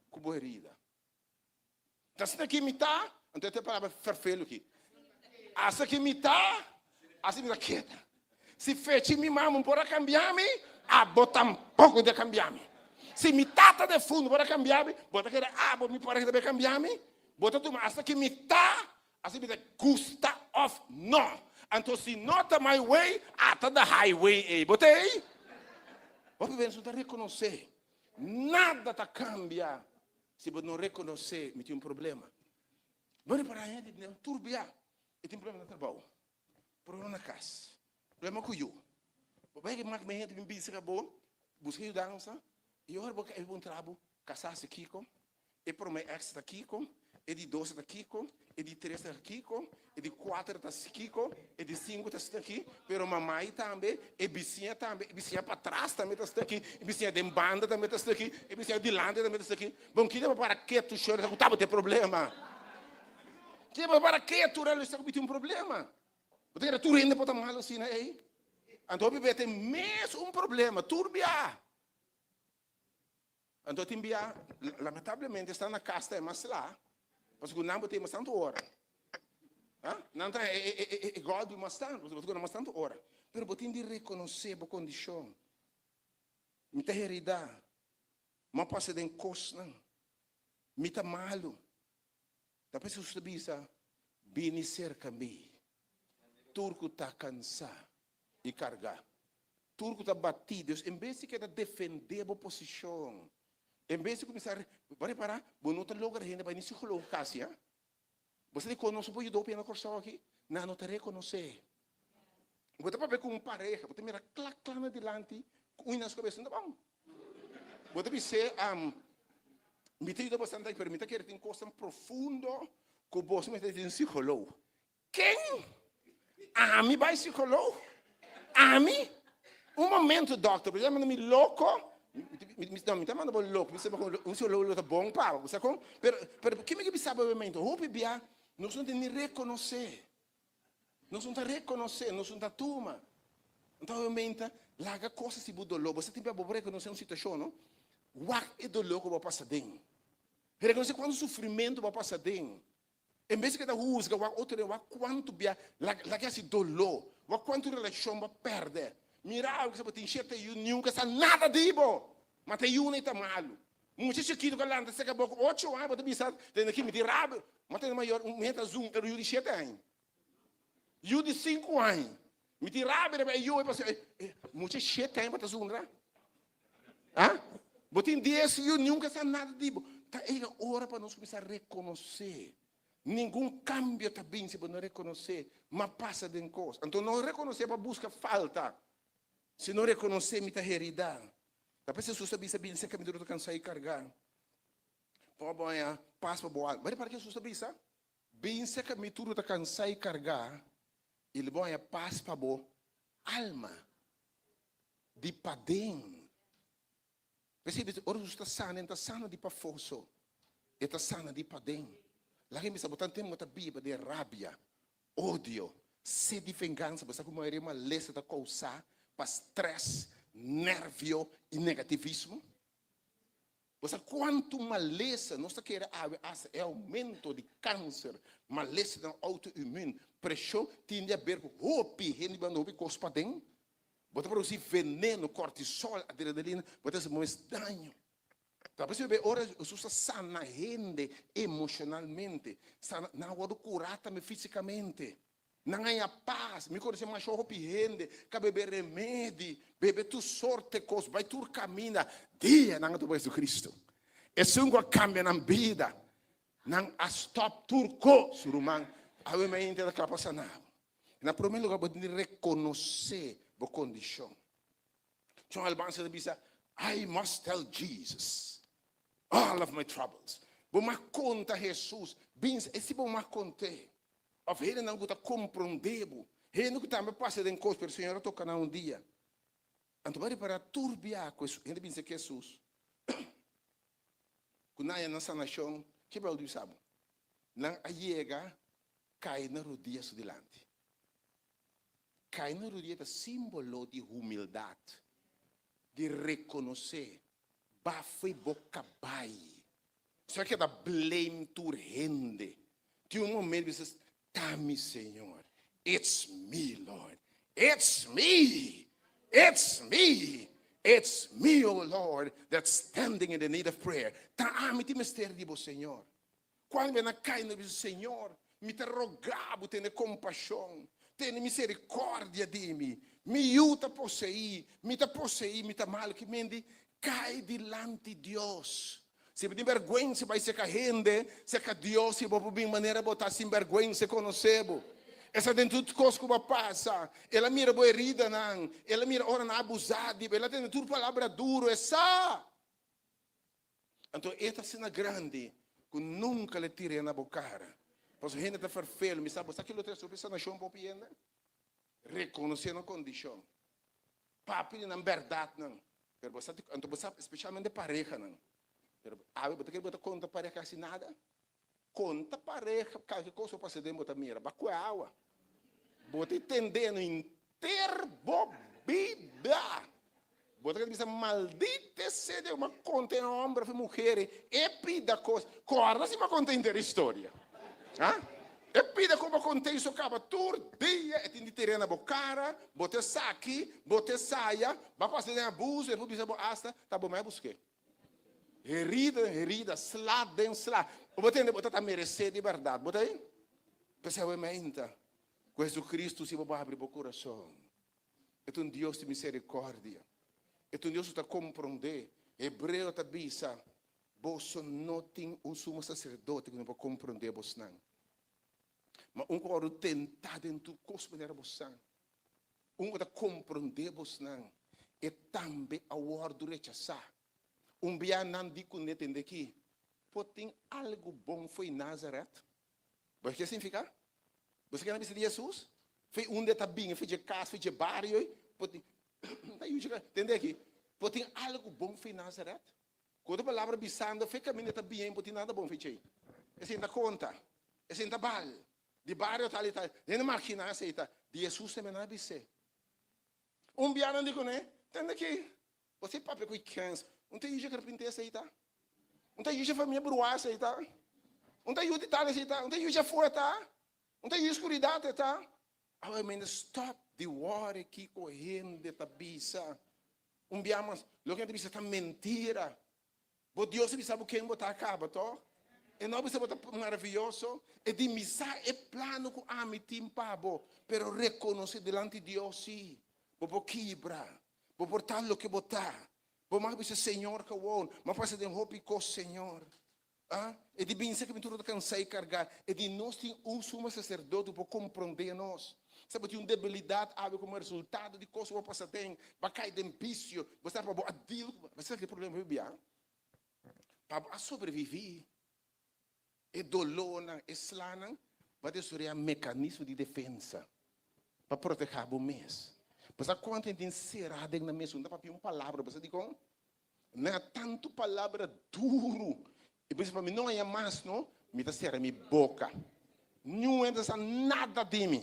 ku bo herida. Ta asina ki mi ta, anto e ta e palabra ferfelu aki. Asina ki mi ta, asina mi ta keda. Si fechi mi mama no por a kambia mi, abo tampoko ta kambia mi. Si mi tata defuntu por a kambia mi, bo ta kere abo mi pareha ta bay kambia mi? Bo ta tuma asina ki mi ta, asina mi ta gusta of no. Anto si no ta my way, ata the highway ei. Bo ta ei? Hopi bes no ta rekonosé. Nada ta kambia Si bo no rekonosé mi tin un problema. Bo repará hende di tur bia e tin problema na trabou, problema na kas, problema ku yu. Bo bai mak mi hende bin bisa ka bo buska yudansa i ora bo kai puntra bo kasá hasi kiko, e promé èks ta kiko, e di dos ta kiko, e di tres ta kiko, e di kuater ta kiko, e di sinku ta aki, pero mamai tambe, e bisiña tambe, e bisiña patras tambe ta aki, e bisiña den banda tambe ta aki, e bisiña dilanti tambe ta aki. Bon, kiko bo para ketu shor ku tabata e problema? Kiko bo para ketu ora ku tin un problema? Bo ta kere tur hende por ta malu asina ei? Anto hopi bes ta e mes un problema tur bia. Anto tin bia, lamentablemente, esnan na kas ta e mas sla, pasobra ku nan bo tin mas tantu ora. Ha? Nan ta e e e e gòlpi mas tantu, pasobra bo ta ku nan mas tantu ora. Pero bo tin di rekonosé bo kondishon. Mi ta heridá. Mi a pasa den kosnan. Mi ta malu. Ta p'esei Hesus ta bisa, Bini serka mi, tur ku ta kansá i kargá. Tur ku ta batí, dus en bes di keda defendé bo posishon, en bes di kuminsá, bo a repará, bo no ta logra hende bai ni psikólogo kasi, ha? Bo sa dikon nos no por yuda hopi hende na Kòrsou aki? Nan no ta rekonosé. Bo ta papia ku un pareha, bo ta mira kla kla na dilanti ku un di nan su kabes no ta bon. Bo ta bis'é, Mi ta yuda bastante aki, pero mi ta kere tin kosnan profundo ku boso mester di un psikólogo. Ken? Ami bai psikólogo? Ami? Un momento, dòkter, bo ta manda mi loko? No, mi ta manda bo loko, mi sa ku un psikólogo lo ta bon pa bo, bo sa kon? Pero, pero ke mi ke bisa bo e momento? Hopi bia nos no tin ni rekonosé. Nos no ta rekonosé, nos no ta tuma. Anto obviamente, Laga kos hasi bo doló. Bo sa tin bia bo por rekonosé un situashon, no? Wak e doló ku bo a pasa den. Rekonosé kuantu sufrimentu bo a pasa den. En bes di keda husga wak otro den, wak kuantu bia laga hasi doló. Wak kuantu relashon bo a pèrdè. Mira awe kisa bo tin shete yu, niun ka sa nada di bo. Ma ta e yunan ei ta malu. Mucha chikitu ku a lanta serka bo ku ocho aña bo ta bisa tende ki mi tin rabia. Ma tende mayor un hende ta zun pero yu di shete aña. Yu di sinku aña. Mi tin rabia riba e yu ei pasobra e mucha shete aña bo ta zundra. Ha? Bo tin dies yu niun ka sa nada di bo. Ta e ora pa nos kuminsá rekonosé. Ningun kambio ta bin si bo no rekonosé ma pasa den kos. Anto no rekonosé pa buska falta, sino rekonosé mi ta heridá. Ta p'esei Hesus a bisa, Bin serka mi tur ku ta kansá i kargá, pa bo haña pas pa bo alma. Bo a ripara ke Hesus a bisa? Bin serka mi tur ku ta kansá i kargá, i lo bo haña pas pa bo alma. Di paden. P'esei bisa, ora Hesus ta sana, e no ta sana di pafó so, e ta sana di paden. Laga e bisa, bo tantu tempu bo ta biba den rabia, odio, sed di vengansa, bo sa ku mayoria malesa ta kousá pa strès, nèrvio i negativismo? Bo sa kuantu malesa nos ta kere awe asta e oumento di kanser, malesanan outo-imün, preshon tin di aber ku hopi hende banda hopi kos paden? Bo ta produsí veneno, kortisol, adrenalina, bo ta hasi bo mes daño. Ta por esei ora Hesus ta sana hende emoshonalmente, sana, nan a wòrdu kurá tambe físikamente. Nan haña pas. Mi konosé masha hopi hende ku a bebe remedi, bebe tur sorte kos, bai tur kaminda. Dia nan a topa Jesucristo, esun ku a kambia nan bida, nan a stòp tur kos. Ruman, awe mainta ta kla pa sana bo. Na promé lugar bo tin di rekonosé bo kondishon. John Albanza ta bisa, I must tell Jesus all of my troubles. Bo mag konta Hesus, bin e si bo mag kont'é. Òf hendenan ku ta komprondé bo, hende ku tambe pasa den kos, pero Señor a toka nan un dia. Anto bo a ripará tur bia ku hende binse ku Hesus, ku nan a haña nan sanashon, ke Beibel ta bisa bo? Nan a yega kai na rudia su dilanti. Kai na rudia ta símbolo di humildat, di rekonosé, Baf'e bo kabai. Esaki keda blame tur hende. Tin un momento bisa, ta mi Señor. It's me, Lord. It's me. It's me. It's me, oh Lord, that's standing in the need of prayer. Ta ami tin mester di bo, Señor. Cuando mi a cay no bisa, Señor, mi ta roga bo tene compasion, tene misericordia di mi. Mi yu ta poseí, mi ta poseí, mi ta malo. Ki mende cay dilanti Dios. Si bo tin bergüensa bai cerca hende, cerca Dios si bo por bin manera bo ta sin bergüensa conoce bo. E sa den tur cos cu bo a pasa. El a mira bo heridanan, el a mira ora nan a abusa di bo, el a tende tur palabra duro, e sa. Anto e ta asina grandi ku nunka lo e tir'é na bo kara. Pasobra hende ta ferfelu. Mi sa, bo sa ki lo trese hopi sanashon pa hopi hende? Rekonosé nan kondishon. Papia di nan bèrdatnan. Pero bo sa di, anto bo sa spesialmente parehanan. Pero awe bo ta kere bo ta konta pareha kasi nada? Konta pareha kalke kos bo pasa den bo ta mira. Ba kue awa. Bo ta tende no henter bo bida. Bo ta keda bisa maldita sea Dios, m'a konta e homber of e muher e pida kos. Korda si m'a konta henter e historia. Ha? E pida ku bo konta so kaba tur dia e tin di tira na bo kara, bo ta esaki, bo ta esaya, bo a pasa den abuso, e por bisa bo asta ta bo mai busk'é. Herida den herida, sla den sla. Bo tende bo ta ta meresé di bèrdat. Bo ta ei? P'esei awe meinta ku Jesucristo si bo por habri bo kurason. E ta un Dios di miserikòrdia. E ta un Dios ku ta komprondé. Hebreo ta bisa, Boso no tin un sumo saserdote ku no por komprondé bosnan, ma un ku a wòrdu tentá den tur kos manera bosan. Un ku ta komprondé bosnan, e tambe a wòrdu rechasá. Un bia nan di kuné tende aki, Por tin algu bon fo'i Nazaret? Bo sa ke signifiká? Bo sa ke nan bisa di Hesus? Fo'i unda e ta bini, fo'i dje kas, fo'i dje bario ei, por tin, ta yuchi ka, tende aki, por tin algu bon fo'i Nazaret? Ku otro palabra bisando, fo'i kaminda e ta bini ei, por tin nada bon fo'i djei. Esei no ta konta, esei no ta bal. Di bario tal i tal. Hende marginá esei ta. Di Hesus tambe nan a bis'é. Un bia nan di kuné, Tende aki, bo si papia ku e kens, un ta yuda karpinté esei ta? Un ta yuda famia bruá esei ta? Un ta yuda tal esei ta? Un ta yuda afó e ta? Un ta yuda skuridat e ta? Awe mende stòp di wòri kiko hende ta bisa. Un bia mas, loke nan ta bisa ta mentira. Bo Dios a bisa bo ken bo ta kaba, tòg? E no a bisa bo ta maravioso? E di, Mi sa e plano ku ami tin pa bo, pero rekonosé dilanti Dios sí, bo por kibra, bo por ta loke bo ta. Bo mag bisa, Señor, kawon, mi a pasa den hopi kos, Señor. A E di binse ku mi tur ta kansá i kargá. E di nos tin un sumo saserdote ku por komprondé nos. Sa bo tin un debilidat awe komo resultado di kos ku bo a pasa den, bo a kai den bisio, bo sa pa bo a deal ku, bo sa ki problema bo bia? Pa bo a sobreviví e dolónan, e slanan, bo a desaroyá mekanismo di defensa pa protehá bo mes. Bo sa kuantu hende tin será den nan mes, no ta papia un palabra, bo sa dikon? Na tantu palabra duru. I bisa pa mi no haña mas no, mi ta sera mi boka. Niun hende ta sa nada di mi.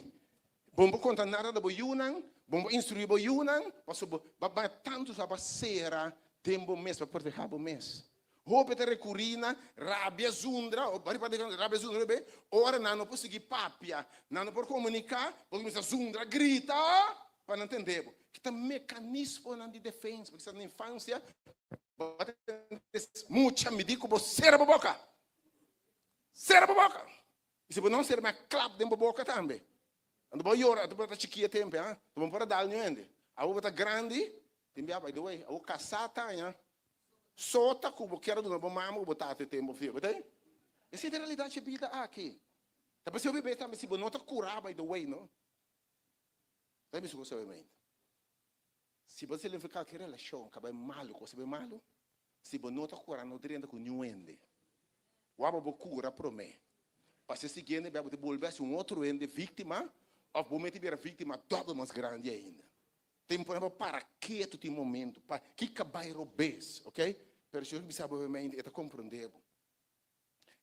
Bo no por konta nada na bo yunan, bo no por instruí bo yunan, pasobra bo a baña tantu sa bo a sera den bo mes pa protehá bo mes. Hopi ta rekurí na rabia zundra, rabia zundra bebé, ora nan no por sigui papia, nan no por komuniká, bo kuminsá zundra, grita pa nan tende bo. Ki ta mekanismonan di defensa? Pasobra na infansia bo a tende mucha midi ku bo sera bo boka. Sera bo boka! I si bo no sera mi a klap den bo boka tambe. Anto bo a yora, anto bo ta chikí e tempu, ha? Bo no por a dal niun hende. Awor bo ta grandi, tin bia by the way, awor kasá taña sota ku bo kier a duna bo mama ku bo tata e tempu fiel. Bo ta ei? Esei ta e realidat dje bida aki. Ta p'esei hopi bes tambe si bo no ta kurá by the way no. Ta bisa ku sabiamente. Si bo ta sali kalke relashon ka bai malu, kos a bai malu, si bo no ta kura no drenta ku niun hende. Wak bo kura promé. Pasa e siguiente bia bo ta bolbe hasi un otro hende víktima òf bo mete bira víktima dòbel mas grandi ainda. Tempu nan bo para ketu tin momentu pa ki kabai robes, ok? Pero si bisa bo obviamente e ta komprondé bo.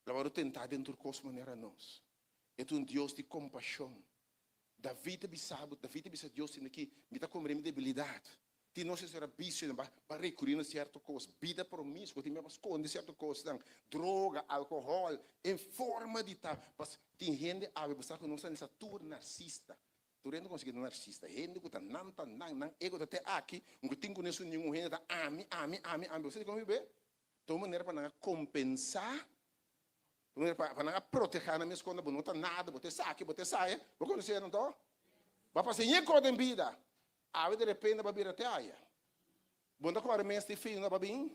El a wòrdu tentá den tur kos manera nos. E ta un Dios di kompashon. David a bisa bo, David a bisa Dios tin aki, mi ta komprendé mi debilidat. Tin nos esera bisionan pa pa rekurí na sierto kos, bida promiskuo, tin pa skonde sierto kosnan, droga, alkohòl, en forma di ta pas tin hende awe bo sa ku nos ta nisa tur narsista. Tur hende konsigi ta narsista, hende ku ta nan ta nan, nan ego ta te aki, un ku tin ku nesun ningun hende ta ami, ami, ami, ami. Bo sa dikon mi be? Ta un manera pa nan a kompensá Pa nan a protehá nan mes kontra bo no ta nada, bo ta esaki, bo ta esaya. Bo konosé nan to? Bo a pasa yen kos den bida. Awe de repente bo a bira te aya. Bo no ta kòrda mes di fin no bo a bin,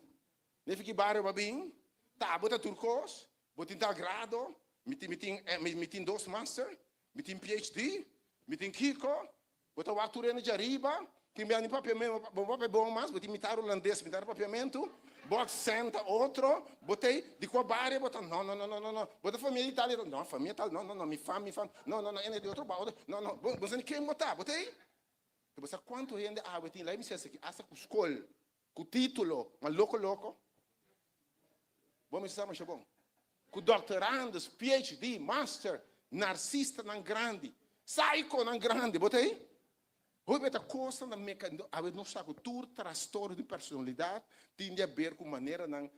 ni fi ki bario bo a bin. Ta bo ta tur kos, bo tin tal grado, mi tin mi tin mi tin dos master, mi tin PhD, mi tin kiko. Bo ta wak tur hende djariba, tin bia ni papiamentu, bo papia bon mas, bo tin mitar hulandes, mitar papiamentu, bo aksent ta otro, bo ta di kua bario bo ta, no, no, no, no, no, no, bo ta famia di tal i tal, no, famia tal, no, no, no, mi fam, mi fam, no, no, no, ene di otro bou, no, no, bo sa ni ken bo ta, bo ta ei? Bo sa kuantu hende awe tin, laga mi bisa esaki, asta ku skol, ku titulo, ma loko loko. Bo mester sa masha bon. Ku doctorandus, PhD, master, narcistanan grandi, psychonan grandi, bo ta ei? Hopi ta kosnan ta meka, awe nos sa ku tur trastorno di personalidad tin di haber ku maneranan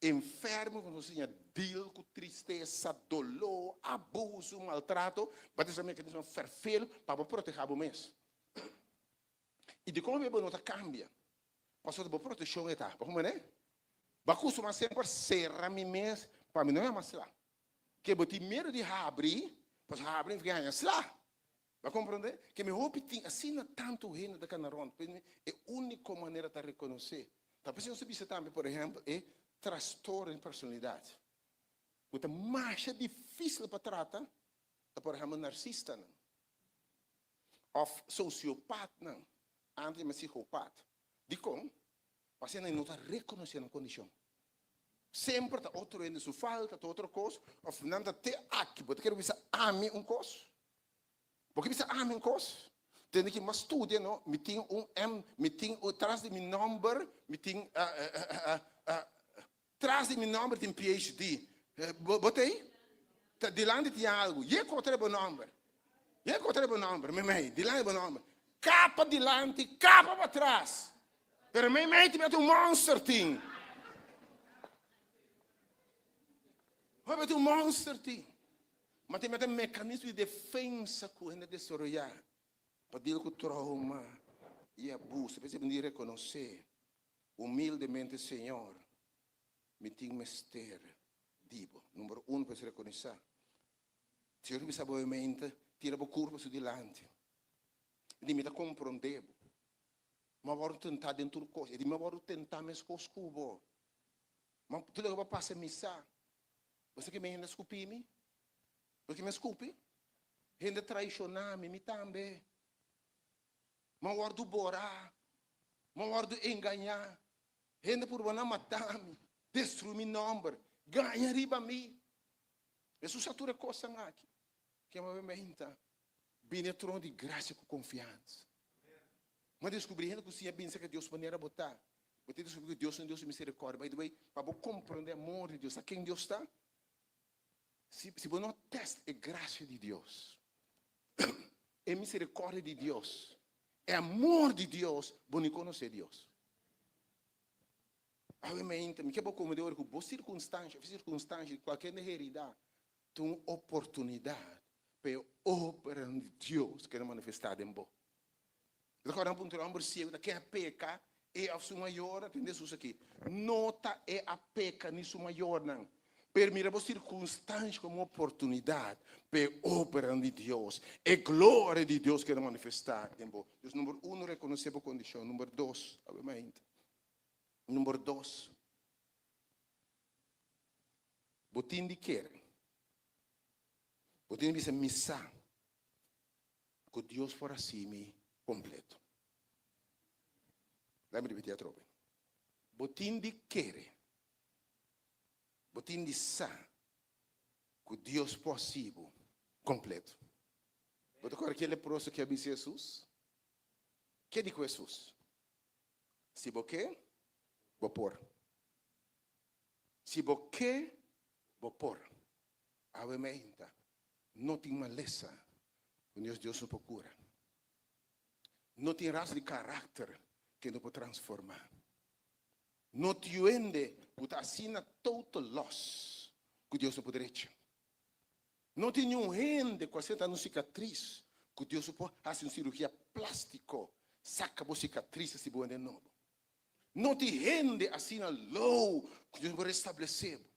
enfermo ku nos siña deal ku tristesa, doló, abuso, maltrato, bo ta sa mekanismonan ferfel pa bo proteha bo mes. I dikon bo no ta kambia? Pasobra bo proteccion e ta. Bo mane? Bo a custuma semper cera mi mes pa mi no yama sla. Ke bo tin miedo di habri, pasobra habri mi haña sla. Bo a comprende? Ke mi hopi tin asina tanto hende ta cana rond. E unico manera ta reconoce. Ta p'esei nos ta bisa tambe, por ehempel, e trastorno di personalidad. Cu ta masha dificil pa trata, ta por ehempel narcistanan. Of sociopatnan. Antes yama psicopat. Dikon? Pasobra nan no ta rekonosé nan kondishon. Semper ta otro hende su falta, ta otro kos, òf nan ta te aki. Bo ta kere bisa ami un kos? Bo ke bisa ami un kos? Tende ki mas studia no, mi tin un M, mi tin un tras di mi nòmber, mi tin tras di mi nòmber tin PhD. Bo ta ei? Ta dilanti tin algu. Ye kotra bo nòmber. Ye kotra bo nòmber, meimei, dilanti bo nòmber. Kapa dilanti, kapa patras. Pero meimei tin mete un monster tin. Hopi mete un monster tin. Ma tin mete mekanismo di defensa ku hende desaroyá pa deal ku trauma i abuso. P'esei bo rekonosé humildemente, Señor, mi tin mester di bo. Number uno, pues rekonosá. Señor bisa bo mente, tira bo kurpa su dilanti. E di mi ta komprondé bo. Mi a wòrdu tentá den tur kos. E di mi a wòrdu tentá meskos ku bo. Ma tur loke bo a pasa mi sa. Bo sa ke mi hende a skupi mi? Bo sa ke mi a skupi? Hende a traishoná mi, mi tambe. Mi a wòrdu borá. Mi a wòrdu engañá. Hende purba na mata mi, destruí mi nòmber, gaña riba mi. Hesus sa tur e kosnan aki. Ke mabementa bini e trono di grasia ku konfiansa. Bo a deskubrí hende ku siña bin serka Dios manera bo ta. Bo ta deskubrí ku Dios ta un Dios di miserikòrdia. By the way, pa bo komprondé amor di Dios, sa ken Dios ta? Si, si bo no tèst e grasia di Dios, e miserikòrdia di Dios, e amor di Dios, bo ni konosé Dios. Awe mainta, mi ke bo komprendé ora ku bo sirkunstansha òf sirkunstansha di kualke hende heridá ta un oportunidat pa e obranan di Dios keda manifestá den bo. Bo ta kòrda un punto di hòmber siegu ta ken a peka, e òf su mayornan? Tende Hesus aki, No ta e a peka ni su mayornan, pero mira bo sirkunstansha komo un oportunidat pa e obranan di Dios, e gloria di Dios keda manifestá den bo. Dus number uno, rekonosé bo kondishon. Number dos, awe mainta. Number dos, bo tin di kere. Bo tin di bisa, Mi sa ku Dios por hasi mi kompleto. Laga mi ripití atrobe. Bo tin di kere. Bo tin di sa ku Dios por hasi bo kompleto. Bo ta kòrda ki e leproso ke a bisa Hesus? Ke di ku Hesus? Si bo ke, bo por. Si bo ke, bo por. Awe meinta, no tin malesa ku nos Dios no por kura. No tin ras di karakter ku e no por transformá. No tin hende ku ta asina total loss ku Dios no por drecha. No tin niun hende ku a senta un sikatris ku Dios no por hasi un sirugia plástiko saka bo sikatris hasi bo hende nobo. No tin hende asina lou ku Dios no por restablesé bo.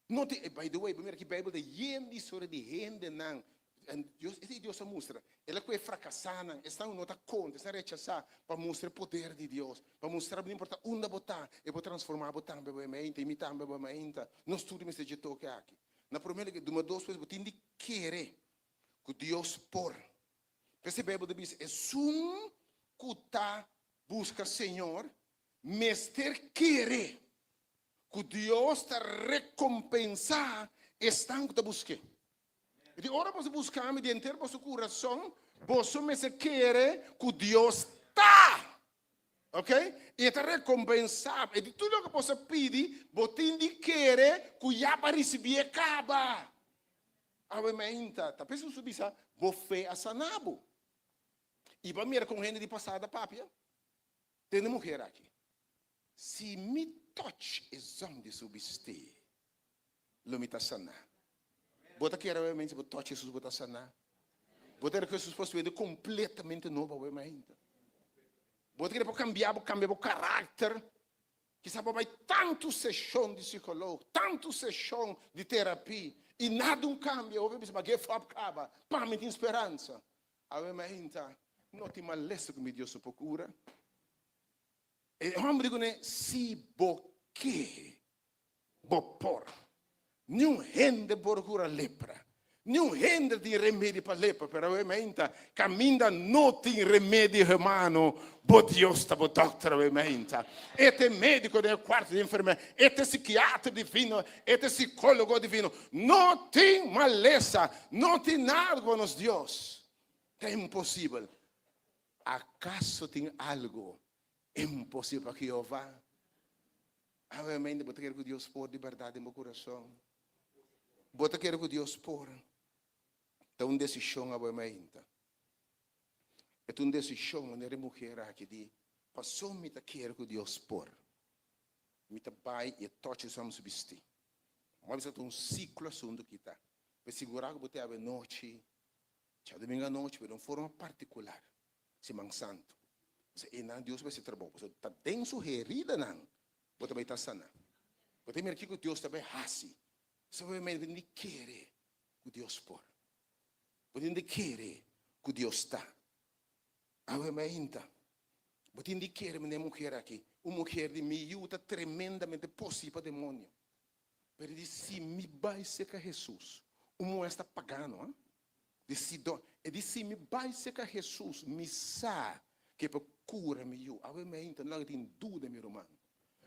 No tin, by the way, bo mira ki Beibel ta yen di historia di hendenan, en Dios, esei Dios a mustra, el a kohe frakasánan, esnan ku no ta konta, esnan rechasá, pa mustra e poder di Dios, pa mustra bo no importa unda bo ta, e por transformá bo tambe bo mainta, i mi tambe bo mainta. Nos tur mester dje toke aki. Na promé lugar, duma dos pues bo tin di kere ku Dios por. P'esei Beibel ta bisa, Esun ku ta buska Señor mester kere ku Dios ta rekompensá esnan ku ta busk'é. I di ora boso buska mi di henter boso kurason, boso mester kere ku Dios ta. Ok? I e ta rekompensá bo. E di tur loke boso a pidi, bo tin di kere ku ya bo a risibié kaba. Awe mainta, ta p'esei nos ta bisa, Bo fe a sana bo. I bo a mira kon hende di pasado a papia? Tende muher aki, Si mi touch e zòm di su bistí, lo mi ta saná. Bo ta kere awe mainta si bo touch Jesus bo ta saná? Bo ta kere ku Jesus por hasi bo hende kompletamente nobo awe mainta? Bo ta kere por kambia bo, kambia bo karakter? Kisa bo bai tantu seshon di psikolog, tantu seshon di terapi i nada un kambia. Hopi bisa, ma give up kaba, pa mi tin speransa. Awe mainta no tin malesa ku mi Dios no por kura. E hòmber di kuné, si bo ke, bo por. Niun hende por kura lepra. Niun hende tin remedi pa lepra, pero awe mainta kaminda no tin remedi humano, bo Dios ta bo dòkter awe mainta. E ta e médiko den e kuarto di enfermera, e ta e sikiatra divino, e ta e sikólogo divino. No tin malesa, no tin nada ku nos Dios ta imposibel. Akaso tin algu imposibel pa Jehová? Awe mainta bo ta kere ku Dios por di bèrdat den bo kurason? Bo ta kere ku Dios por? Ta un desishon awe mainta. E ta un desishon manera e muher aki di, Paso mi ta kere ku Dios por, mi ta bai i e tòchi su su bistí. Bo a bisa ta un siklo asuntu ki ta. Pe sigurá ku bo te awe nochi, djadumingu anochi, pero den un forma partikular, Siman Santu. Pasobra einan Dios bai hasi trabou. Pasobra ta den su heridanan bo ta bai ta saná. Bo ta mira kiko Dios ta bai hasi. Solamente bo tin di kere ku Dios por. Bo tin di kere ku Dios ta. Awe mainta, bo tin di kere mende e muher aki, un muher di mi yu ta tremendamente posí pa demonio. Pero e di, si mi bai serka Hesus, un muher sta pagano, ha? Di Sidon. E di, si mi bai serka Hesus, mi sa ku e por kura mi yu. Awe mainta, no laga tin duda, mi ruman.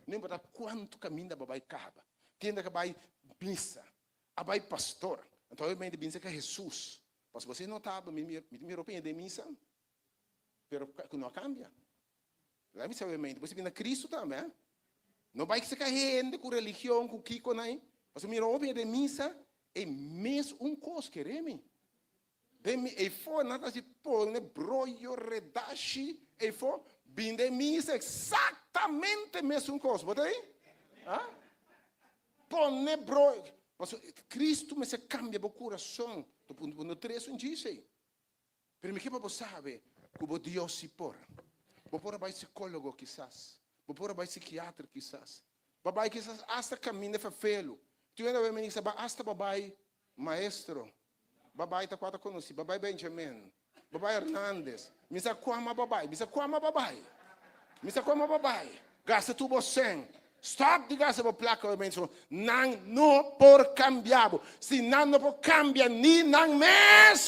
No importa kuantu kaminda bo bai kaba, tin hende ku bai misa, A bai pastor. Anto awe mente bin serka Hesus. Pasobra bo si no taba, mi mi mi ropa den misa, pero ku no a kambia. Laga mi sa awe mente, bo si bin na Kristu tambe, eh? No bai serka hende ku religion, ku kiko nai. Pasobra mi ropa den misa, e mes un kos, kere mi. Den mi eyfo nan ta hasi pone broyo, redashi eyfo, bin den misa exactamente mesun kos. Bo ta ei? Ha? Pone broyo. Pasobra Cristo mester cambia bo curason. Ta punto bo no tres un djis ei. Pero mi ke pa bo sabe ku bo Dios si por. Bo por a bai psicologo kisas. Bo por a bai psikiater kisas. Bo a bai kisas hasta caminda fefelu. Tin hende a bai mester ba hasta bo bai maestro. Babai ta kua ta konosí, Babai Benjamin, Babai Hernandez. Mi sa kua ma babai, mi sa kua ma babai, mi sa kua ma babai. Gasta tur bo sèn. Stòp di gasta bo plaka oi menso. Nan no por kambia bo. Si nan no por kambia ni nan mes,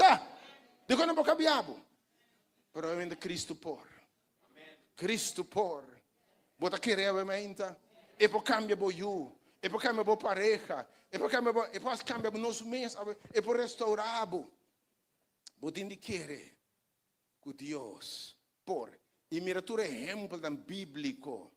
dikon nan por kambia bo? Pero obviamente Cristo por. Cristo por. Bo ta kere awe mainta? E por cambia bo yu, e por cambia bo pareha, e por cambia bo, e por cambia nos mes awe, e por restaura bo. Bo tin di kere cu Dios por. Y mira tur ehempelnan biblico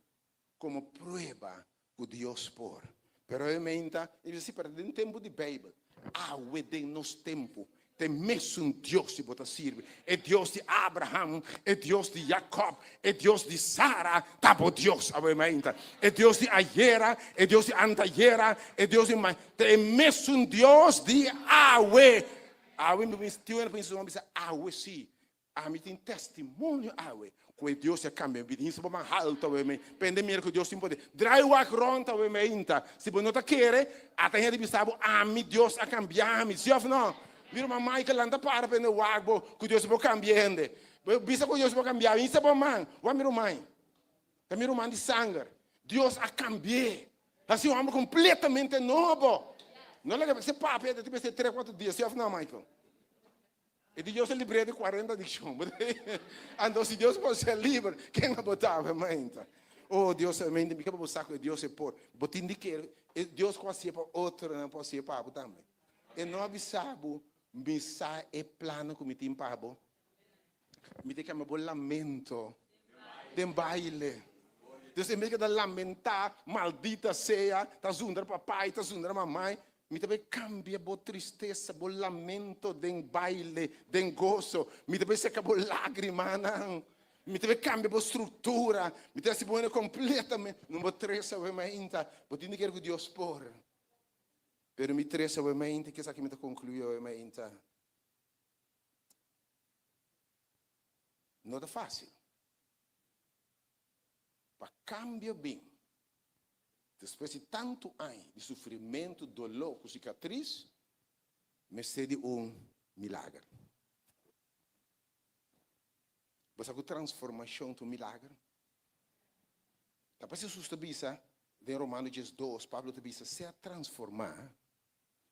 como prueba cu Dios por. Pero e menta, e bisa si, pero den tempo di Bijbel, awe den nos tempo, ta e mesun Dios di bo ta sirbi. E Dios di Abraham, e Dios di Jacob, e Dios di Sara, ta bo Dios awe menta. E Dios di ayera, e Dios di antayera, e Dios di ma, ta e mesun Dios di awe. Awe mi tin un hende bisa awe si. Ami tin testimonio awe ku e Dios a kambia mi bida. Hinsa bo man haltu awe mi. Pende mira ku Dios tin poder. Drai wak rònt awe mi ainda. Si bo no ta kere, ata hende bisa bo, Ami Dios a kambia mi. Si òf no? Mira man Michael lanta para pende wak bo ku Dios por kambia hende. Bo bisa ku Dios por kambia mi. Hinsa bo man. Wak mi ruman. Ta mi ruman di sanger. Dios a kambi'é. Hasi un hòmber kompletamente nobo. No laga se papia ta mester tres kuater dia. Si òf no Michael? E di Dios a libr'é di cuarenta adiccion. Anto si Dios por ser liber, ken a bo ta awe mainta? Oh Dios, mente mi ke pa bo sa ku e Dios e por. Bo tin di kere, e Dios ku hasié pa otronan por hasié pa bo tambe. E no a bisa bo, mi sa e plannan ku mi tin pa bo. Mi ta kambia bo lamento den baile. Dios en bes di keda lamentá, maldita sea, ta zundra papai, ta zundra mamai, mi ta bai kambia bo tristesa, bo lamento den baile, den goso. Mi ta bai seka bo lágrimanan. Mi ta bai kambia bo struktura. Mi ta hasi bo hende kompletamente. No bo trese awe mainta. Bo tin di kere ku Dios por. Pero mi trese awe mainta, kesa ki mi ta konkluí awe mainta. No ta fácil. Pa cambio bin, despues di tantu aña di sufrimentu, doló ku sikatris, mester di un milager. Bo sa ku transformashon ta un milager? Ta pas Hesus ta bisa den Romano 12, Pablo ta bisa, Sea transformá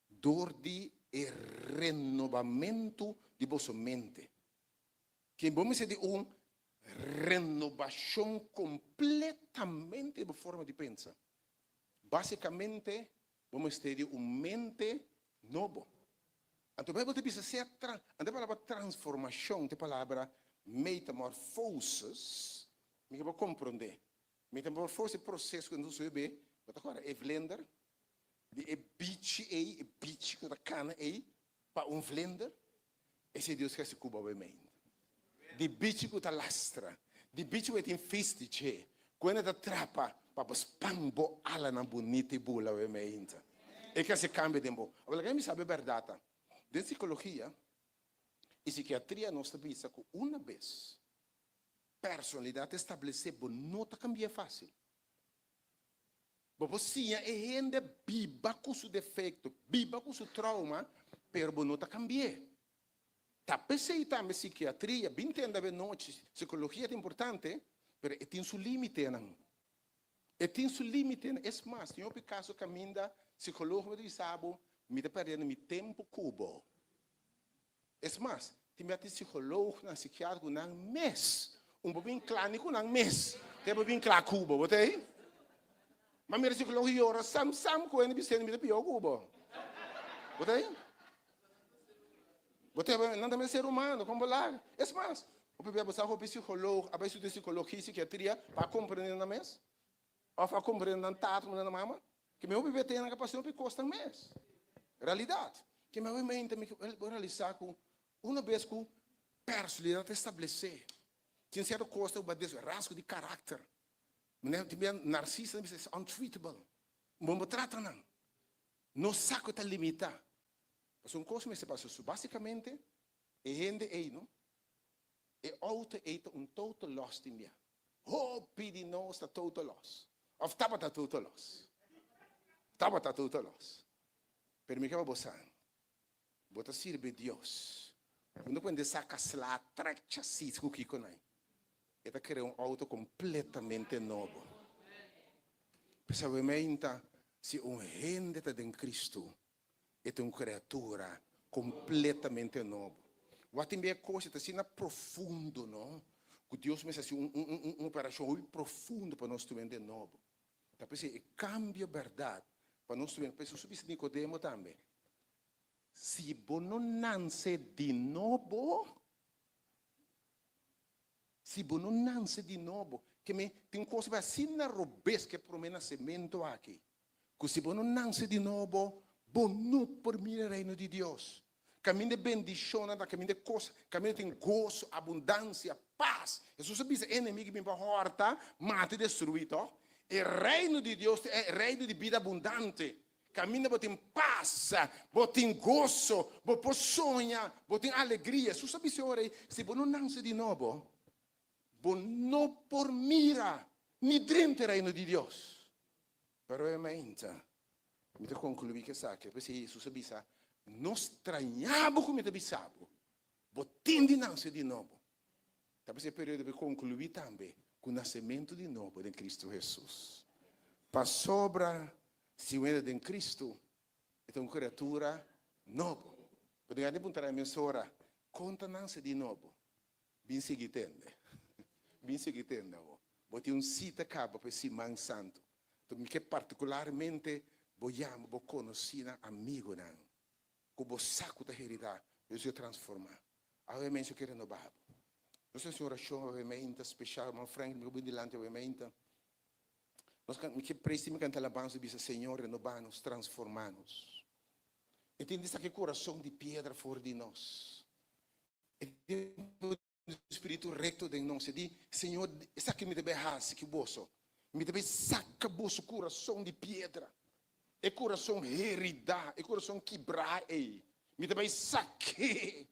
dor di e renobamentu di boso mente. Ken bo mester di un renobashon kompletamente di bo forma di pensa. Básikamente, bo mester di un mente nobo. Anto Beibel ta bisa sea tra, anto e palabra transformashon ta e palabra metamorfosis, mi ke bo komprondé. Metamorfosis e proseso ku nos ta be, bo ta kòrda e vlinder? Di e bichi ei, e bichi ku ta kana ei, pa un vlinder, esei Dios ke hasi ku bo awe meinta. Di bichi ku ta lastra, di bichi ku e tin fis di dje, ku e ta trapa pa bo span bo alanan bunita i bula awe meinta. E ke hasi kambio den bo. Awor laga mi sabi e bèrdat ta. Den sikologia i sikiatria nos ta bisa ku una bes personalidat establesé bo no ta kambi'é fásil. Bo por siña e hende biba ku su defekto, biba ku su trauma, pero bo no ta kambi'é. Ta p'esei tambe sikiatria, bin tende awe nochi, sikologia ta importante, pero e tin su límitenan. E tin su límitenan. Es mas, tin hopi kaso kaminda sikólogo ta bisa bo, mi ta pèrdendo mi tempu ku bo. Es mas, tin bia tin psikoloognan, sikiatra ku nan mes un por bin kla ni ku nan mes te por bin kla ku bo, bo ta ei? Ma mira psikoloog yora sam sam ku hende bisende mi ta pió ku bo, bo ta ei? Bo ta ei? Nan tambe ser humano, kon bo laga? Es mas, hopi bia bo sa hopi psikoloog a bai studia psikologia i sikiatria pa komprende nan mes. Of a comprende nan tata como nan mama? Ke mi hopi bete nan capacita hopi cosnan mes. Realidad. Ke mi hopi mente mi bo realisa cu una bes cu personalidad ta establece, tin cierto cosnan cu bo a des rasgo di caracter. Manera tin bia narcista nan bisa is untreatable. Bo no trata nan. No sa cu ta limita. Pasobra un cos mester pasa su basicamente e hende ey no E auto ei ta un total loss tin bia. Hopi di nos ta total loss. Of tabata total loss. Tabata total loss. Pero mi ke pa bo sa, bo ta sirbi Dios. Unda ku hende saka sla trek chasis ku kiko nan, e ta krea un auto kompletamente nobo. Pesawementa, si un hende ta den Kristu, E ta un kreatura kompletamente nobo. Wak tin bia kos e ta asina profundo, no? Ku Dios mester hasi un un un operashon hopi profundo pa nos tumen den nobo. Ta p'esei e kambio bèrdat pa nos tumen. P'esei Hesus bisa Nikodemo tambe, Si bo no nanse di nobo, si bo no nanse di nobo, ke men tin un kos bai asina robes ku e promé nasementu aki. Ku si bo no nanse di nobo, bo no por mira e Reino di Dios. Kaminda e bendishonnan ta, kaminda e kos, kaminda tin goso, abundansia, pas. Hesus a bisa e enemigu bin pa hòrta, mata i destruí, tòg? E Reino di Dios ta e reino di bida abundante. Kaminda bo tin pas, bo tin goso, bo por soña, bo tin alegria. Hesus a bisa e ora ei, si bo no nanse di nobo, bo no por mira ni drenta e Reino di Dios. Pero e mainta, mi ta konkluí ku esaki, p'esei Hesus a bisa, No strañá bo ku mi ta bisa bo, bo tin di nase di nobo. Ta p'esei e periodo por konkluí tambe ku nasementu di nobo den Kristu Hesus. Pasobra si un hende den Kristu, e ta un kriatura nobo. Bo tin gana di puntra mesora, Kon ta nase di nobo? Bin sigui tende. Bin sigui tende awor. Bo tin un sita kaba pa e siman santu. Anto mi ke partikularmente bo yama bo konosínan, amigunan ku bo sa ku ta heridá, Dios ke transformá. Awe mens yo ke renobá bo. Nos ta hasi un orashon awe meinta speshal. Hermano Frank, mi ke bin dilanti awe meinta. Nos kan, mi ke presti mi kanta alabansa i bisa, Señor, renobá nos, transformá nos. E tin di saka e kurason di piedra for di nos. E tin un spiritu rekto den nos. E di, Señor, esaki mi ta bai hasi ku boso. Mi ta bai saka boso kurason di piedra, e kurason heridá, e kurason kibrá ei. Mi ta bai sak'é.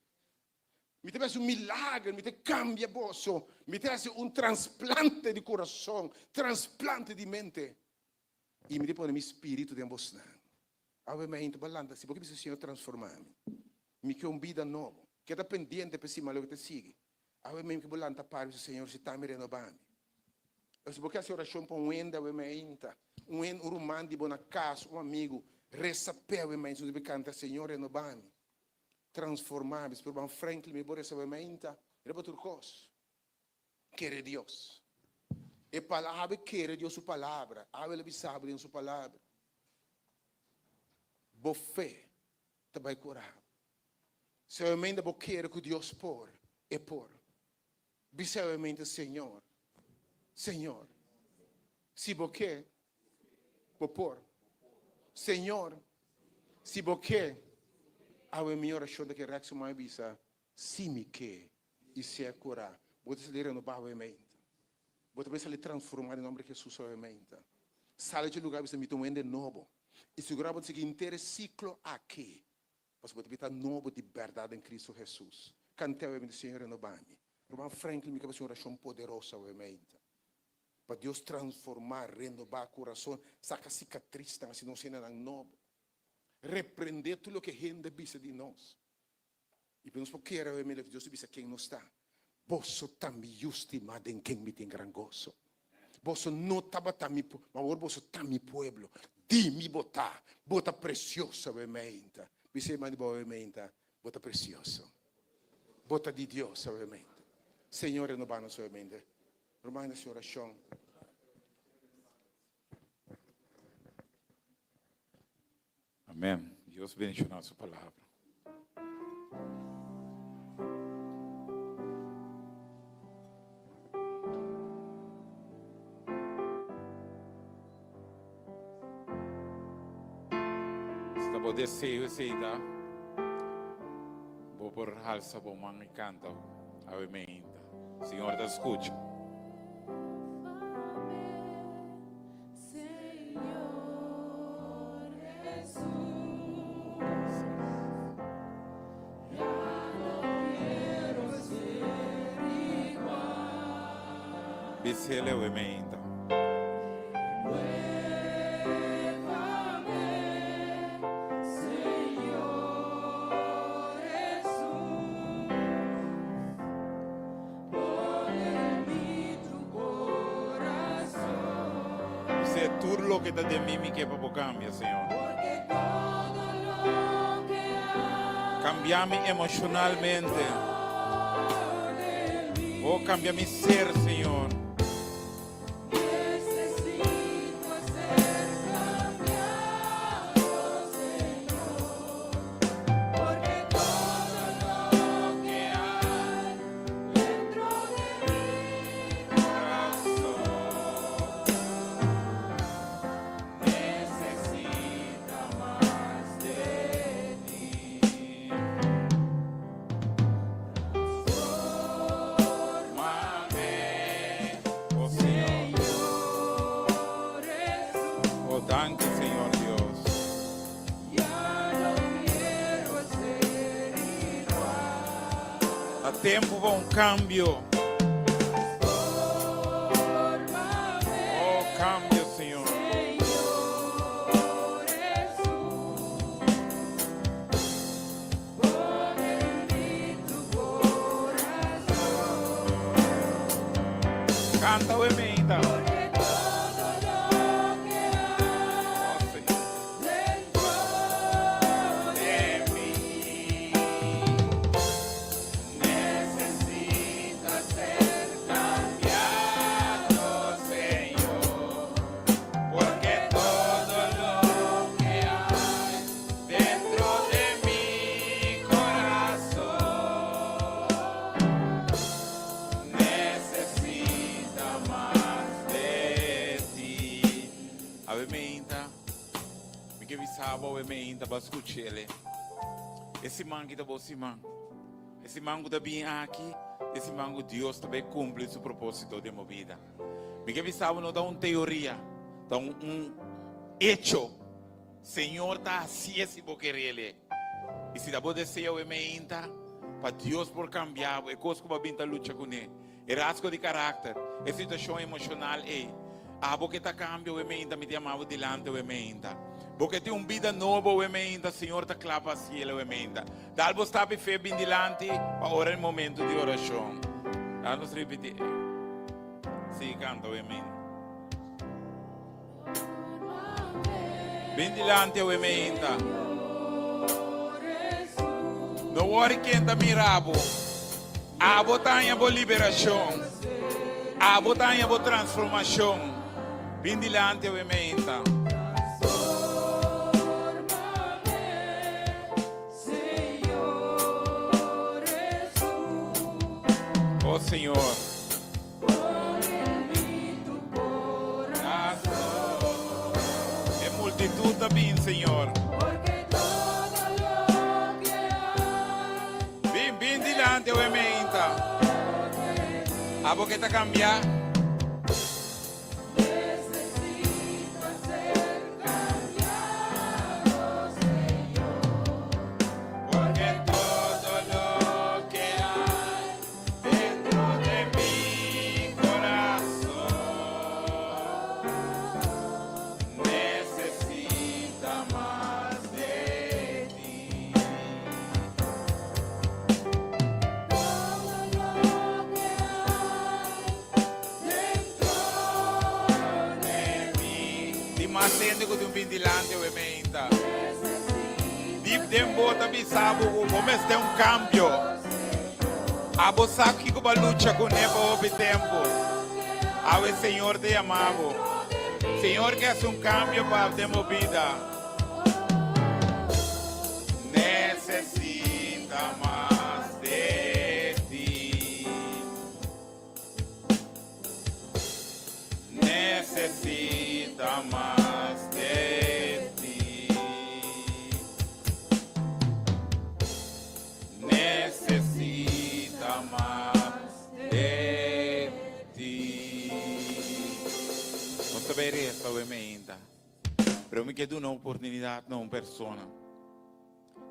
Mi ta bai hasi un milager, mi ta kambia boso. Mi ta hasi un transplante di kurason, transplante di mente. I mi ta pone mi spiritu den bosnan. Awe mainta bo a lanta si bo ke bisa Señor transforma mi. Mi ke un bida nobo. Keda pendiente pa e siman loke ta sigui. Awe mainta bo lanta para bisa Señor si ta mi renoba mi. O si bo ke hasi orashon pa un hende awe mainta, un hende, un ruman di bo na kas, un amigu, resa p'e awe mainta. Bo kanta Señor renoba mi, transforma mi. Si bo ruman Franklin mi bo resa awe mainta riba tur kos. Kere Dios. E palabra kere Dios su palabra. Awe lo bisa bo den su palabra. Bo fe ta bai kura bo. Solamente bo kere ku Dios por, e por. Bisa solamente Señor, Señor, si bo ke, bo por. Señor, si bo ke, awe mi orashon ta ke rèk su man i bisa, si mi ke. i sea kurá. Bo ta sali renobá awe meinta. Bo ta bai sali transformá den nòmber di Hesus awe meinta. Sali dje lugá bisa mi ta un hende nobo. I sigurá bo ta sigui henter e siklo aki. Pasobra bo ta bita nobo di bèrdat den Kristu Hesus. Kant'é awe meinta, Señor renobá mi. Ruman Franklin mi ke hasi un orashon poderoso awe meinta. Pa Dios transformá, renobá kurason, saka sikatrisnan, hasi nos hendenan nobo. Reprendé tur loke hende bisa di nos. I pa nos por kere awe mira Dios ta bisa ken nos ta, Boso ta mi yu stimá den ken mi tin gran goso. Boso no tabata mi pueblo, ma awor boso ta mi pueblo. Di mi bo ta, bo ta presioso awe meinta. Bisa e man di bo awe meinta, Bo ta presioso. Bo ta di Dios awe meinta. Señor renobá nos awe meinta. Ruman hasi orashon. Amen. Dios bendiciona su palabra. Si ta bo deseo esei ta, bo por halsa bo man i canta Ave Meinta. Señor ta scucha. Bisele awe meinta. Bisé tur loke ta den mi, mi ke pa bo kambia, Señor. Kambia mi emoshonalmente. Oh, kambia mi ser, Señor. Oh, danki, Señor Dios. Ta tempu pa un kambio. Oh, kambio, Señor. Kanta we meinta. Oh, Señor. Awe meinta. Mi ke bisa bo awe meinta bo a skuch'ele. E siman ki ta bo siman. E siman ku ta bin aki, e siman ku Dios ta bai kumpli su propósito den bo bida. Mi ke bisa bo no ta un teoria, ta un un echo. Señor ta hasié si bo ker'ele. I si ta bo deseo awe meinta pa Dios por kambia bo, e kos ku bo a bin ta lucha kuné, E rasgo di karakter, e situashon emoshonal ei. Abo ke ta kambia awe meinta, mi ta yama bo dilanti awe meinta. Bo ke tin un bida nobo awe meinta, Señor ta kla pa hasiel awe meinta. Dal bo stap i fe bin dilanti pa ora e momento di orashon. Laga nos ripiti e. Sigui kanta awe meinta. Bin dilanti awe meinta. No worry ken ta mira bo. Abo ta haña bo liberashon. Abo ta haña bo transformashon. Bin dilanti awe meinta. Oh Señor. E multitud ta bin, Señor. Bin, bin dilanti awe meinta. Abo ke ta kambia? Porque todo lo que hay dentro de mi corazón necesita mas de ti. Tin mas hende ku tin un bin dilanti awe meinta. Dip den bo ta bisa bo ku bo mester un kambio. Abo sa kiko bo a lucha kuné pa hopi tempu. Awe Señor ta yama bo. Señor ke hasi un kambio pa den bo bida. Necesita mas de ti. Necesita mas de ti. Necesita mas de ti. Nos ta bay reza awe meinta. Pero mi ke duna oportunidad na un persona.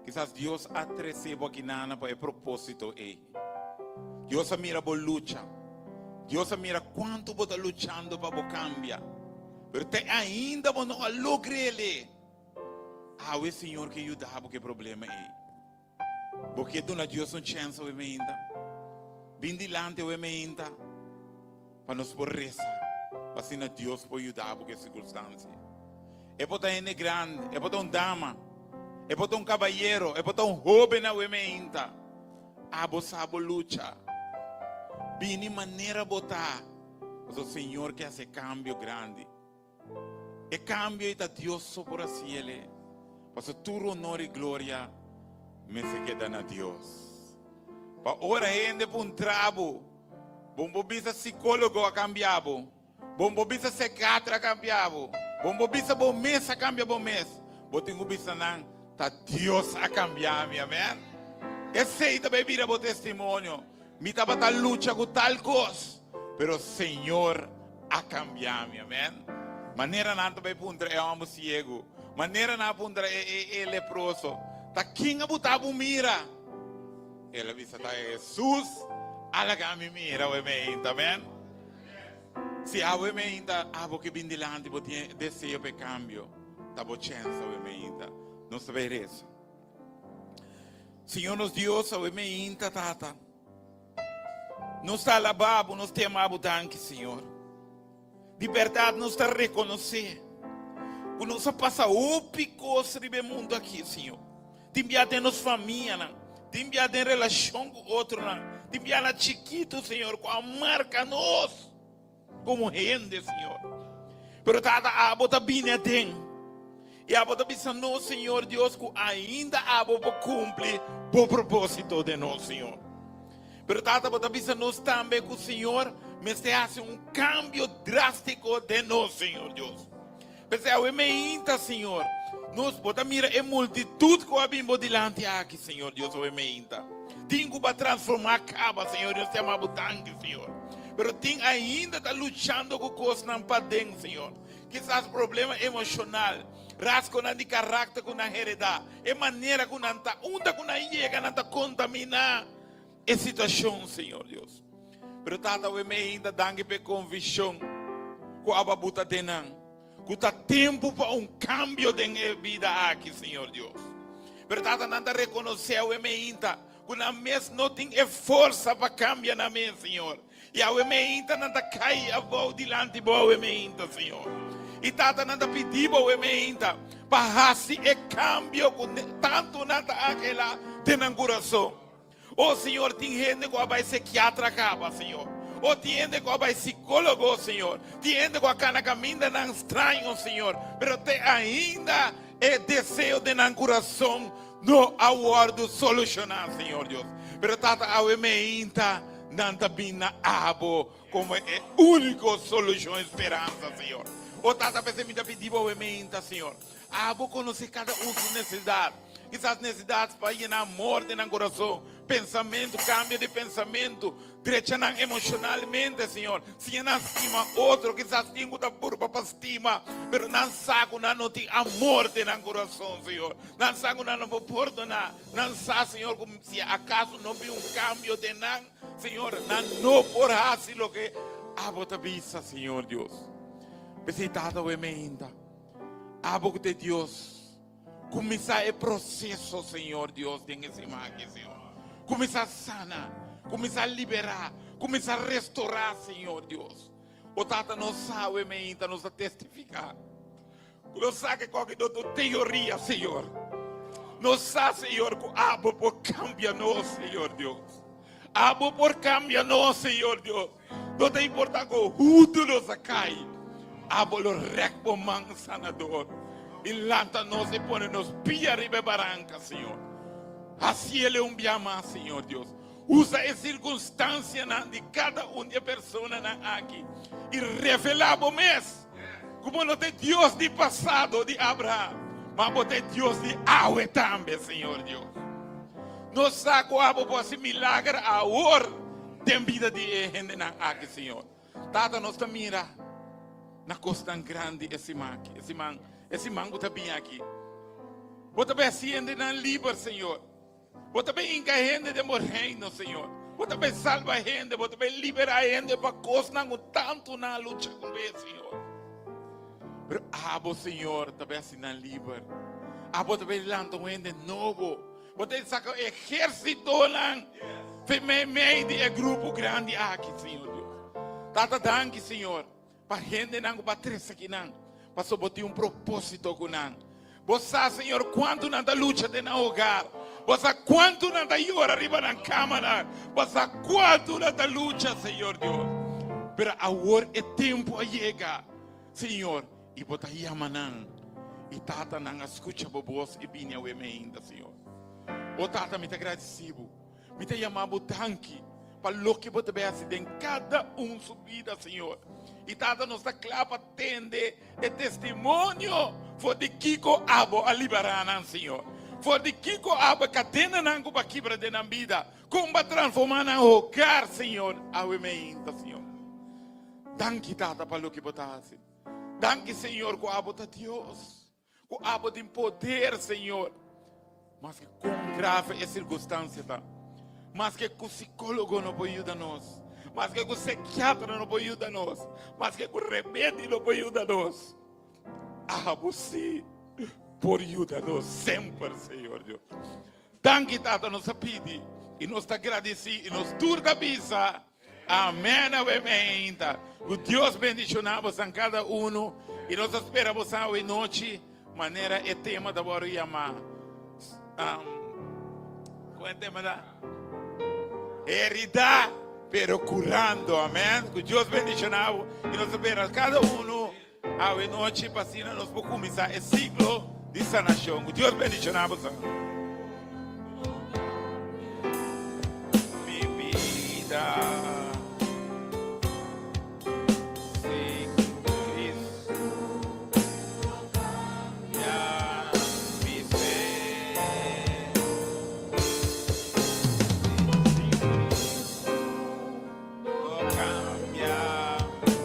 Kisas Dios a trece bo aki nana pa e proposito ey. Dios a mira bo lucha. Dios a mira cuanto bo ta luchando pa bo cambia. Pero te ainda bo no a logrele. Awe Señor ke yuda bo ke problema ey. Bo ke duna Dios un chance awe meinta? Bin dilanti awe meinta pa nos por resa pa asina Dios por yuda bo ku e sirkunstansia. E por ta hende grandi, e por ta un dama, e por ta un kabayero, e por ta un hóben awe meinta. Abo sa bo lucha. Bini manera bo ta, pasobra Señor ke hasi e kambio grandi. E kambio ei ta Dios so por hasi el e, pasobra tur honor i gloria mester keda na Dios. Pa ora hende puntra bo, bo por bisa sikólogo a kambia bo, bo por bisa sikiatra a kambia bo, bo por bisa bo mes a kambia bo mes, bo tin ku bisa nan, ta Dios a kambia mi. Amèn. Esei ta bai bira bo testimonio. Mi tabata lucha ku tal kos, pero Señor a kambia mi. Amèn. Manera nan ta bai puntra e hòmber siegu, manera nan a puntra e leproso, Ta ken a buta bo mira? El a bisa, Ta Hesus a laga mi mira awe meinta. Amèn. Si awe meinta abo ke bin dilanti bo tin e deseo pa e kambio, ta bo chèns awe meinta. Nos ta bai resa. Señor nos Dios, awe meinta, Tata. Nos ta alabá bo, nos ta yama bo danki, Señor. Di bèrdat nos ta rekonosé ku nos a pasa hopi kos riba e mundu aki, Señor. Tin bia den nos famianan, tin bia den relashon ku otronan, tin bia na chikitu, Señor, ku a marka nos. Komo hende, Señor. Pero Tata, abo ta bini aden. I abo ta bisa nos, Señor Dios, ku ainda abo por kumpli bo propósito den nos, Señor. Pero Tata, bo ta bisa nos tambe ku, Señor, mester hasi un kambio drástiko den nos, Señor Dios. P'esei awe meinta, Señor, nos, bo ta mira e multitut ku a bin bo dilanti aki, Señor Dios, awe meinta. Tin ku bo a transformá kaba, Señor Dios, te ama bo danki, Señor. Pero tin ainda ta luchando ku kosnan paden, Señor. Kisas problema emoshonal, rasgonan di karakter ku nan heredá, e manera ku nan ta, unda ku nan yega nan ta kontaminá e situashon, Señor Dios. Pero Tata awe meinta danki pa e konvishon ku abo a buta den nan, ku ta tempu pa un kambio den e bida aki, Señor Dios. Pero Tata nan ta rekonosé awe meinta ku nan mes no tin e forsa pa kambia nan mes, Señor. I awe meinta nan ta kai abou dilanti bo awe meinta, Señor. I Tata nan ta pidi bo awe meinta pa hasi e kambio ku tantu nan ta anhelá den nan kurason. Oh Señor, tin hende ku a bai sekiatra kaba, Señor. Oh, tin hende ku a bai sikólogo, Señor. Tin hende ku a kana kamindanan straño, Señor. Pero te ainda e deseo den nan kurason no a wòrdu solushoná, Señor Dios. Pero Tata, awe meinta nan ta bin na Abo komo e úniko solushon i speransa, Señor. Oh Tata, p'esei mi ta pidi Bo awe meinta, Señor. Abo konosé kada un su nesesidat. Kisas nesesidat pa yena amor den nan kurason. Pensamentu, kambio di pensamentu. Drecha nan emoshonalmente, Señor. Siña nan stima otro. Kisas tin ku ta purba pa stima, pero nan sa ku nan no tin amor den nan kurason, Señor. Nan sa ku nan no por pordoná. Nan sa, Señor, ku si akaso no bin un kambio den nan, Señor, nan no por hasi loke abo ta bisa, Señor Dios. P'esei, Tata, awe meinta, abo ku ta e Dios. Kuminsá e proseso, Señor Dios, den e siman aki, Señor. Kuminsá sana, kuminsá liberá, kuminsá restorá, Señor Dios. O Tata, nos sa awe meinta, nos ta testifiká. Ku nos sa ke koki no ta un teoria, Señor. Nos sa, Señor, ku abo por kambia nos, Señor Dios. Abo por kambia nos, Señor Dios. No ta importa ku hutu nos a kai, abo lo rèk bo man sanador i lanta nos i pone nos pia riba e baranka, Señor. Hasiel un bia mas, Señor Dios. Usa e sirkunstansianan di kada un di e personanan aki i revelá bo mes ku bo no ta e Dios di pasado di Abraham, ma bo ta e Dios di awe tambe, Señor Dios. Nos sa ku abo por hasi milager awor. Den bida di e hendenan aki, Señor. Tata, nos ta mira na kosnan grandi e siman aki, e siman, e siman ku ta bini aki. Bo ta bai hasi hendenan liber, Señor. Bo ta bai hinka hende den bo reino, Señor. Bo ta bai salba hende, bo ta bai liberá hende pa kosnan ku tantu nan a lucha kuné, Señor. Pero abo, Señor, ta bai hasi nan liber. Abo ta bai lanta un hende nobo. Bo ta saka ehérsitonan fe meimei di e grupo grandi aki, Señor Dios. Tata, danki, Señor, pa hendenan ku bo a trese akinan, pasobra bo tin un propósito ku nan. Bo sa, Señor, kuantu nan ta lucha den nan hogar. Bo sa kuantu nan ta yora riba nan kamanan. Bo sa kuantu nan ta lucha, Señor Dios. Pero awor e tempu a yega, Señor. I bo ta yama nan, i Tata, nan a skucha bo bos i bini awe meinda, Señor. O Tata, mi ta gradisí bo. Mi ta yama bo danki pa loke bo ta bai hasi den kada un su bida, Señor. I Tata, nos ta kla pa tende e testimonio for di kiko abo a liberá nan, Señor. For di kiko abo e kadenanan ku bo a kibra den nan bida, kon bo a transformá nan hogar, Señor, awe meinda, Señor. Danki, Tata, pa loke bo ta hasi. Danki Señor ku abo ta Dios, ku abo tin poder Señor. Maske kon grave e sirkunstansia ta, maske ku sikólogo no por yuda nos, maske ku sekiatra no por yuda nos, maske ku remedi no por yuda nos, abo sí por yuda nos semper Señor Dios. Danki Tata nos a pidi i nos ta gradisí i nos tur ta bisa. Amen awe meinta. Ku Dios bendishoná bosan kada uno i nos ta spera bosan awe nochi manera e tema ta wòrdu yamá. Um, kon e tema ta? Heridá pero kurando. Amen. Ku Dios bendishoná bo i nos ta spera kada uno awe nochi pa asina nos por kuminsá e siklo di sanashon. Ku Dios bendishoná bosan. Mi bida sin Cristo cambia mi ser. Sin Cristo no cambia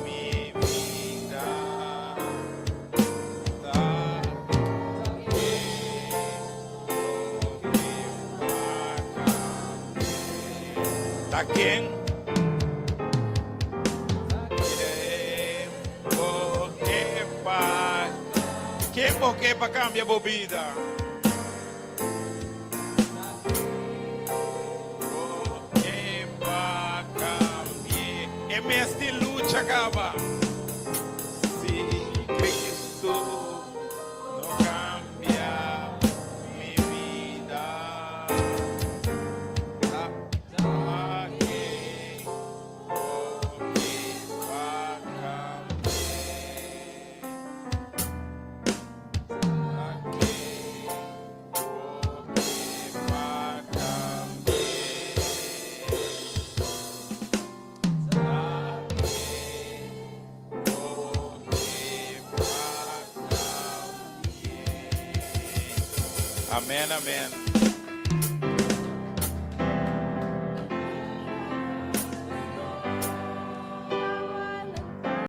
mi bida. Ta Ta ken? Bo ke pa Ken bo ke pa kambia bo bida? Bo ke pa kambie E mes di lucha kaba Si Cristo no kambia mi bida Ta ta ken bo ke pa kambie Ta ken bo ke pa kambie Ta ken bo ke pa kambie Amen amen.